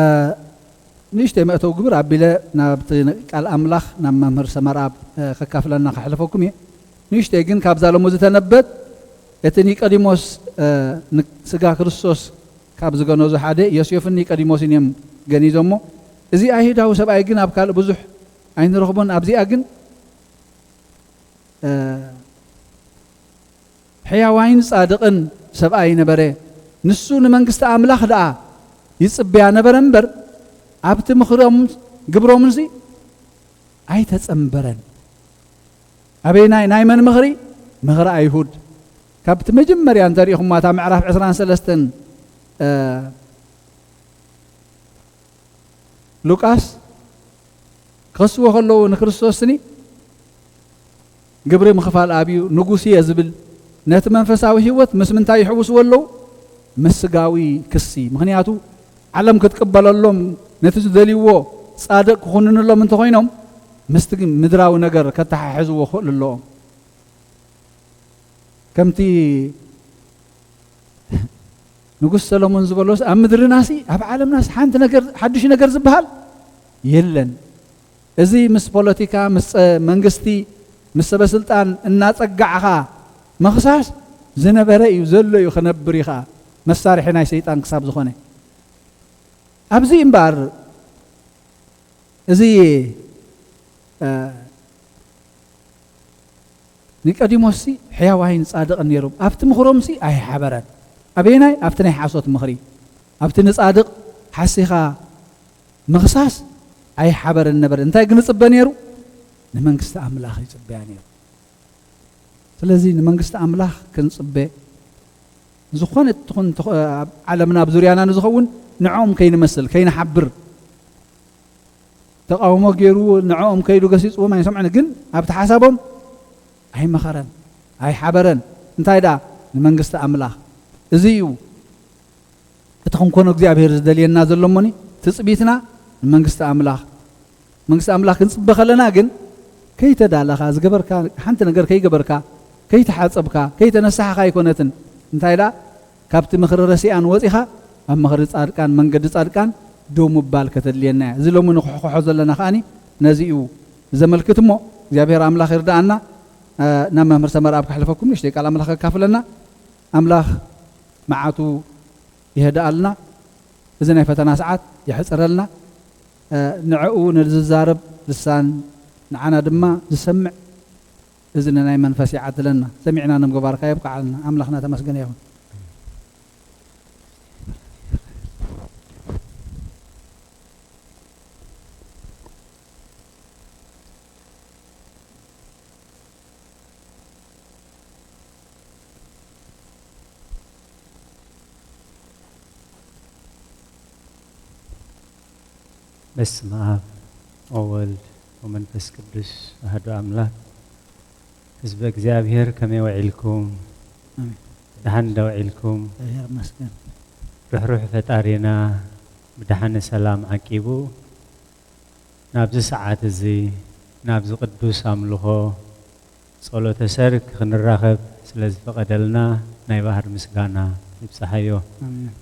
እ፣ ንእሽተይ መእተዊ ግብር ኣቢለ ናብቲ ቃል ኣምላኽ ናብ መምህር ሰመርኣብ፣ እ፣ ከካፍለና ከሕልፈኩም እየ። ንእሽተይ ግን ካብዛ ሎሚ ዝተነበት፣ እቲ ኒቆዲሞስ፣ እ፣ ን-፣ ስጋ ክርስቶስ ካብ ዝገነዙ ሓደ ዮሴፍን ኒቆዲሞስን እዮም ገኒዞሞ። እዚ ኣይሁዳዊ ሰብኣይ ግን ኣብ ካልእ ብዙሕ ኣይንረኽቦን። ኣብዚኣ ግን፣ እ፣ ሕያዋይን ጻድቕን ሰብኣይ ነበረ። ንሱ ንመንግስቲ ኣምላኽ ደኣ ይጽበያ ነበረ እምበር፣ ኣብቲ ምኽሮም ግብሮምንሲ ኣይተጸንበረን። ኣበየናይ ናይ መን ምኽሪ? ምኽሪ ኣይሁድ። ካብቲ መጀመርያ እንተሪኢኹማ እታ ምዕራፍ ዕስራን ሰለስተን፣ እ፣ ሉቃስ ክኸስዎ ከለዉ ንክርስቶስኒ ግብሪ ምኽፋል ኣብዩ፣ ንጉስ እየ ዝብል፣ ነቲ መንፈሳዊ ህይወት ምስ ምንታይ ይሕውስዎ ኣለዉ? ምስ ስጋዊ ክሲ። ምኽንያቱ ዓለም ክትቅበለሎም፣ ነቲ ዝደልይዎ ጻድቕ ክኹንንሎም እንተኾይኖም፣ ምስቲ ምድራዊ ነገር ከተሓሕዝዎ ክኽእሉ ኣለዎም። ከምቲ ንጉስ ሰሎሞን ዝበሎስ፣ ኣብ ምድርናሲ ኣብ ዓለምናስ ሓንቲ ነገር፣ ሓድሽ ነገር ዝበሃል የለን። እዚ ምስ ፖለቲካ፣ ምስ ጸ-፣ መንግስቲ፣ ምስ ሰበ ስልጣን እናጸጋዕኻ ምኽሳስ ዝነበረ እዩ፣ ዘሎ እዩ፣ ክነብር እዩ ኸኣ። መሳርሒ ናይ ሰይጣን ክሳብ ዝኾነ። ኣብዚ እምበኣር እዚ፣ እ፣ ኒቆዲሞስሲ ሕያዋይን ጻድቕን ነይሩ። ኣብቲ ምኽሮምሲ ኣይሓበረን። ኣበየናይ? ኣብቲ ናይ ሓሶት ምኽሪ። ኣብቲ ንጻድቕ ሓሲኻ ምኽሳስ ኣይሓበረን ነበረ። እንታይ ግን ይጽበ ነይሩ? ንመንግስቲ ኣምላኽ ይጽበያ ነይሩ። ስለዚ ንመንግስቲ ኣምላኽ ክንጽበ፣ ዝኾነ ትኹን ትኹ-፣ ኣብ ዓለምና ኣብ ዙርያና ንዝኸውን ንዕኦም ከይንመስል፣ ከይንሓብር፣ ተቃውሞ ገይሩ ንዕኦም ከይዱ ገሲጽዎም ኣይንሰምዕን፣ ግን ኣብቲ ሓሳቦም ኣይመኸረን፣ ኣይሓበረን። እንታይ ደኣ? ንመንግስቲ ኣምላኽ። እዚ እዩ እቲ ክንኮኖ እግዚኣብሔር ዝደልየና ዘሎ እሞኒ፣ ትጽቢትና ንመንግስቲ ኣምላኽ። መንግስቲ ኣምላኽ ክንጽበ ከለና ግን ከይተዳለኻ፣ ዝገበርካ ሓንቲ ነገር ከይገበርካ፣ ከይተሓጸብካ፣ ከይተነሳሕኻ ኣይኮነትን። እንታይ ደኣ? ካብቲ ምኽሪ ረሲኣን ወጺኻ ኣብ ምኽሪ ጻድቃን፣ መንገዲ ጻድቃን ደው ምባል ከተድልየና እያ። እዚ ሎሚ ንኹሕኩሖ ዘለና ከኣኒ ነዚ እዩ ዘመልክት እሞ፣ እግዚኣብሔር ኣምላኽ ይርድኣና። እ፣ ናብ መምህር ሰመርኣብ ከሕልፈኩም፣ ንእሽተይ ቃል ኣምላኽ ከካፍለና። ኣምላኽ መዓቱ ይህድኣልና፣ እዚ ናይ ፈተና ሰዓት የሕጽረልና። እ፣ ንዕኡ ንዝዛረብ ልሳን፣ ንዓና ድማ ዝሰምዕ እዝኒ ናይ መንፈስ ይዓድለና። ሰሚዕና ንምግባር ከኣ የብቅዓልና። ኣምላኽና ተመስገነ ይኹን። በስመ አብ ወወልድ ወመንፈስ ቅዱስ አሐዱ አምላክ። ህዝበ እግዚኣብሔር ከመይ ውዒልኩም? ኣሜን። ደሓን ዶ ውዒልኩም? እግዚኣብሔር ይመስገን። ርሕሩሕ ፈጣሪና ብደሓነ ሰላም ዓቂቡ ናብዚ ሰዓት እዚ ናብዚ ቅዱስ ኣምልኾ ጸሎተ ሰርክ ክንራኸብ ስለ ዝፈቐደልና ናይ ባህር ምስጋና ይብጽሓዮ። ኣሜን።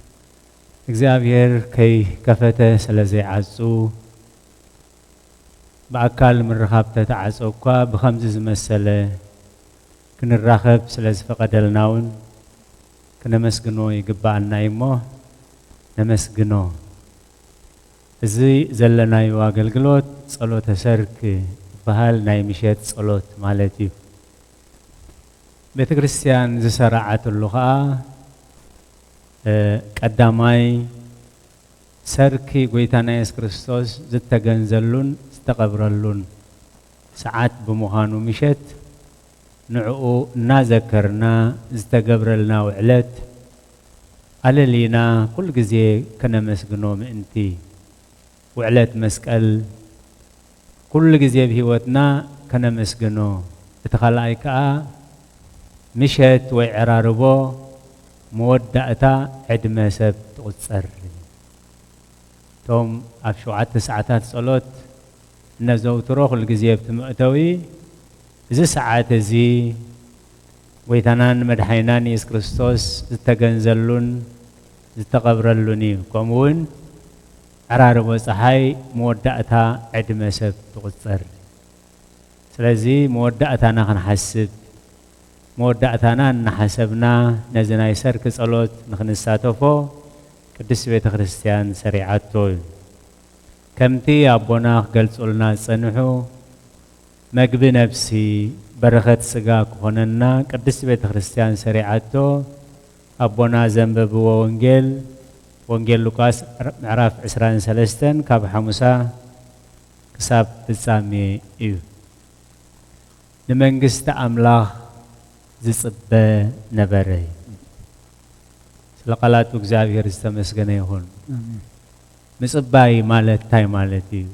እግዚኣብሔር ከይከፈተ ስለ ዘይዓጹ ብኣካል ምርኻብ ተተዓጸ እኳ ብኸምዚ ዝመሰለ ክንራኸብ ስለ ዝፈቐደልና እውን ክነመስግኖ ይግብኣና እዩ እሞ ነመስግኖ። እዚ ዘለናዮ ኣገልግሎት ጸሎተ ሰርክ ዝበሃል ናይ ምሸት ጸሎት ማለት እዩ። ቤተ ክርስቲያን ዝሰራዓትሉ ኸኣ ቀዳማይ ሰርኪ ጎይታና የሱስ ክርስቶስ ዝተገንዘሉን ዝተቐብረሉን ሰዓት ብምዃኑ ምሸት ንዕኡ እናዘከርና ዝተገብረልና ውዕለት ኣለሊና ኩሉ ግዜ ከነመስግኖ ምእንቲ ውዕለት መስቀል ኩሉ ግዜ ብህይወትና ከነመስግኖ። እቲ ካልኣይ ከኣ ምሸት ወይ ዕራርቦ መወዳእታ ዕድመ ሰብ ትቑጸር። እቶም ኣብ ሸውዓተ ሰዓታት ጸሎት እነዘውትሮ ኩሉ ግዜ ኣብቲ መእተዊ እዚ ሰዓት እዚ ጎይታናን መድሓኒናን የሱስ ክርስቶስ ዝተገንዘሉን ዝተቐብረሉን እዩ። ከምኡ እውን ዕራርቦ ጸሓይ መወዳእታ ዕድመ ሰብ ትቑጸር። ስለዚ መወዳእታና ክንሓስብ መወዳእታና እናሓሰብና ነዚ ናይ ሰርክ ጸሎት ንኽንሳተፎ ቅድስት ቤተ ክርስቲያን ሰሪዓቶ እዩ። ከምቲ ኣቦና ክገልጹልና ዝጸንሑ መግቢ ነፍሲ በረኸት ስጋ ክኾነና ቅድስት ቤተ ክርስቲያን ሰሪዓቶ ኣቦና ዘንበብዎ ወንጌል ወንጌል ሉቃስ ምዕራፍ ዕስራን ሰለስተን ካብ ሓሙሳ ክሳብ ፍጻሜ እዩ። ንመንግስቲ ኣምላኽ ዝጽበ ነበረ። ስለ ቃላቱ እግዚኣብሔር ዝተመስገነ ይኹን። ኣሜን። ምጽባይ ማለት እንታይ ማለት እዩ?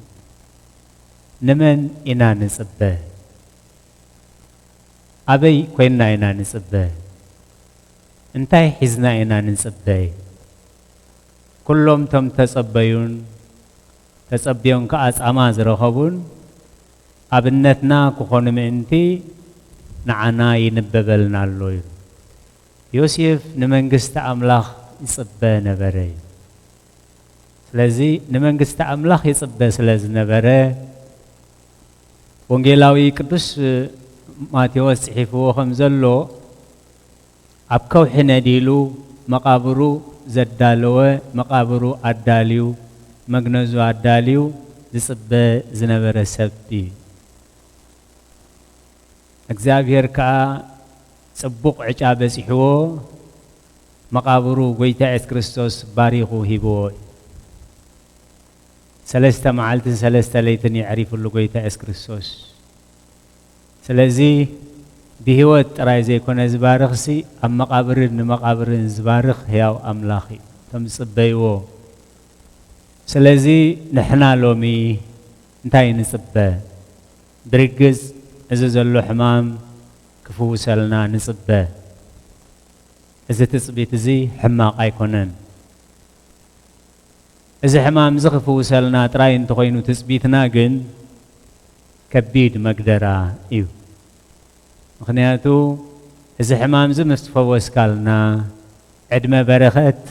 ንመን ኢና ንጽበ? ኣበይ ኮይንና ኢና ንጽበ? እንታይ ሒዝና ኢና ንጽበ? ኩሎም እቶም ተጸበዩን ተጸብዮም ከኣ ጻማ ዝረኸቡን ኣብነትና ክኾኑ ምእንቲ ንዓና ይንበበልና ኣሎ እዩ። ዮሴፍ ንመንግስቲ ኣምላኽ ይጽበ ነበረ እዩ። ስለዚ ንመንግስቲ ኣምላኽ ይጽበ ስለ ዝነበረ ወንጌላዊ ቅዱስ ማቴዎስ ጽሒፍዎ ከም ዘሎ ኣብ ከውሒ ነዲሉ መቓብሩ ዘዳለወ መቓብሩ ኣዳልዩ መግነዙ ኣዳልዩ ዝጽበ ዝነበረ ሰብ እዩ። እግዚኣብሔር ከኣ ጽቡቕ ዕጫ በጺሕዎ መቓብሩ ጎይታ የሱስ ክርስቶስ ባሪኹ ሂብዎ እዩ። ሰለስተ መዓልትን ሰለስተ ለይትን የዕሪፍሉ ጎይታ የሱስ ክርስቶስ። ስለዚ ብህይወት ጥራይ ዘይኮነ ዝባርኽሲ ኣብ መቓብርን ንመቓብርን ዝባርኽ ህያው ኣምላኽ እዩ። እቶም ዝጽበይዎ። ስለዚ ንሕና ሎሚ እንታይ ንጽበ? ብርግጽ እዚ ዘሎ ሕማም ክፍውሰልና ንጽበ። እዚ ትጽቢት እዚ ሕማቕ ኣይኮነን። እዚ ሕማም እዚ ክፍውሰልና ጥራይ እንተኾይኑ ትጽቢትና ግን ከቢድ መግደራ እዩ። ምኽንያቱ እዚ ሕማም እዚ ምስ ፈወስካልና ዕድመ በረኸት፣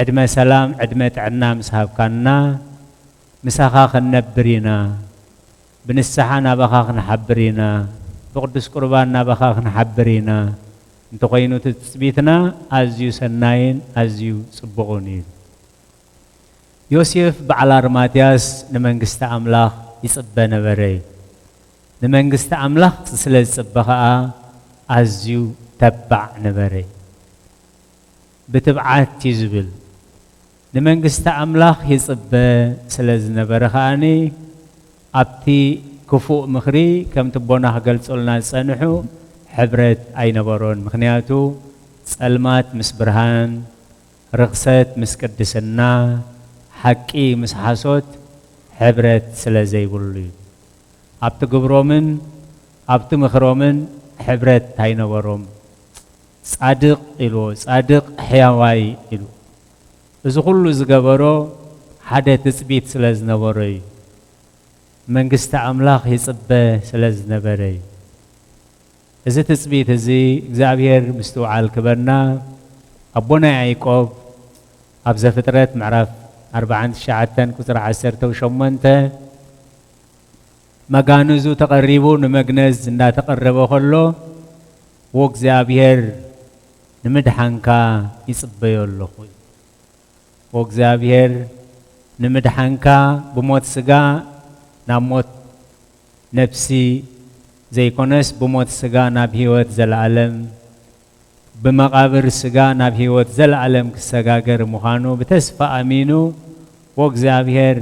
ዕድመ ሰላም፣ ዕድመ ጥዕና ምስ ሃብካና ምሳኻ ክንነብር ኢና። ብንስሓ ናባኻ ክንሓብር ኢና። ብቅዱስ ቁርባን ናባኻ ክንሓብር ኢና። እንተኾይኑ እቲ ትጽቢትና ኣዝዩ ሰናይን ኣዝዩ ጽቡቕን እዩ። ዮሴፍ በዓል ኣርማትያስ ንመንግስቲ ኣምላኽ ይጽበ ነበረ እዩ። ንመንግስቲ ኣምላኽ ስለ ዝጽበ ኸኣ ኣዝዩ ተባዕ ነበረ እዩ። ብትብዓት እዩ ዝብል። ንመንግስቲ ኣምላኽ ይጽበ ስለ ዝነበረ ኸኣኒ ኣብቲ ክፉእ ምኽሪ ከምቲ ኣቦና ክገልጹልና ዝጸንሑ ሕብረት ኣይነበሮን። ምኽንያቱ ጸልማት ምስ ብርሃን፣ ርኽሰት ምስ ቅድስና፣ ሓቂ ምስ ሓሶት ሕብረት ስለ ዘይብሉ እዩ። ኣብቲ ግብሮምን ኣብቲ ምኽሮምን ሕብረት ኣይነበሮም። ጻድቕ ኢልዎ፣ ጻድቕ ሕያዋይ ኢሉ። እዚ ኩሉ ዝገበሮ ሓደ ትጽቢት ስለ ዝነበሮ እዩ። መንግስቲ ኣምላኽ ይጽበ ስለ ዝነበረ እዩ። እዚ ትጽቢት እዚ እግዚኣብሔር ምስትውዓል ክበና ኣቦና ያዕቆብ ኣብ ዘፍጥረት ምዕራፍ ኣርባዓን ትሽዓተን ቁጽሪ ዓሰርተ ሸሞንተ መጋንዙ ተቐሪቡ ንመግነዝ እንዳተቐረበ ከሎ፣ ወእግዚኣብሔር ንምድሓንካ ይጽበዮ ኣለኹ። ወእግዚኣብሔር ንምድሓንካ ብሞት ስጋ ናብ ሞት ነፍሲ ዘይኮነስ፣ ብሞት ስጋ ናብ ህይወት ዘለኣለም፣ ብመቓብር ስጋ ናብ ህይወት ዘለኣለም ክሰጋገር ምዃኑ ብተስፋ ኣሚኑ፣ ወእግዚኣብሔር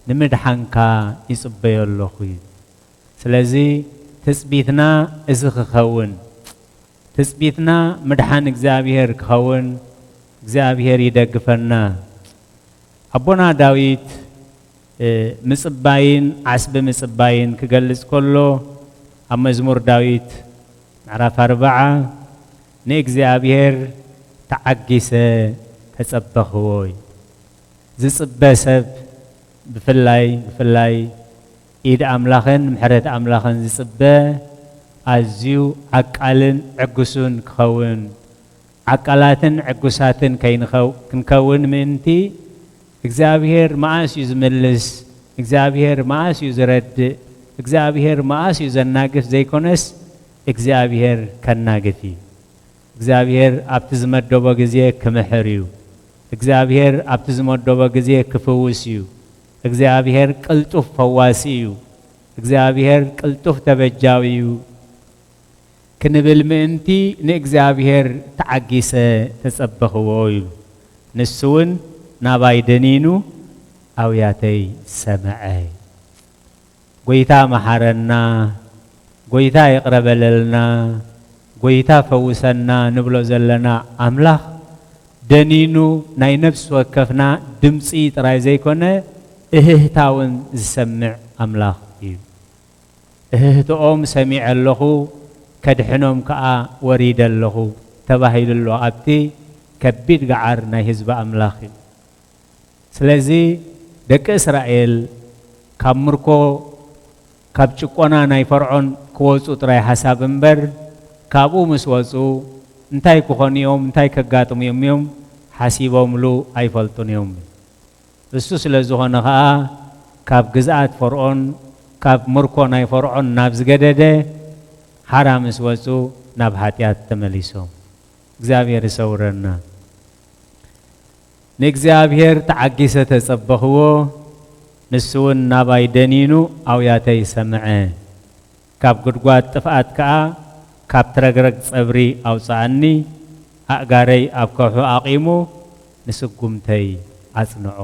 ንምድሓንካ ይጽበዮ ኣለኹ እዩ። ስለዚ ትጽቢትና እዚ ክኸውን፣ ትጽቢትና ምድሓን እግዚኣብሔር ክኸውን እግዚኣብሔር ይደግፈና። ኣቦና ዳዊት፣ እ፣ ምጽባይን ዓስቢ ምጽባይን ክገልጽ ከሎ፣ ኣብ መዝሙር ዳዊት ምዕራፍ ኣርብዓ፣ "ንእግዚኣብሔር ተዓጊሰ ተጸበኽዎ" እዩ። ዝጽበ ሰብ ብፍላይ፣ ብፍላይ ኢድ ኣምላኽን ምሕረት ኣምላኽን ዝጽበ ኣዝዩ ዓቃልን ዕጉሱን ክኸውን፣ ዓቃላትን ዕጉሳትን ከይንኸው-፣ ክንከውን ምእንቲ፣ እግዚኣብሔር መኣስ እዩ ዝምልስ፣ እግዚኣብሔር መኣስ እዩ ዝረድእ፣ እግዚኣብሔር መኣስ እዩ ዘናግፍ ዘይኮነስ፣ እግዚኣብሔር ከናግፍ እዩ። እግዚኣብሔር ኣብቲ ዝመደቦ ግዜ ክምሕር እዩ። እግዚኣብሔር ኣብቲ ዝመደቦ ግዜ ክፍውስ እዩ። እግዚኣብሔር ቅልጡፍ ፈዋሲ እዩ። እግዚኣብሔር ቅልጡፍ ተበጃዊ እዩ ክንብል ምእንቲ፣ ንእግዚኣብሔር ተዓጊሰ ተጸበኽዎ እዩ። ንሱ እውን ናባይ ደኒኑ ኣውያተይ ሰምዐ። ጎይታ መሓረና፣ ጎይታ ይቕረ በለልና፣ ጎይታ ፈውሰና ንብሎ ዘለና ኣምላኽ፣ ደኒኑ ናይ ነፍሲ ወከፍና ድምጺ ጥራይ ዘይኮነ፣ እህህታ እውን ዝሰምዕ ኣምላኽ እዩ። እህህትኦም ሰሚዐ ኣለኹ፣ ከድሕኖም ከኣ ወሪደ ኣለኹ ተባሂሉ ኣሎ ኣብቲ ከቢድ ገዓር ናይ ህዝቢ ኣምላኽ እዩ። ስለዚ ደቂ እስራኤል ካብ ምርኮ፣ ካብ ጭቆና ናይ ፈርዖን ክወጹ ጥራይ ሓሳብ እምበር፣ ካብኡ ምስ ወጹ እንታይ ክኾኑ እዮም፣ እንታይ ከጋጥሙ እዮም እዮም ሓሲቦምሉ ኣይፈልጡን እዮም። እሱ ስለ ዝኾነ ኸኣ፣ ካብ ግዝኣት ፈርዖን፣ ካብ ምርኮ ናይ ፈርዖን ናብ ዝገደደ ሓራ ምስ ወጹ፣ ናብ ሓጢኣት ተመሊሶም። እግዚኣብሔር ይሰውረና። ንእግዚኣብሔር ተዓጊሰ ተጸበኽዎ፣ ንሱ እውን ናባይ ደኒኑ ኣውያተይ ሰምዐ። ካብ ጉድጓድ ጥፍኣት ከኣ፣ ካብ ትረግረግ ጸብሪ ኣውጽኣኒ። ኣእጋረይ ኣብ ከውሒ ኣቒሙ፣ ንስጉምተይ ኣጽንዖ።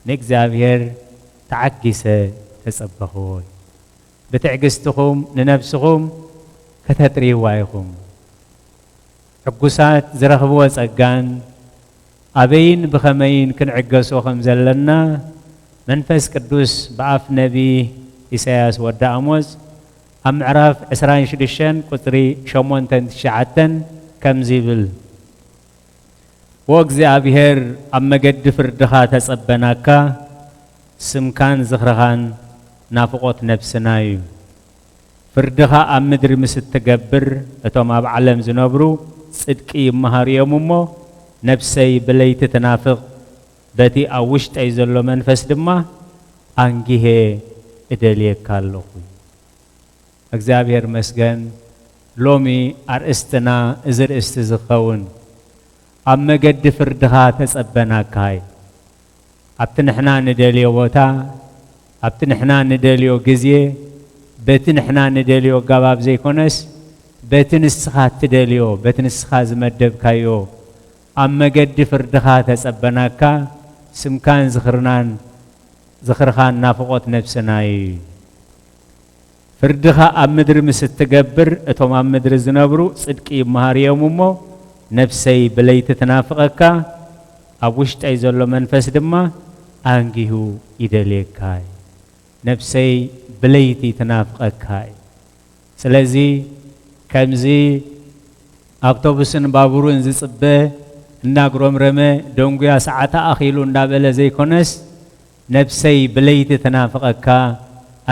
ንእግዚኣብሔር ተዓጊሰ ተጸበኽዎ። ብትዕግስትኹም ንነብስኹም ከተጥርይዋ ኢኹም። ዕጉሳት ዝረኽብዎ ጸጋን ኣበይን ብኸመይን ክንዕገሶ ከም ዘለና፣ መንፈስ ቅዱስ ብኣፍ ነቢ ኢሳያስ ወዲ ኣሞጽ ኣብ ምዕራፍ ዕስራን ሽዱሽተን ቁጽሪ ሸሞንተን ትሽዓተን ከምዚ ይብል፣ "ወእግዚኣብሔር ኣብ መገዲ ፍርድኻ ተጸበናካ፣ ስምካን ዝኽርኻን ናፍቖት ነብስና እዩ። ፍርድኻ ኣብ ምድሪ ምስ እትገብር፣ እቶም ኣብ ዓለም ዝነብሩ ጽድቂ ይመሃሩ እዮም እሞ፣ ነብሰይ ብለይቲ ትናፍቕ፣ በቲ ኣብ ውሽጠይ ዘሎ መንፈስ ድማ ኣንጊሄ እደልየካ ኣለኹ።" እግዚኣብሔር መስገን። ሎሚ ኣርእስትና እዚ ርእስቲ ዝኸውን፣ ኣብ መገዲ ፍርድኻ ተጸበናካ እዩ። ኣብቲ ንሕና ንደልዮ ቦታ፣ ኣብቲ ንሕና ንደልዮ ግዜ፣ በቲ ንሕና ንደልዮ ኣገባብ ዘይኮነስ፣ በቲ ንስኻ እትደልዮ፣ በቲ ንስኻ ዝመደብካዮ፣ ኣብ መገዲ ፍርድኻ ተጸበናካ፣ ስምካን ዝኽርናን፣ ዝኽርኻን ናፍቖት ነብስና እዩ። ፍርድኻ ኣብ ምድሪ ምስ እትገብር፣ እቶም ኣብ ምድሪ ዝነብሩ ጽድቂ ይመሃሩ እዮም እሞ፣ ነፍሰይ ብለይቲ ትናፍቐካ፣ ኣብ ውሽጠይ ዘሎ መንፈስ ድማ ኣንጊሁ ይደልየካ እዩ። ነፍሰይ ብለይቲ ትናፍቐካ እዩ። ስለዚ ከምዚ ኣውቶቡስን ባቡርን ዝጽበ እናጉረምረመ ደንጉያ ሰዓታ ኣኺሉ እንዳበለ ዘይኮነስ፣ ነፍሰይ ብለይቲ ትናፍቐካ፣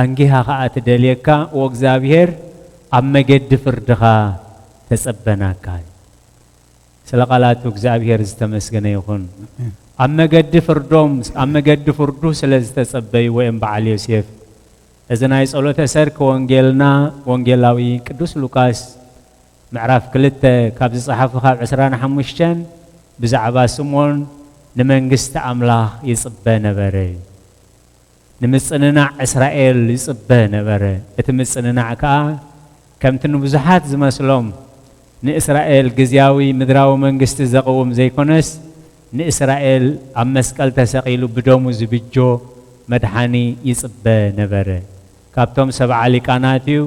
ኣንጊሃ ኸኣ ትደልየካ፣ ወእግዚኣብሔር ኣብ መገዲ ፍርድኻ ተጸበናካ። ስለ ቃላቱ እግዚኣብሔር ዝተመስገነ ይኹን። ኣብ መገዲ ፍርዶም፣ ኣብ መገዲ ፍርዱ ስለ ዝተጸበይዎ እዮም በዓል ዮሴፍ። እዚ ናይ ጸሎተ ሰርክ ወንጌልና ወንጌላዊ ቅዱስ ሉቃስ ምዕራፍ ክልተ ካብ ዝጸሓፉ ካብ ዕስራን ሓሙሽተን ብዛዕባ ስምዖን ንመንግስቲ ኣምላኽ ይጽበ ነበረ። ንምጽንናዕ እስራኤል ይጽበ ነበረ። እቲ ምጽንናዕ ከኣ ከምቲ ንብዙሓት ዝመስሎም ንእስራኤል ግዝያዊ ምድራዊ መንግስቲ ዘቕውም ዘይኮነስ፣ ንእስራኤል ኣብ መስቀል ተሰቒሉ ብደሙ ዝብጆ መድሓኒ ይጽበ ነበረ። ካብቶም ሰብዓ ሊቃናት እዩ።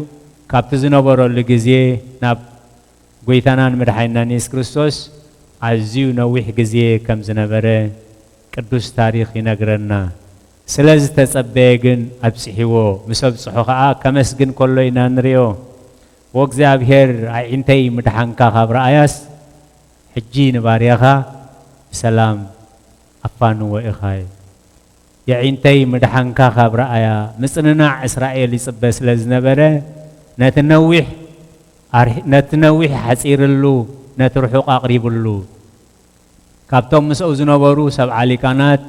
ካብቲ ዝነበረሉ ግዜ ናብ ጎይታናን መድሓኒናን የሱስ ክርስቶስ ኣዝዩ ነዊሕ ግዜ ከም ዝነበረ ቅዱስ ታሪኽ ይነግረና። ስለ ዝተጸበየ ግን ኣብጺሕዎ፣ ምስ ኣብጽሖ ኸኣ ከመስግን ከሎ ኢና ንርእዮ። "ወእግዚኣብሔር ኣዒንተይ ምድሓንካ ካብ ረኣያስ፣ ሕጂ ንባርያኻ ብሰላም ኣፋንዎ ኢኻ" እዩ። የዒንተይ ምድሓንካ ካብ ረኣያ፣ ምጽንናዕ እስራኤል ይጽበ ስለ ዝነበረ፣ ነቲ ነዊሕ ኣርሒ-፣ ነቲ ነዊሕ ሓጺርሉ፣ ነቲ ርሑቕ ኣቕሪብሉ። ካብቶም ምስኡ ዝነበሩ ሰብዓ ሊቃናት፣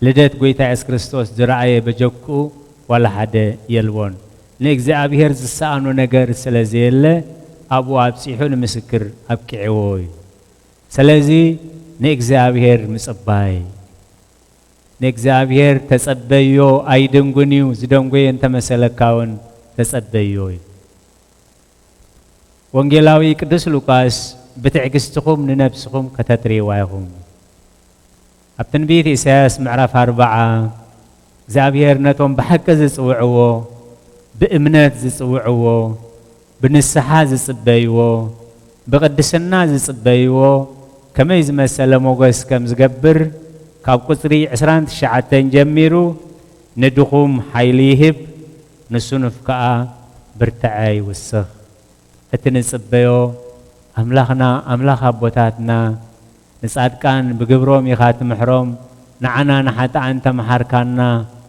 ልደት ጐይታ የሱስ ክርስቶስ ዝረኣየ በጀክኡ ዋላ ሓደ የልቦን። ንእግዚኣብሔር ዝሰኣኖ ነገር ስለ ዘየለ፣ ኣብኡ ኣብጺሑ ንምስክር ኣብቂዕዎ እዩ። ስለዚ ንእግዚኣብሔር ምጽባይ፣ ንእግዚኣብሔር ተጸበዮ ኣይድንጉን እዩ፣ ዝደንጎየ እንተመሰለካ እውን ተጸበዮ እዩ። ወንጌላዊ ቅዱስ ሉቃስ፣ "ብትዕግስትኹም ንነብስኹም ከተጥርይዋ ኢኹም።" ኣብ ትንቢት ኢሳያስ ምዕራፍ ኣርብዓ፣ እግዚኣብሔር ነቶም ብሓቂ ዝጽውዕዎ፣ ብእምነት ዝጽውዕዎ፣ ብንስሓ ዝጽበይዎ፣ ብቕድስና ዝጽበይዎ ከመይ ዝመሰለ ሞገስ ከም ዝገብር፣ ካብ ቁጽሪ ዕስራን ትሽዓተን ጀሚሩ፣ "ንድኹም ሓይሊ ይህብ፣ ንስኑፍ ከኣ ብርትዐ ይውስኽ።" እቲ ንጽበዮ፣ ኣምላኽና፣ ኣምላኽ ኣቦታትና፣ ንጻድቃን ብግብሮም ኢኻ ትምሕሮም፣ ንዓና ንሓጥኣን ተምሓርካና፣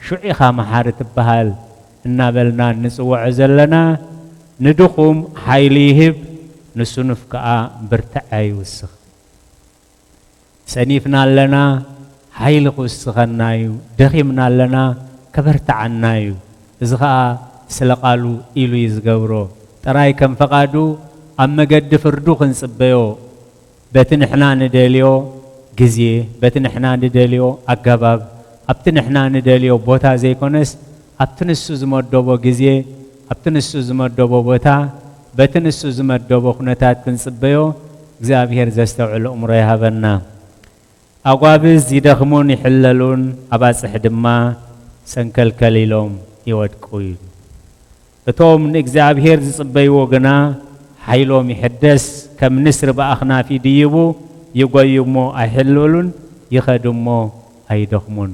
ሽዑ ኢኻ መሓሪ ትበሃል እናበልና እንጽውዖ ዘለና፣ ንድኹም ሓይሊ ይህብ፣ ንስኑፍ ከኣ ብርትዐ ይውስኽ። ሰኒፍና ኣለና፣ ሓይሊ ክውስኸና እዩ፣ ደኺምና ኣለና፣ ከበርትዓና እዩ። እዚ ኸኣ ስለ ቃሉ ኢሉ እዩ ዝገብሮ። ጥራይ ከም ፈቓዱ ኣብ መገዲ ፍርዱ ክንጽበዮ፣ በቲ ንሕና ንደልዮ ግዜ፣ በቲ ንሕና ንደልዮ ኣገባብ፣ ኣብቲ ንሕና ንደልዮ ቦታ ዘይኮነስ፣ ኣብቲ ንሱ ዝመደቦ ግዜ፣ ኣብቲ ንሱ ዝመደቦ ቦታ፣ በቲ ንሱ ዝመደቦ ኩነታት ክንጽበዮ፣ እግዚኣብሔር ዘስተውዕል ኣእምሮ ይሃበና። ኣጓብዝ ይደኽሙን ይሕለሉን፣ ኣባጽሕ ድማ ሰንከልከል ኢሎም ይወድቁ እዩ። እቶም ንእግዚኣብሔር ዝጽበይዎ ግና ሓይሎም ይሕደስ፣ ከም ንስሪ ብኣኽናፍ ይድይቡ፣ ይጎዩ እሞ ኣይሕለሉን፣ ይኸዱ እሞ ኣይደኽሙን።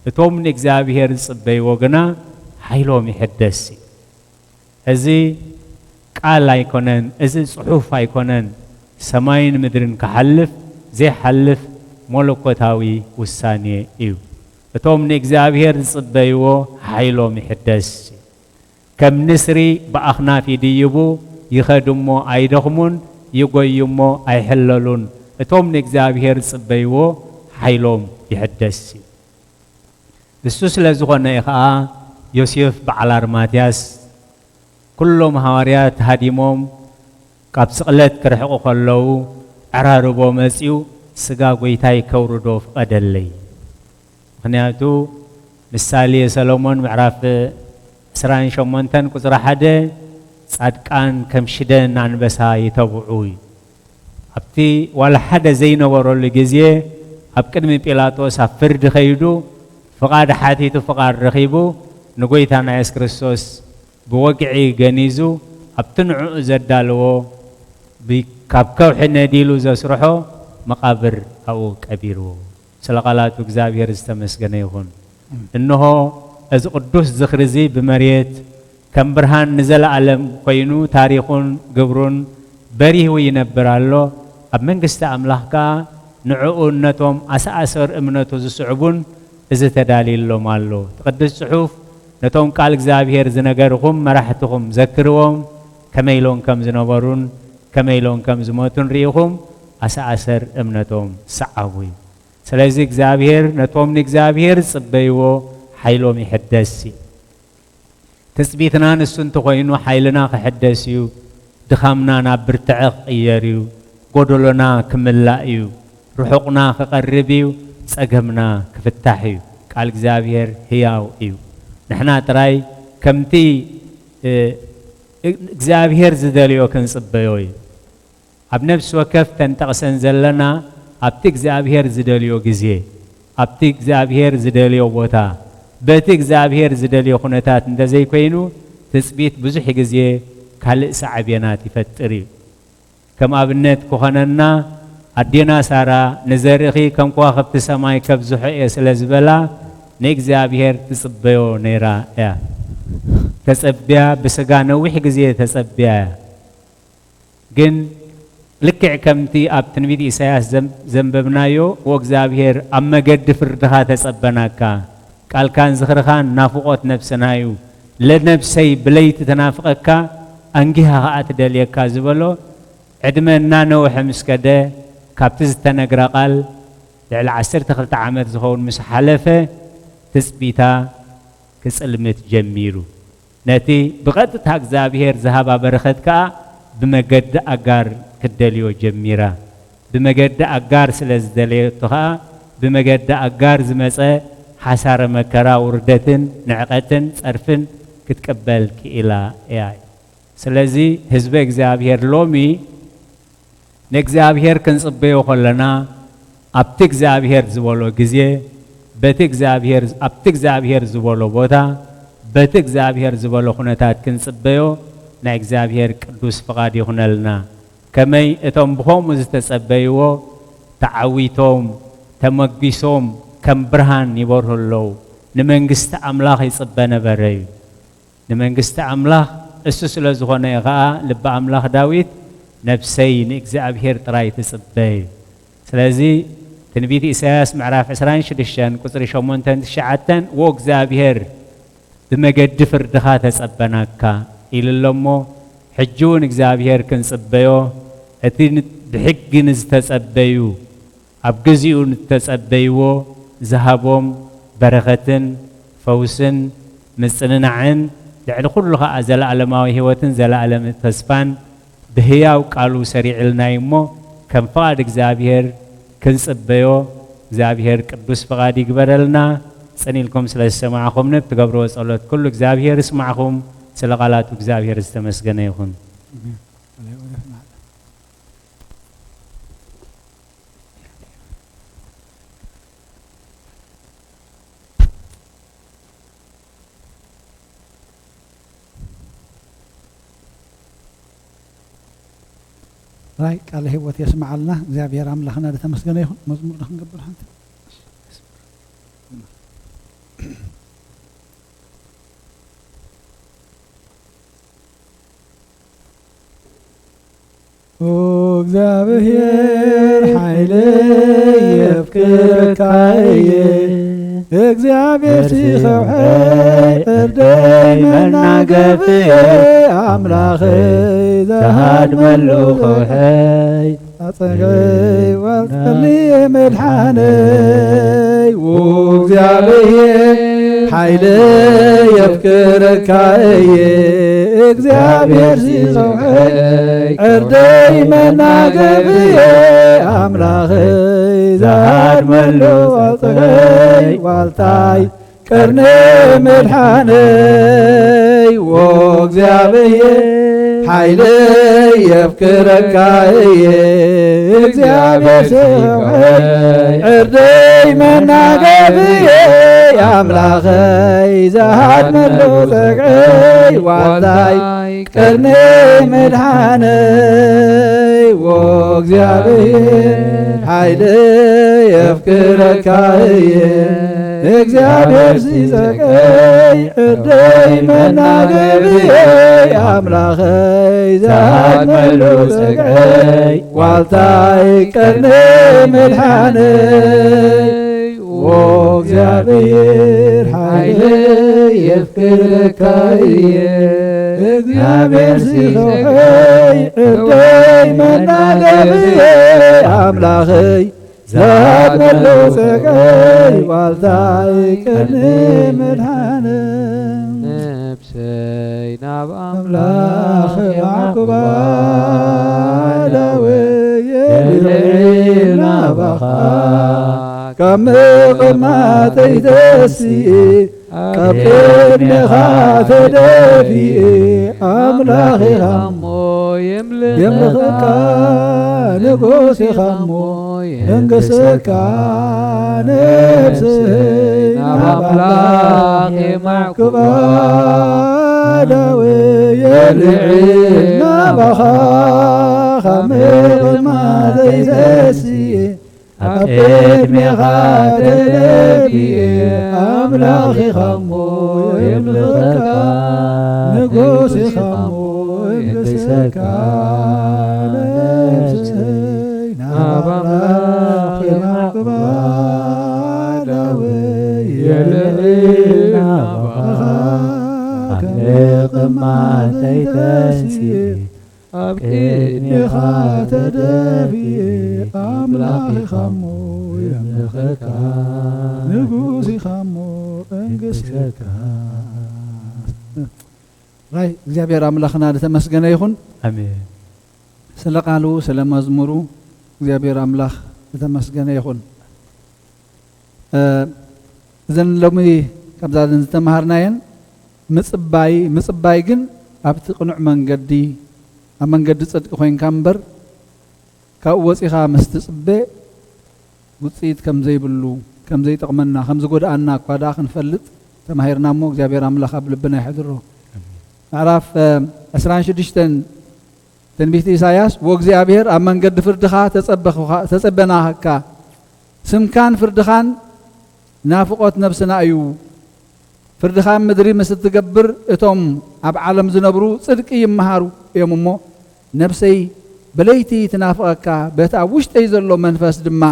እቶም ንእግዚኣብሔር ዝጽበይዎ ግና ሓይሎም ይሕደስ እዩ። እዚ ቃል ኣይኮነን፣ እዚ ጽሑፍ ኣይኮነን፣ ሰማይን ምድርን ክሓልፍ ዘይሓልፍ መለኮታዊ ውሳኔ እዩ። እቶም ንእግዚኣብሔር ዝጽበይዎ ሓይሎም ይሕደስ። ከም ንስሪ ብኣኽናፍ ይድይቡ፣ ይኸዱ እሞ ኣይደኽሙን፣ ይጎዩ እሞ ኣይሕለሉን። እቶም ንእግዚኣብሔር ዝጽበይዎ ሓይሎም ይሕደስ እዩ። እሱ ስለ ዝኾነ እዩ ኸኣ ዮሴፍ በዓል ኣርማትያስ፣ ኩሎም ሃዋርያት ሃዲሞም ካብ ስቕለት ክርሕቑ ከለዉ፣ ዕራርቦ መጺኡ፣ "ስጋ ጐይታይ ከውርዶ ፍቐደለይ።" ምኽንያቱ፣ ምሳሌ ሰሎሞን ምዕራፍ ዕስራን ሸሞንተን ቁጽሪ ሓደ፣ "ጻድቃን ከም ሽደን ኣንበሳ ይተብዑ" እዩ። ኣብቲ ዋላ ሓደ ዘይነበረሉ ግዜ፣ ኣብ ቅድሚ ጲላጦስ ኣብ ፍርዲ ከይዱ፣ ፍቓድ ሓቲቱ፣ ፍቓድ ረኺቡ፣ ንጐይታና የሱስ ክርስቶስ ብወግዒ ገኒዙ፣ ኣብቲ ንዕኡ ዘዳለዎ፣ ብ-፣ ካብ ከውሒ ነዲሉ ዘስርሖ መቓብር ኣብኡ ቀቢርዎ። ስለ ቃላቱ እግዚኣብሔር ዝተመስገነ ይኹን። እንሆ፣ እዚ ቅዱስ ዝኽሪ እዚ ብመሬት ከም ብርሃን ንዘለኣለም ኮይኑ ታሪኹን ግብሩን በሪሁ ይነብር ኣሎ። ኣብ መንግስቲ ኣምላኽ ከኣ ንዕኡን ነቶም ኣሰኣሰር እምነቱ ዝስዕቡን እዚ ተዳልዩሎም ኣሎ። እቲ ቅዱስ ጽሑፍ ነቶም ቃል እግዚኣብሔር ዝነገርኹም መራሕትኹም ዘክርዎም፣ ከመይ ኢሎም ከም ዝነበሩን ከመይ ኢሎም ከም ዝሞቱን ርኢኹም ኣሰኣሰር እምነቶም ሰዓቡ እዩ። ስለዚ እግዚኣብሔር ነቶም ንእግዚኣብሔር ዝጽበይዎ ሓይሎም ይሕደስ እዩ። ትጽቢትና ንሱ እንተኾይኑ ሓይልና ክሕደስ እዩ። ድኻምና ናብ ብርትዐ ክቕየር እዩ። ጎደሎና ክምላእ እዩ። ርሑቕና ክቐርብ እዩ። ጸገምና ክፍታሕ እዩ። ቃል እግዚኣብሔር ህያው እዩ። ንሕና ጥራይ ከምቲ፣ እ፣ እግዚኣብሔር ዝደልዮ ክንጽበዮ እዩ። ኣብ ነፍሲ ወከፍ ተንጠቕሰን ዘለና ኣብቲ እግዚኣብሔር ዝደልዮ ግዜ፣ ኣብቲ እግዚኣብሔር ዝደልዮ ቦታ፣ በቲ እግዚኣብሔር ዝደልዮ ኩነታት እንተዘይኮይኑ፣ ትጽቢት ብዙሕ ግዜ ካልእ ሳዕቤናት ይፈጥር እዩ። ከም ኣብነት ክኾነና፣ ኣዴና ሳራ ንዘርእኺ ከም ከዋኽብቲ ሰማይ ከብዝሖ እየ ስለ ዝበላ፣ ንእግዚኣብሔር ትጽበዮ ነይራ እያ። ተጸብያ፣ ብስጋ ነዊሕ ግዜ ተጸብያ እያ። ግን ልክዕ ከምቲ ኣብ ትንቢት ኢሳያስ ዘም-፣ ዘንበብናዮ፣ "ወእግዚኣብሔር ኣብ መገዲ ፍርድኻ ተጸበናካ፣ ቃልካን ዝኽርኻን ናፍቖት ነፍስና እዩ፣ ለነፍሰይ ብለይቲ ትናፍቐካ፣ ኣንጊሃ ኸኣ ትደልየካ" ዝበሎ፣ ዕድመ እናነውሐ ምስ ከደ፣ ካብቲ ዝተነግራ ቃል ልዕሊ ዓሰርተ ክልተ ዓመት ዝኸውን ምስ ሓለፈ፣ ትጽቢታ ክጽልምት ጀሚሩ። ነቲ ብቐጥታ እግዚኣብሔር ዝሃባ በረኸት ከኣ ብመገዲ ኣጋር ክትደልዮ ጀሚራ። ብመገዲ ኣጋር ስለ ዝደለየቶ ከኣ፣ ብመገዲ ኣጋር ዝመጸ ሓሳረ መከራ፣ ውርደትን ንዕቐትን ጸርፍን ክትቅበል ክኢላ እያ። ስለዚ ህዝበ እግዚኣብሔር ሎሚ ንእግዚኣብሔር ክንጽበዮ ከለና፣ ኣብቲ እግዚኣብሔር ዝበሎ ግዜ፣ በቲ እግዚኣብሔር፣ ኣብቲ እግዚኣብሔር ዝበሎ ቦታ፣ በቲ እግዚኣብሔር ዝበሎ ኩነታት ክንጽበዮ ናይ እግዚኣብሔር ቅዱስ ፍቓድ ይኹነልና። ከመይ እቶም ብኸምኡ ዝተጸበይዎ ተዓዊቶም፣ ተመጒሶም፣ ከም ብርሃን ይበርሁ ኣለዉ። ንመንግስቲ ኣምላኽ ይጽበ ነበረ እዩ። ንመንግስቲ ኣምላኽ እሱ ስለ ዝኾነ እዩ ኸኣ ልቢ ኣምላኽ ዳዊት፣ "ነፍሰይ ንእግዚኣብሔር ጥራይ ትጽበ" እዩ። ስለዚ ትንቢት ኢሳያስ ምዕራፍ ዕስራን ሽዱሽተን ቁጽሪ ሸሞንተን ትሽዓተን፣ "ወእግዚኣብሔር ብመገዲ ፍርድኻ ተጸበናካ" ኢሉ ኣሎ እሞ፣ ሕጂ እውን እግዚኣብሔር ክንጽበዮ፣ እቲ ን-፣ ብሕጊ ንዝተጸበዩ ኣብ ግዚኡ ንተጸበይዎ ዝሃቦም በረኸትን ፈውስን ምጽንናዕን፣ ልዕሊ ኩሉ ኸኣ ዘለኣለማዊ ህይወትን ዘለኣለም ተስፋን ብህያው ቃሉ ሰሪዕልና እዩ እሞ፣ ከም ፍቓድ እግዚኣብሔር ክንጽበዮ እግዚኣብሔር ቅዱስ ፍቓድ ይግበረልና። ጽን ኢልኩም ስለ ዝሰማዕኹምኒ፣ ብትገብርዎ ጸሎት ኩሉ እግዚኣብሔር ይስማዕኹም። ስለ ቃላቱ እግዚኣብሔር ዝተመስገነ ይኹን። ራይ ቃለ ህይወት የስምዓልና እግዚኣብሔር ኣምላኽና። ዝተመስገነ ይኹን። መዝሙር ዶ ክንገብር ሓንቲ? እግዚኣብሔር ሓይለይ የፍቅረካ እየ፣ እግዚኣብሔር ሲኸውሐይ ዕርደይ መናገፍየ፣ ኣምላኸይ ዝሃድመሉ ከውሐይ ኣጸገይ ዋልተሊ መድሓነይ። እግዚኣብሔር ሓይለይ የፍቅረካ እየ፣ እግዚኣብሔር ሲኸውሐይ ዕርደይ መናገብየ፣ ኣምላኸይ ዝሃድመሉ ኣጸገይ ዋልታይ ቀርነ መድሓነይ። ዎ እግዚኣብሔር ሓይለይ የፍቅረካ እየ፣ እግዚኣብሔር ሲኸውሐይ ዕርደይ መናገብየ፣ ኣምላኸይ ዝሃድመሉ ጸግዐይ ዋልታይ ቀርነ መድሓነይ። ዎ እግዚኣብሔር ሓይለይ የፍቅረካ እየ። እግዚኣብሔር ሲ ጸግዐይ ዕደይ መናገብየይ ኣምላኸይ ዝሃድመሉ ጸግዐይ ዋልታይ ቀርነይ መድሓነይ ኦ እግዚኣብሔር ሓይለይ የፍቅረካ እየ እግዚኣብሔር ሲ ጸግዐይ ዕደይ መናገብየይ ኣምላኸይ ዛት መለውፀቀይ ዋልታይ ቀርኒ መድሓነ ነብሰይ ናብ ኣምላኽ የማዕኩባ ዳወየ ልዕል ናባኻ ካብ ምቕማተይ ተስየ ካብ ቅድሜኻ ተደፊኤ ኣምላኽ ኢኻ እሞ የምልኸካ ንጉስ ኢኻ እሞ የንግሰካ ነብሰይ ናብ ኣምላኽ የማዕኩባ ዳወየ ልዕል ናባኻ ካብ ምቕማተይ ተስየ ኣብ ቅድሜኻ ተደፊኤ ኣምላኽ ኢኻ እሞ የምልኸካ ንጉስ ኢኻ እሞ የንግሰካ ነብሰይ ናብ ኣምላኽ የማዕኩባ ዳወየ ልዕል ናባኻ ካብ ምቕማተይ ተስየ ኣብ ቅድሜኻ ተደፊኤ ኣምላኽ ኢኻ እሞ የምልኸካ ንጉስ ኢኻ እሞ እንግሰካ ራይ እግዚኣብሔር ኣምላኽና ዝተመስገነ ይኹን ኣሜን ስለ ቃሉ ስለ መዝሙሩ እግዚኣብሔር ኣምላኽ ዝተመስገነ ይኹን እዘን ሎሚ ካብዛ ዝተምሃርናየን ምፅባይ ምፅባይ ግን ኣብቲ ቅኑዕ መንገዲ ኣብ መንገዲ ፅድቂ ኮይንካ እምበር ካብኡ ወፂኻ ምስ ትፅበ ውፅኢት ከም ዘይብሉ ከም ዘይጠቕመና ከም ዝጎድኣና እኳ ደኣ ክንፈልጥ ተማሂርና እሞ እግዚኣብሔር ኣምላኽ ኣብ ልብና ይሕድሮ ምዕራፍ ዕስራን ሽዱሽተን ትንቢት ኢሳያስ፣ ወእግዚኣብሔር ኣብ መንገዲ ፍርድኻ ተጸበናሃካ፣ ስምካን ፍርድኻን ናፍቖት ነብስና እዩ። ፍርድኻ ኣብ ምድሪ ምስ እትገብር፣ እቶም ኣብ ዓለም ዝነብሩ ጽድቂ ይመሃሩ እዮም እሞ፣ ነብሰይ ብለይቲ ትናፍቐካ፣ በቲ ኣብ ውሽጠይ ዘሎ መንፈስ ድማ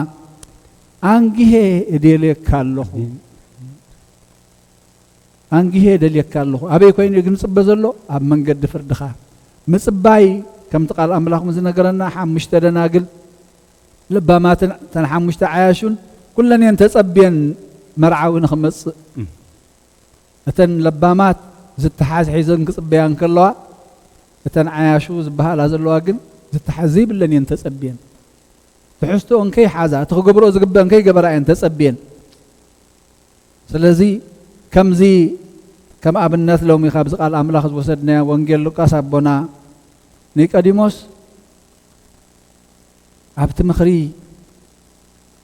ኣንጊሄ እደልየካ ኣለኹ። ኣንጊሄ እደልየካ ኣለኹ። ኣበይ ኮይኑ እዩ ግን ዝጽበ ዘሎ? ኣብ መንገዲ ፍርድኻ። ምጽባይ ከምቲ ቃል ኣምላኽ ዝነገረና ሓሙሽተ ደናግል ለባማትን እተን ሓሙሽተ ዓያሹን ኩለን እየን ተጸብየን መርዓዊ ንኽመጽእ። እተን ለባማት ዝተሓዝ ሒዘን ክጽበያ እንከለዋ እተን ዓያሹ ዝበሃላ ዘለዋ ግን ዝተሓዝ ዘይብለን እየን ተጸብየን። ትሕዝትኦን ከይሓዛ እቲ ክገብርኦ ዝግበአን ከይገበራ እየን ተጸብየን። ስለዚ ከምዚ ከም ኣብነት ሎሚ ካብዚ ቃል ኣምላኽ ዝወሰድናዮ ወንጌል ሉቃስ ኣቦና ኒቆዲሞስ ኣብቲ ምኽሪ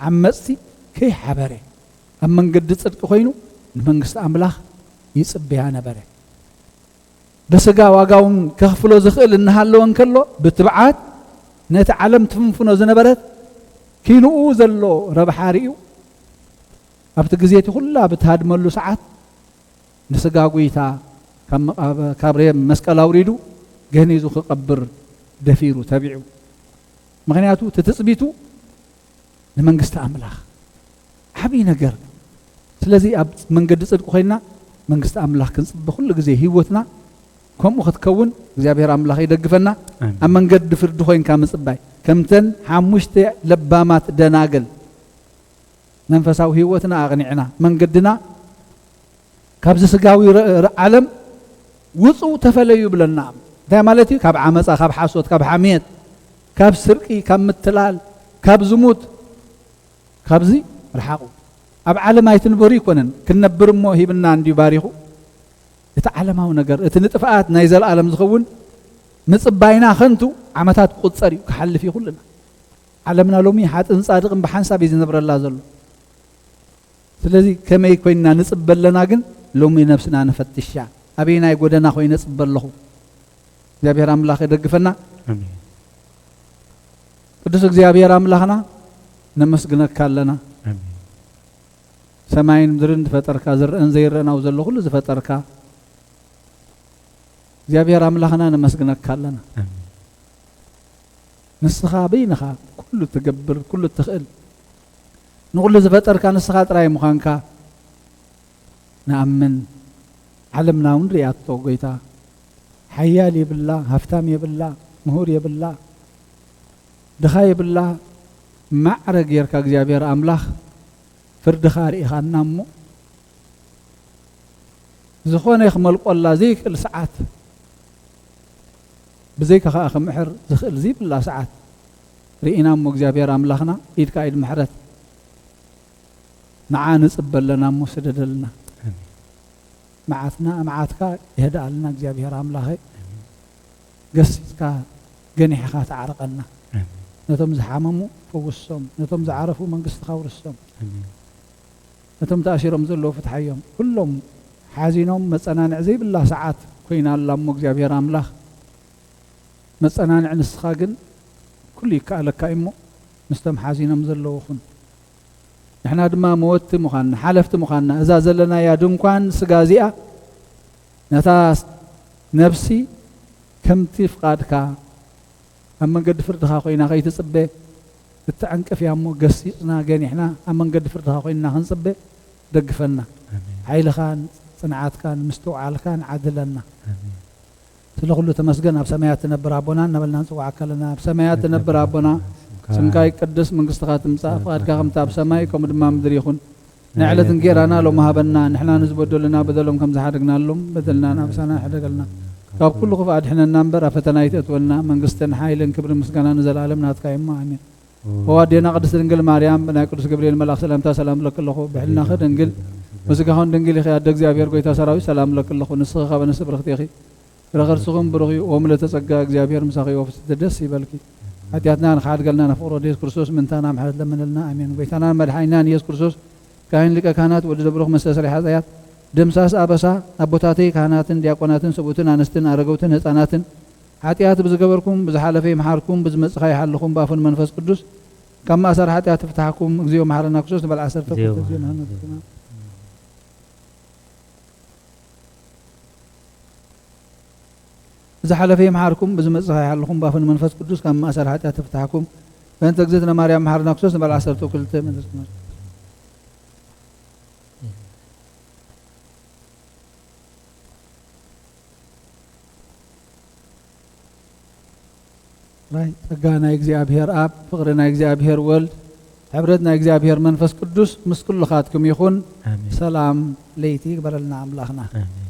ዓመፅቲ ከይሓበረ ኣብ መንገዲ ፅድቂ ኮይኑ ንመንግስቲ ኣምላኽ ይፅበያ ነበረ። ብስጋ ዋጋ እውን ከኽፍሎ ዝኽእል እናሃለወ እንከሎ ብትብዓት ነቲ ዓለም ትፍንፍኖ ዝነበረት ኪንኡ ዘሎ ረብሓ ርእዩ ኣብቲ ግዜ እቲ ኩላ ብትሃድመሉ ሰዓት ንስጋ ጒይታ ካብ መቓብ- ካብ ሬም መስቀል ኣውሪዱ ገኒዙ ክቐብር ደፊሩ ተቢዑ። ምኽንያቱ እቲ ትጽቢቱ ንመንግስቲ ኣምላኽ ዓብዪ ነገር። ስለዚ ኣብ መንገዲ ጽድቂ ኮይንና መንግስቲ ኣምላኽ ክንጽበ ኩሉ ግዜ ህይወትና ከምኡ ክትከውን እግዚኣብሔር ኣምላኽ ይደግፈና። ኣሜን። ኣብ መንገዲ ፍርዲ ኮይንካ ምጽባይ ከምተን ሓሙሽተ ለባማት ደናግል መንፈሳዊ ህይወትና ኣቕኒዕና መንገድና ካብዚ ስጋዊ ር- ር- ዓለም ውፁ ተፈለዩ ይብለና። እንታይ ማለት እዩ? ካብ ዓመፃ፣ ካብ ሓሶት፣ ካብ ሓምየት፣ ካብ ስርቂ፣ ካብ ምትላል፣ ካብ ዝሙት፣ ካብዚ ርሓቑ። ኣብ ዓለም ኣይትንበሩ ይኮነን፣ ክንነብር እሞ ሂብና እንድዩ ባሪኹ። እቲ ዓለማዊ ነገር፣ እቲ ንጥፍኣት ናይ ዘለኣለም ዝኸውን ምጽባይና ከንቱ ዓመታት ክቑጸር እዩ፣ ክሓልፍ እዩ ኩልና። ዓለምና ሎሚ ሓጥን ጻድቕን ብሓንሳብ እዩ ዝነብረላ ዘሎ። ስለዚ ከመይ ኮይንና ንጽበ ኣለና ግን ሎሚ ነብስና ንፈትሻ። ኣበየናይ ጎደና ኮይነ እጽበ ኣለኹ? እግዚኣብሔር ኣምላኽ ይደግፈና። ኣሜን። ቅዱስ እግዚኣብሔር ኣምላኽና ነመስግነካ ኣለና። ኣሜን። ሰማይን ምድርን ዝፈጠርካ፣ ዝረአን ዘይረአን ኣብኡ ዘሎ ኩሉ ዝፈጠርካ እግዚኣብሔር ኣምላኽና ነመስግነካ ኣለና። ንስኻ በይንኻ ኩሉ ትገብር፣ ኩሉ ትኽእል፣ ንኹሉ ዝፈጠርካ ንስኻ ጥራይ ምዃንካ ንኣምን። ዓለምና እውን ርእያቶ ጎይታ። ሓያል የብላ፣ ሃፍታም የብላ፣ ምሁር የብላ፣ ድኻ የብላ። ማዕረ ጌርካ እግዚኣብሔር ኣምላኽ ፍርድኻ ርኢኻና እሞ፣ ዝኾነ ክመልቆላ ዘይክእል ሰዓት፣ ብዘይካ ኸኣ ክምሕር ዝኽእል ዘይብላ ሰዓት ርኢና እሞ፣ እግዚኣብሔር ኣምላኽና፣ ኢድካ ኢድ ምሕረት ንዓ ንጽበ ኣለና እሞ፣ ስደደልና። ኣሜን። መዓትና፣ መዓትካ ይህድኣልና እግዚኣብሔር ኣምላኸይ። ኣሜን። ገሲጽካ ገኒሕኻ ተዓርቐና። ኣሜን። ነቶም ዝሓመሙ ፈውሶም፣ ነቶም ዝዓረፉ መንግስትኻ ውርሶም። ኣሜን። ነቶም ተኣሲሮም ዘለዉ ፍትሓዮም። ኩሎም ሓዚኖም መጸናንዒ ዘይብላ ሰዓት ኮይና ኣላ እሞ እግዚኣብሔር ኣምላኽ፣ መጸናንዒ ንስኻ ግን ኩሉ ይከኣለካ እዩ እሞ፣ ምስቶም ሓዚኖም ዘለዉ ኩን። ንሕና ድማ መወትቲ ምዃንና፣ ሓለፍቲ ምዃንና፣ እዛ ዘለናያ ድንኳን ስጋ እዚኣ፣ ነታ ነፍሲ ከምቲ ፍቓድካ ኣብ መንገዲ ፍርድኻ ኮይና ከይትጽበ እትዕንቅፍ እያ እሞ፣ ገሲጽና፣ ገኒሕና፣ ኣብ መንገዲ ፍርድኻ ኮይንና ክንጽበ ደግፈና። ኣሜን። ሓይልኻን ጽንዓትካን ምስትውዓልካን ዓድለና። ኣሜን። ስለ ኩሉ ተመስገን። ኣብ ሰማያት ትነብር ኣቦና እናበልና ንጽውዓካ ኣለና። ኣብ ሰማያት ትነብር ኣቦና፣ ስምካ ይቀደስ፣ መንግስትኻ ትምጻእ፣ ፍቓድካ ከምቲ ኣብ ሰማይ ከምኡ ድማ ኣብ ምድሪ ይኹን። ናይ ዕለት እንጌራና ሎሚ ሃበና፣ ንሕና ንዝበደሉና በደሎም ከም ዝሓደግናሎም በደልና ንኣብሳና ሕደገልና። ካብ ኩሉ ክፉእ ኣድሕነና እምበር፣ ኣብ ፈተና ኣይተእትወና። መንግስትን ሓይልን ክብርን ምስጋናን ንዘለኣለም ናትካ እዩ እሞ፣ ኣሜን። ኦ ኣዴና ቅድስት ድንግል ማርያም፣ ብናይ ቅዱስ ገብርኤል መልኣኽ ሰላምታ ሰላም እብለኪ ኣለኹ። ብሕልናኺ ድንግል፣ ብስጋኽን ድንግል ኢኺ። ኣደ እግዚኣብሔር፣ ጎይታ ሰራዊት፣ ሰላም እብለኪ ኣለኹ። ንስኺ ካብ ኣንስቲ ብርኽቲ ኢኺ። ፍረ ከርስኽን ብሩኽ እዩ። ኦ ምልእተ ጸጋ፣ እግዚኣብሔር ምሳኺ እዩ። ፍስሕቲ ደስ ይበልኪ። ሓጢኣትና ንኽሓድገልና፣ ንፍቕሪ ወዲ የሱስ ክርስቶስ ምእንታና ምሕረት ለምንልና። ኣሜን። ጎይታናን መድሓኒናን የሱስ ክርስቶስ፣ ካህን ሊቀ ካህናት፣ ወዲ ደብሩኽ፣ መስተስሪ ሓጢኣት፣ ደምሳስ ኣበሳ፣ ኣቦታተይ ካህናትን ዲያቆናትን፣ ሰብኡትን ኣንስትን፣ ኣረገውትን ህፃናትን፣ ሓጢኣት ብዝገበርኩም ብዝሓለፈ ይምሓርኩም፣ ብዝመፅእ ኸኣ ይሓልኹም፣ ብኣፉን መንፈስ ቅዱስ ካብ ማእሰር ሓጢኣት ይፍታሕኩም። እግዚኦ መሓረና ክርስቶስ ንበል ዓሰርተ ክልተ። ብዝሓለፈ ይምሓርኩም፣ ብዝመጽእ ኸኣ ይሓልኹም፣ ባፍን መንፈስ ቅዱስ ካብ ማእሰር ሓጢኣት ይፍታሕኩም። በእንተ እግዝእትነ ማርያም መሓረና ክርስቶስ ንበል ዓሰርተ ክልተ። ራይ ጸጋ ናይ እግዚኣብሔር ኣብ፣ ፍቕሪ ናይ እግዚኣብሔር ወልድ፣ ሕብረት ናይ እግዚኣብሔር መንፈስ ቅዱስ ምስ ኩልኻትኩም ይኹን። ኣሜን። ሰላም ለይቲ ይግበረልና ኣምላኽና። ኣሜን።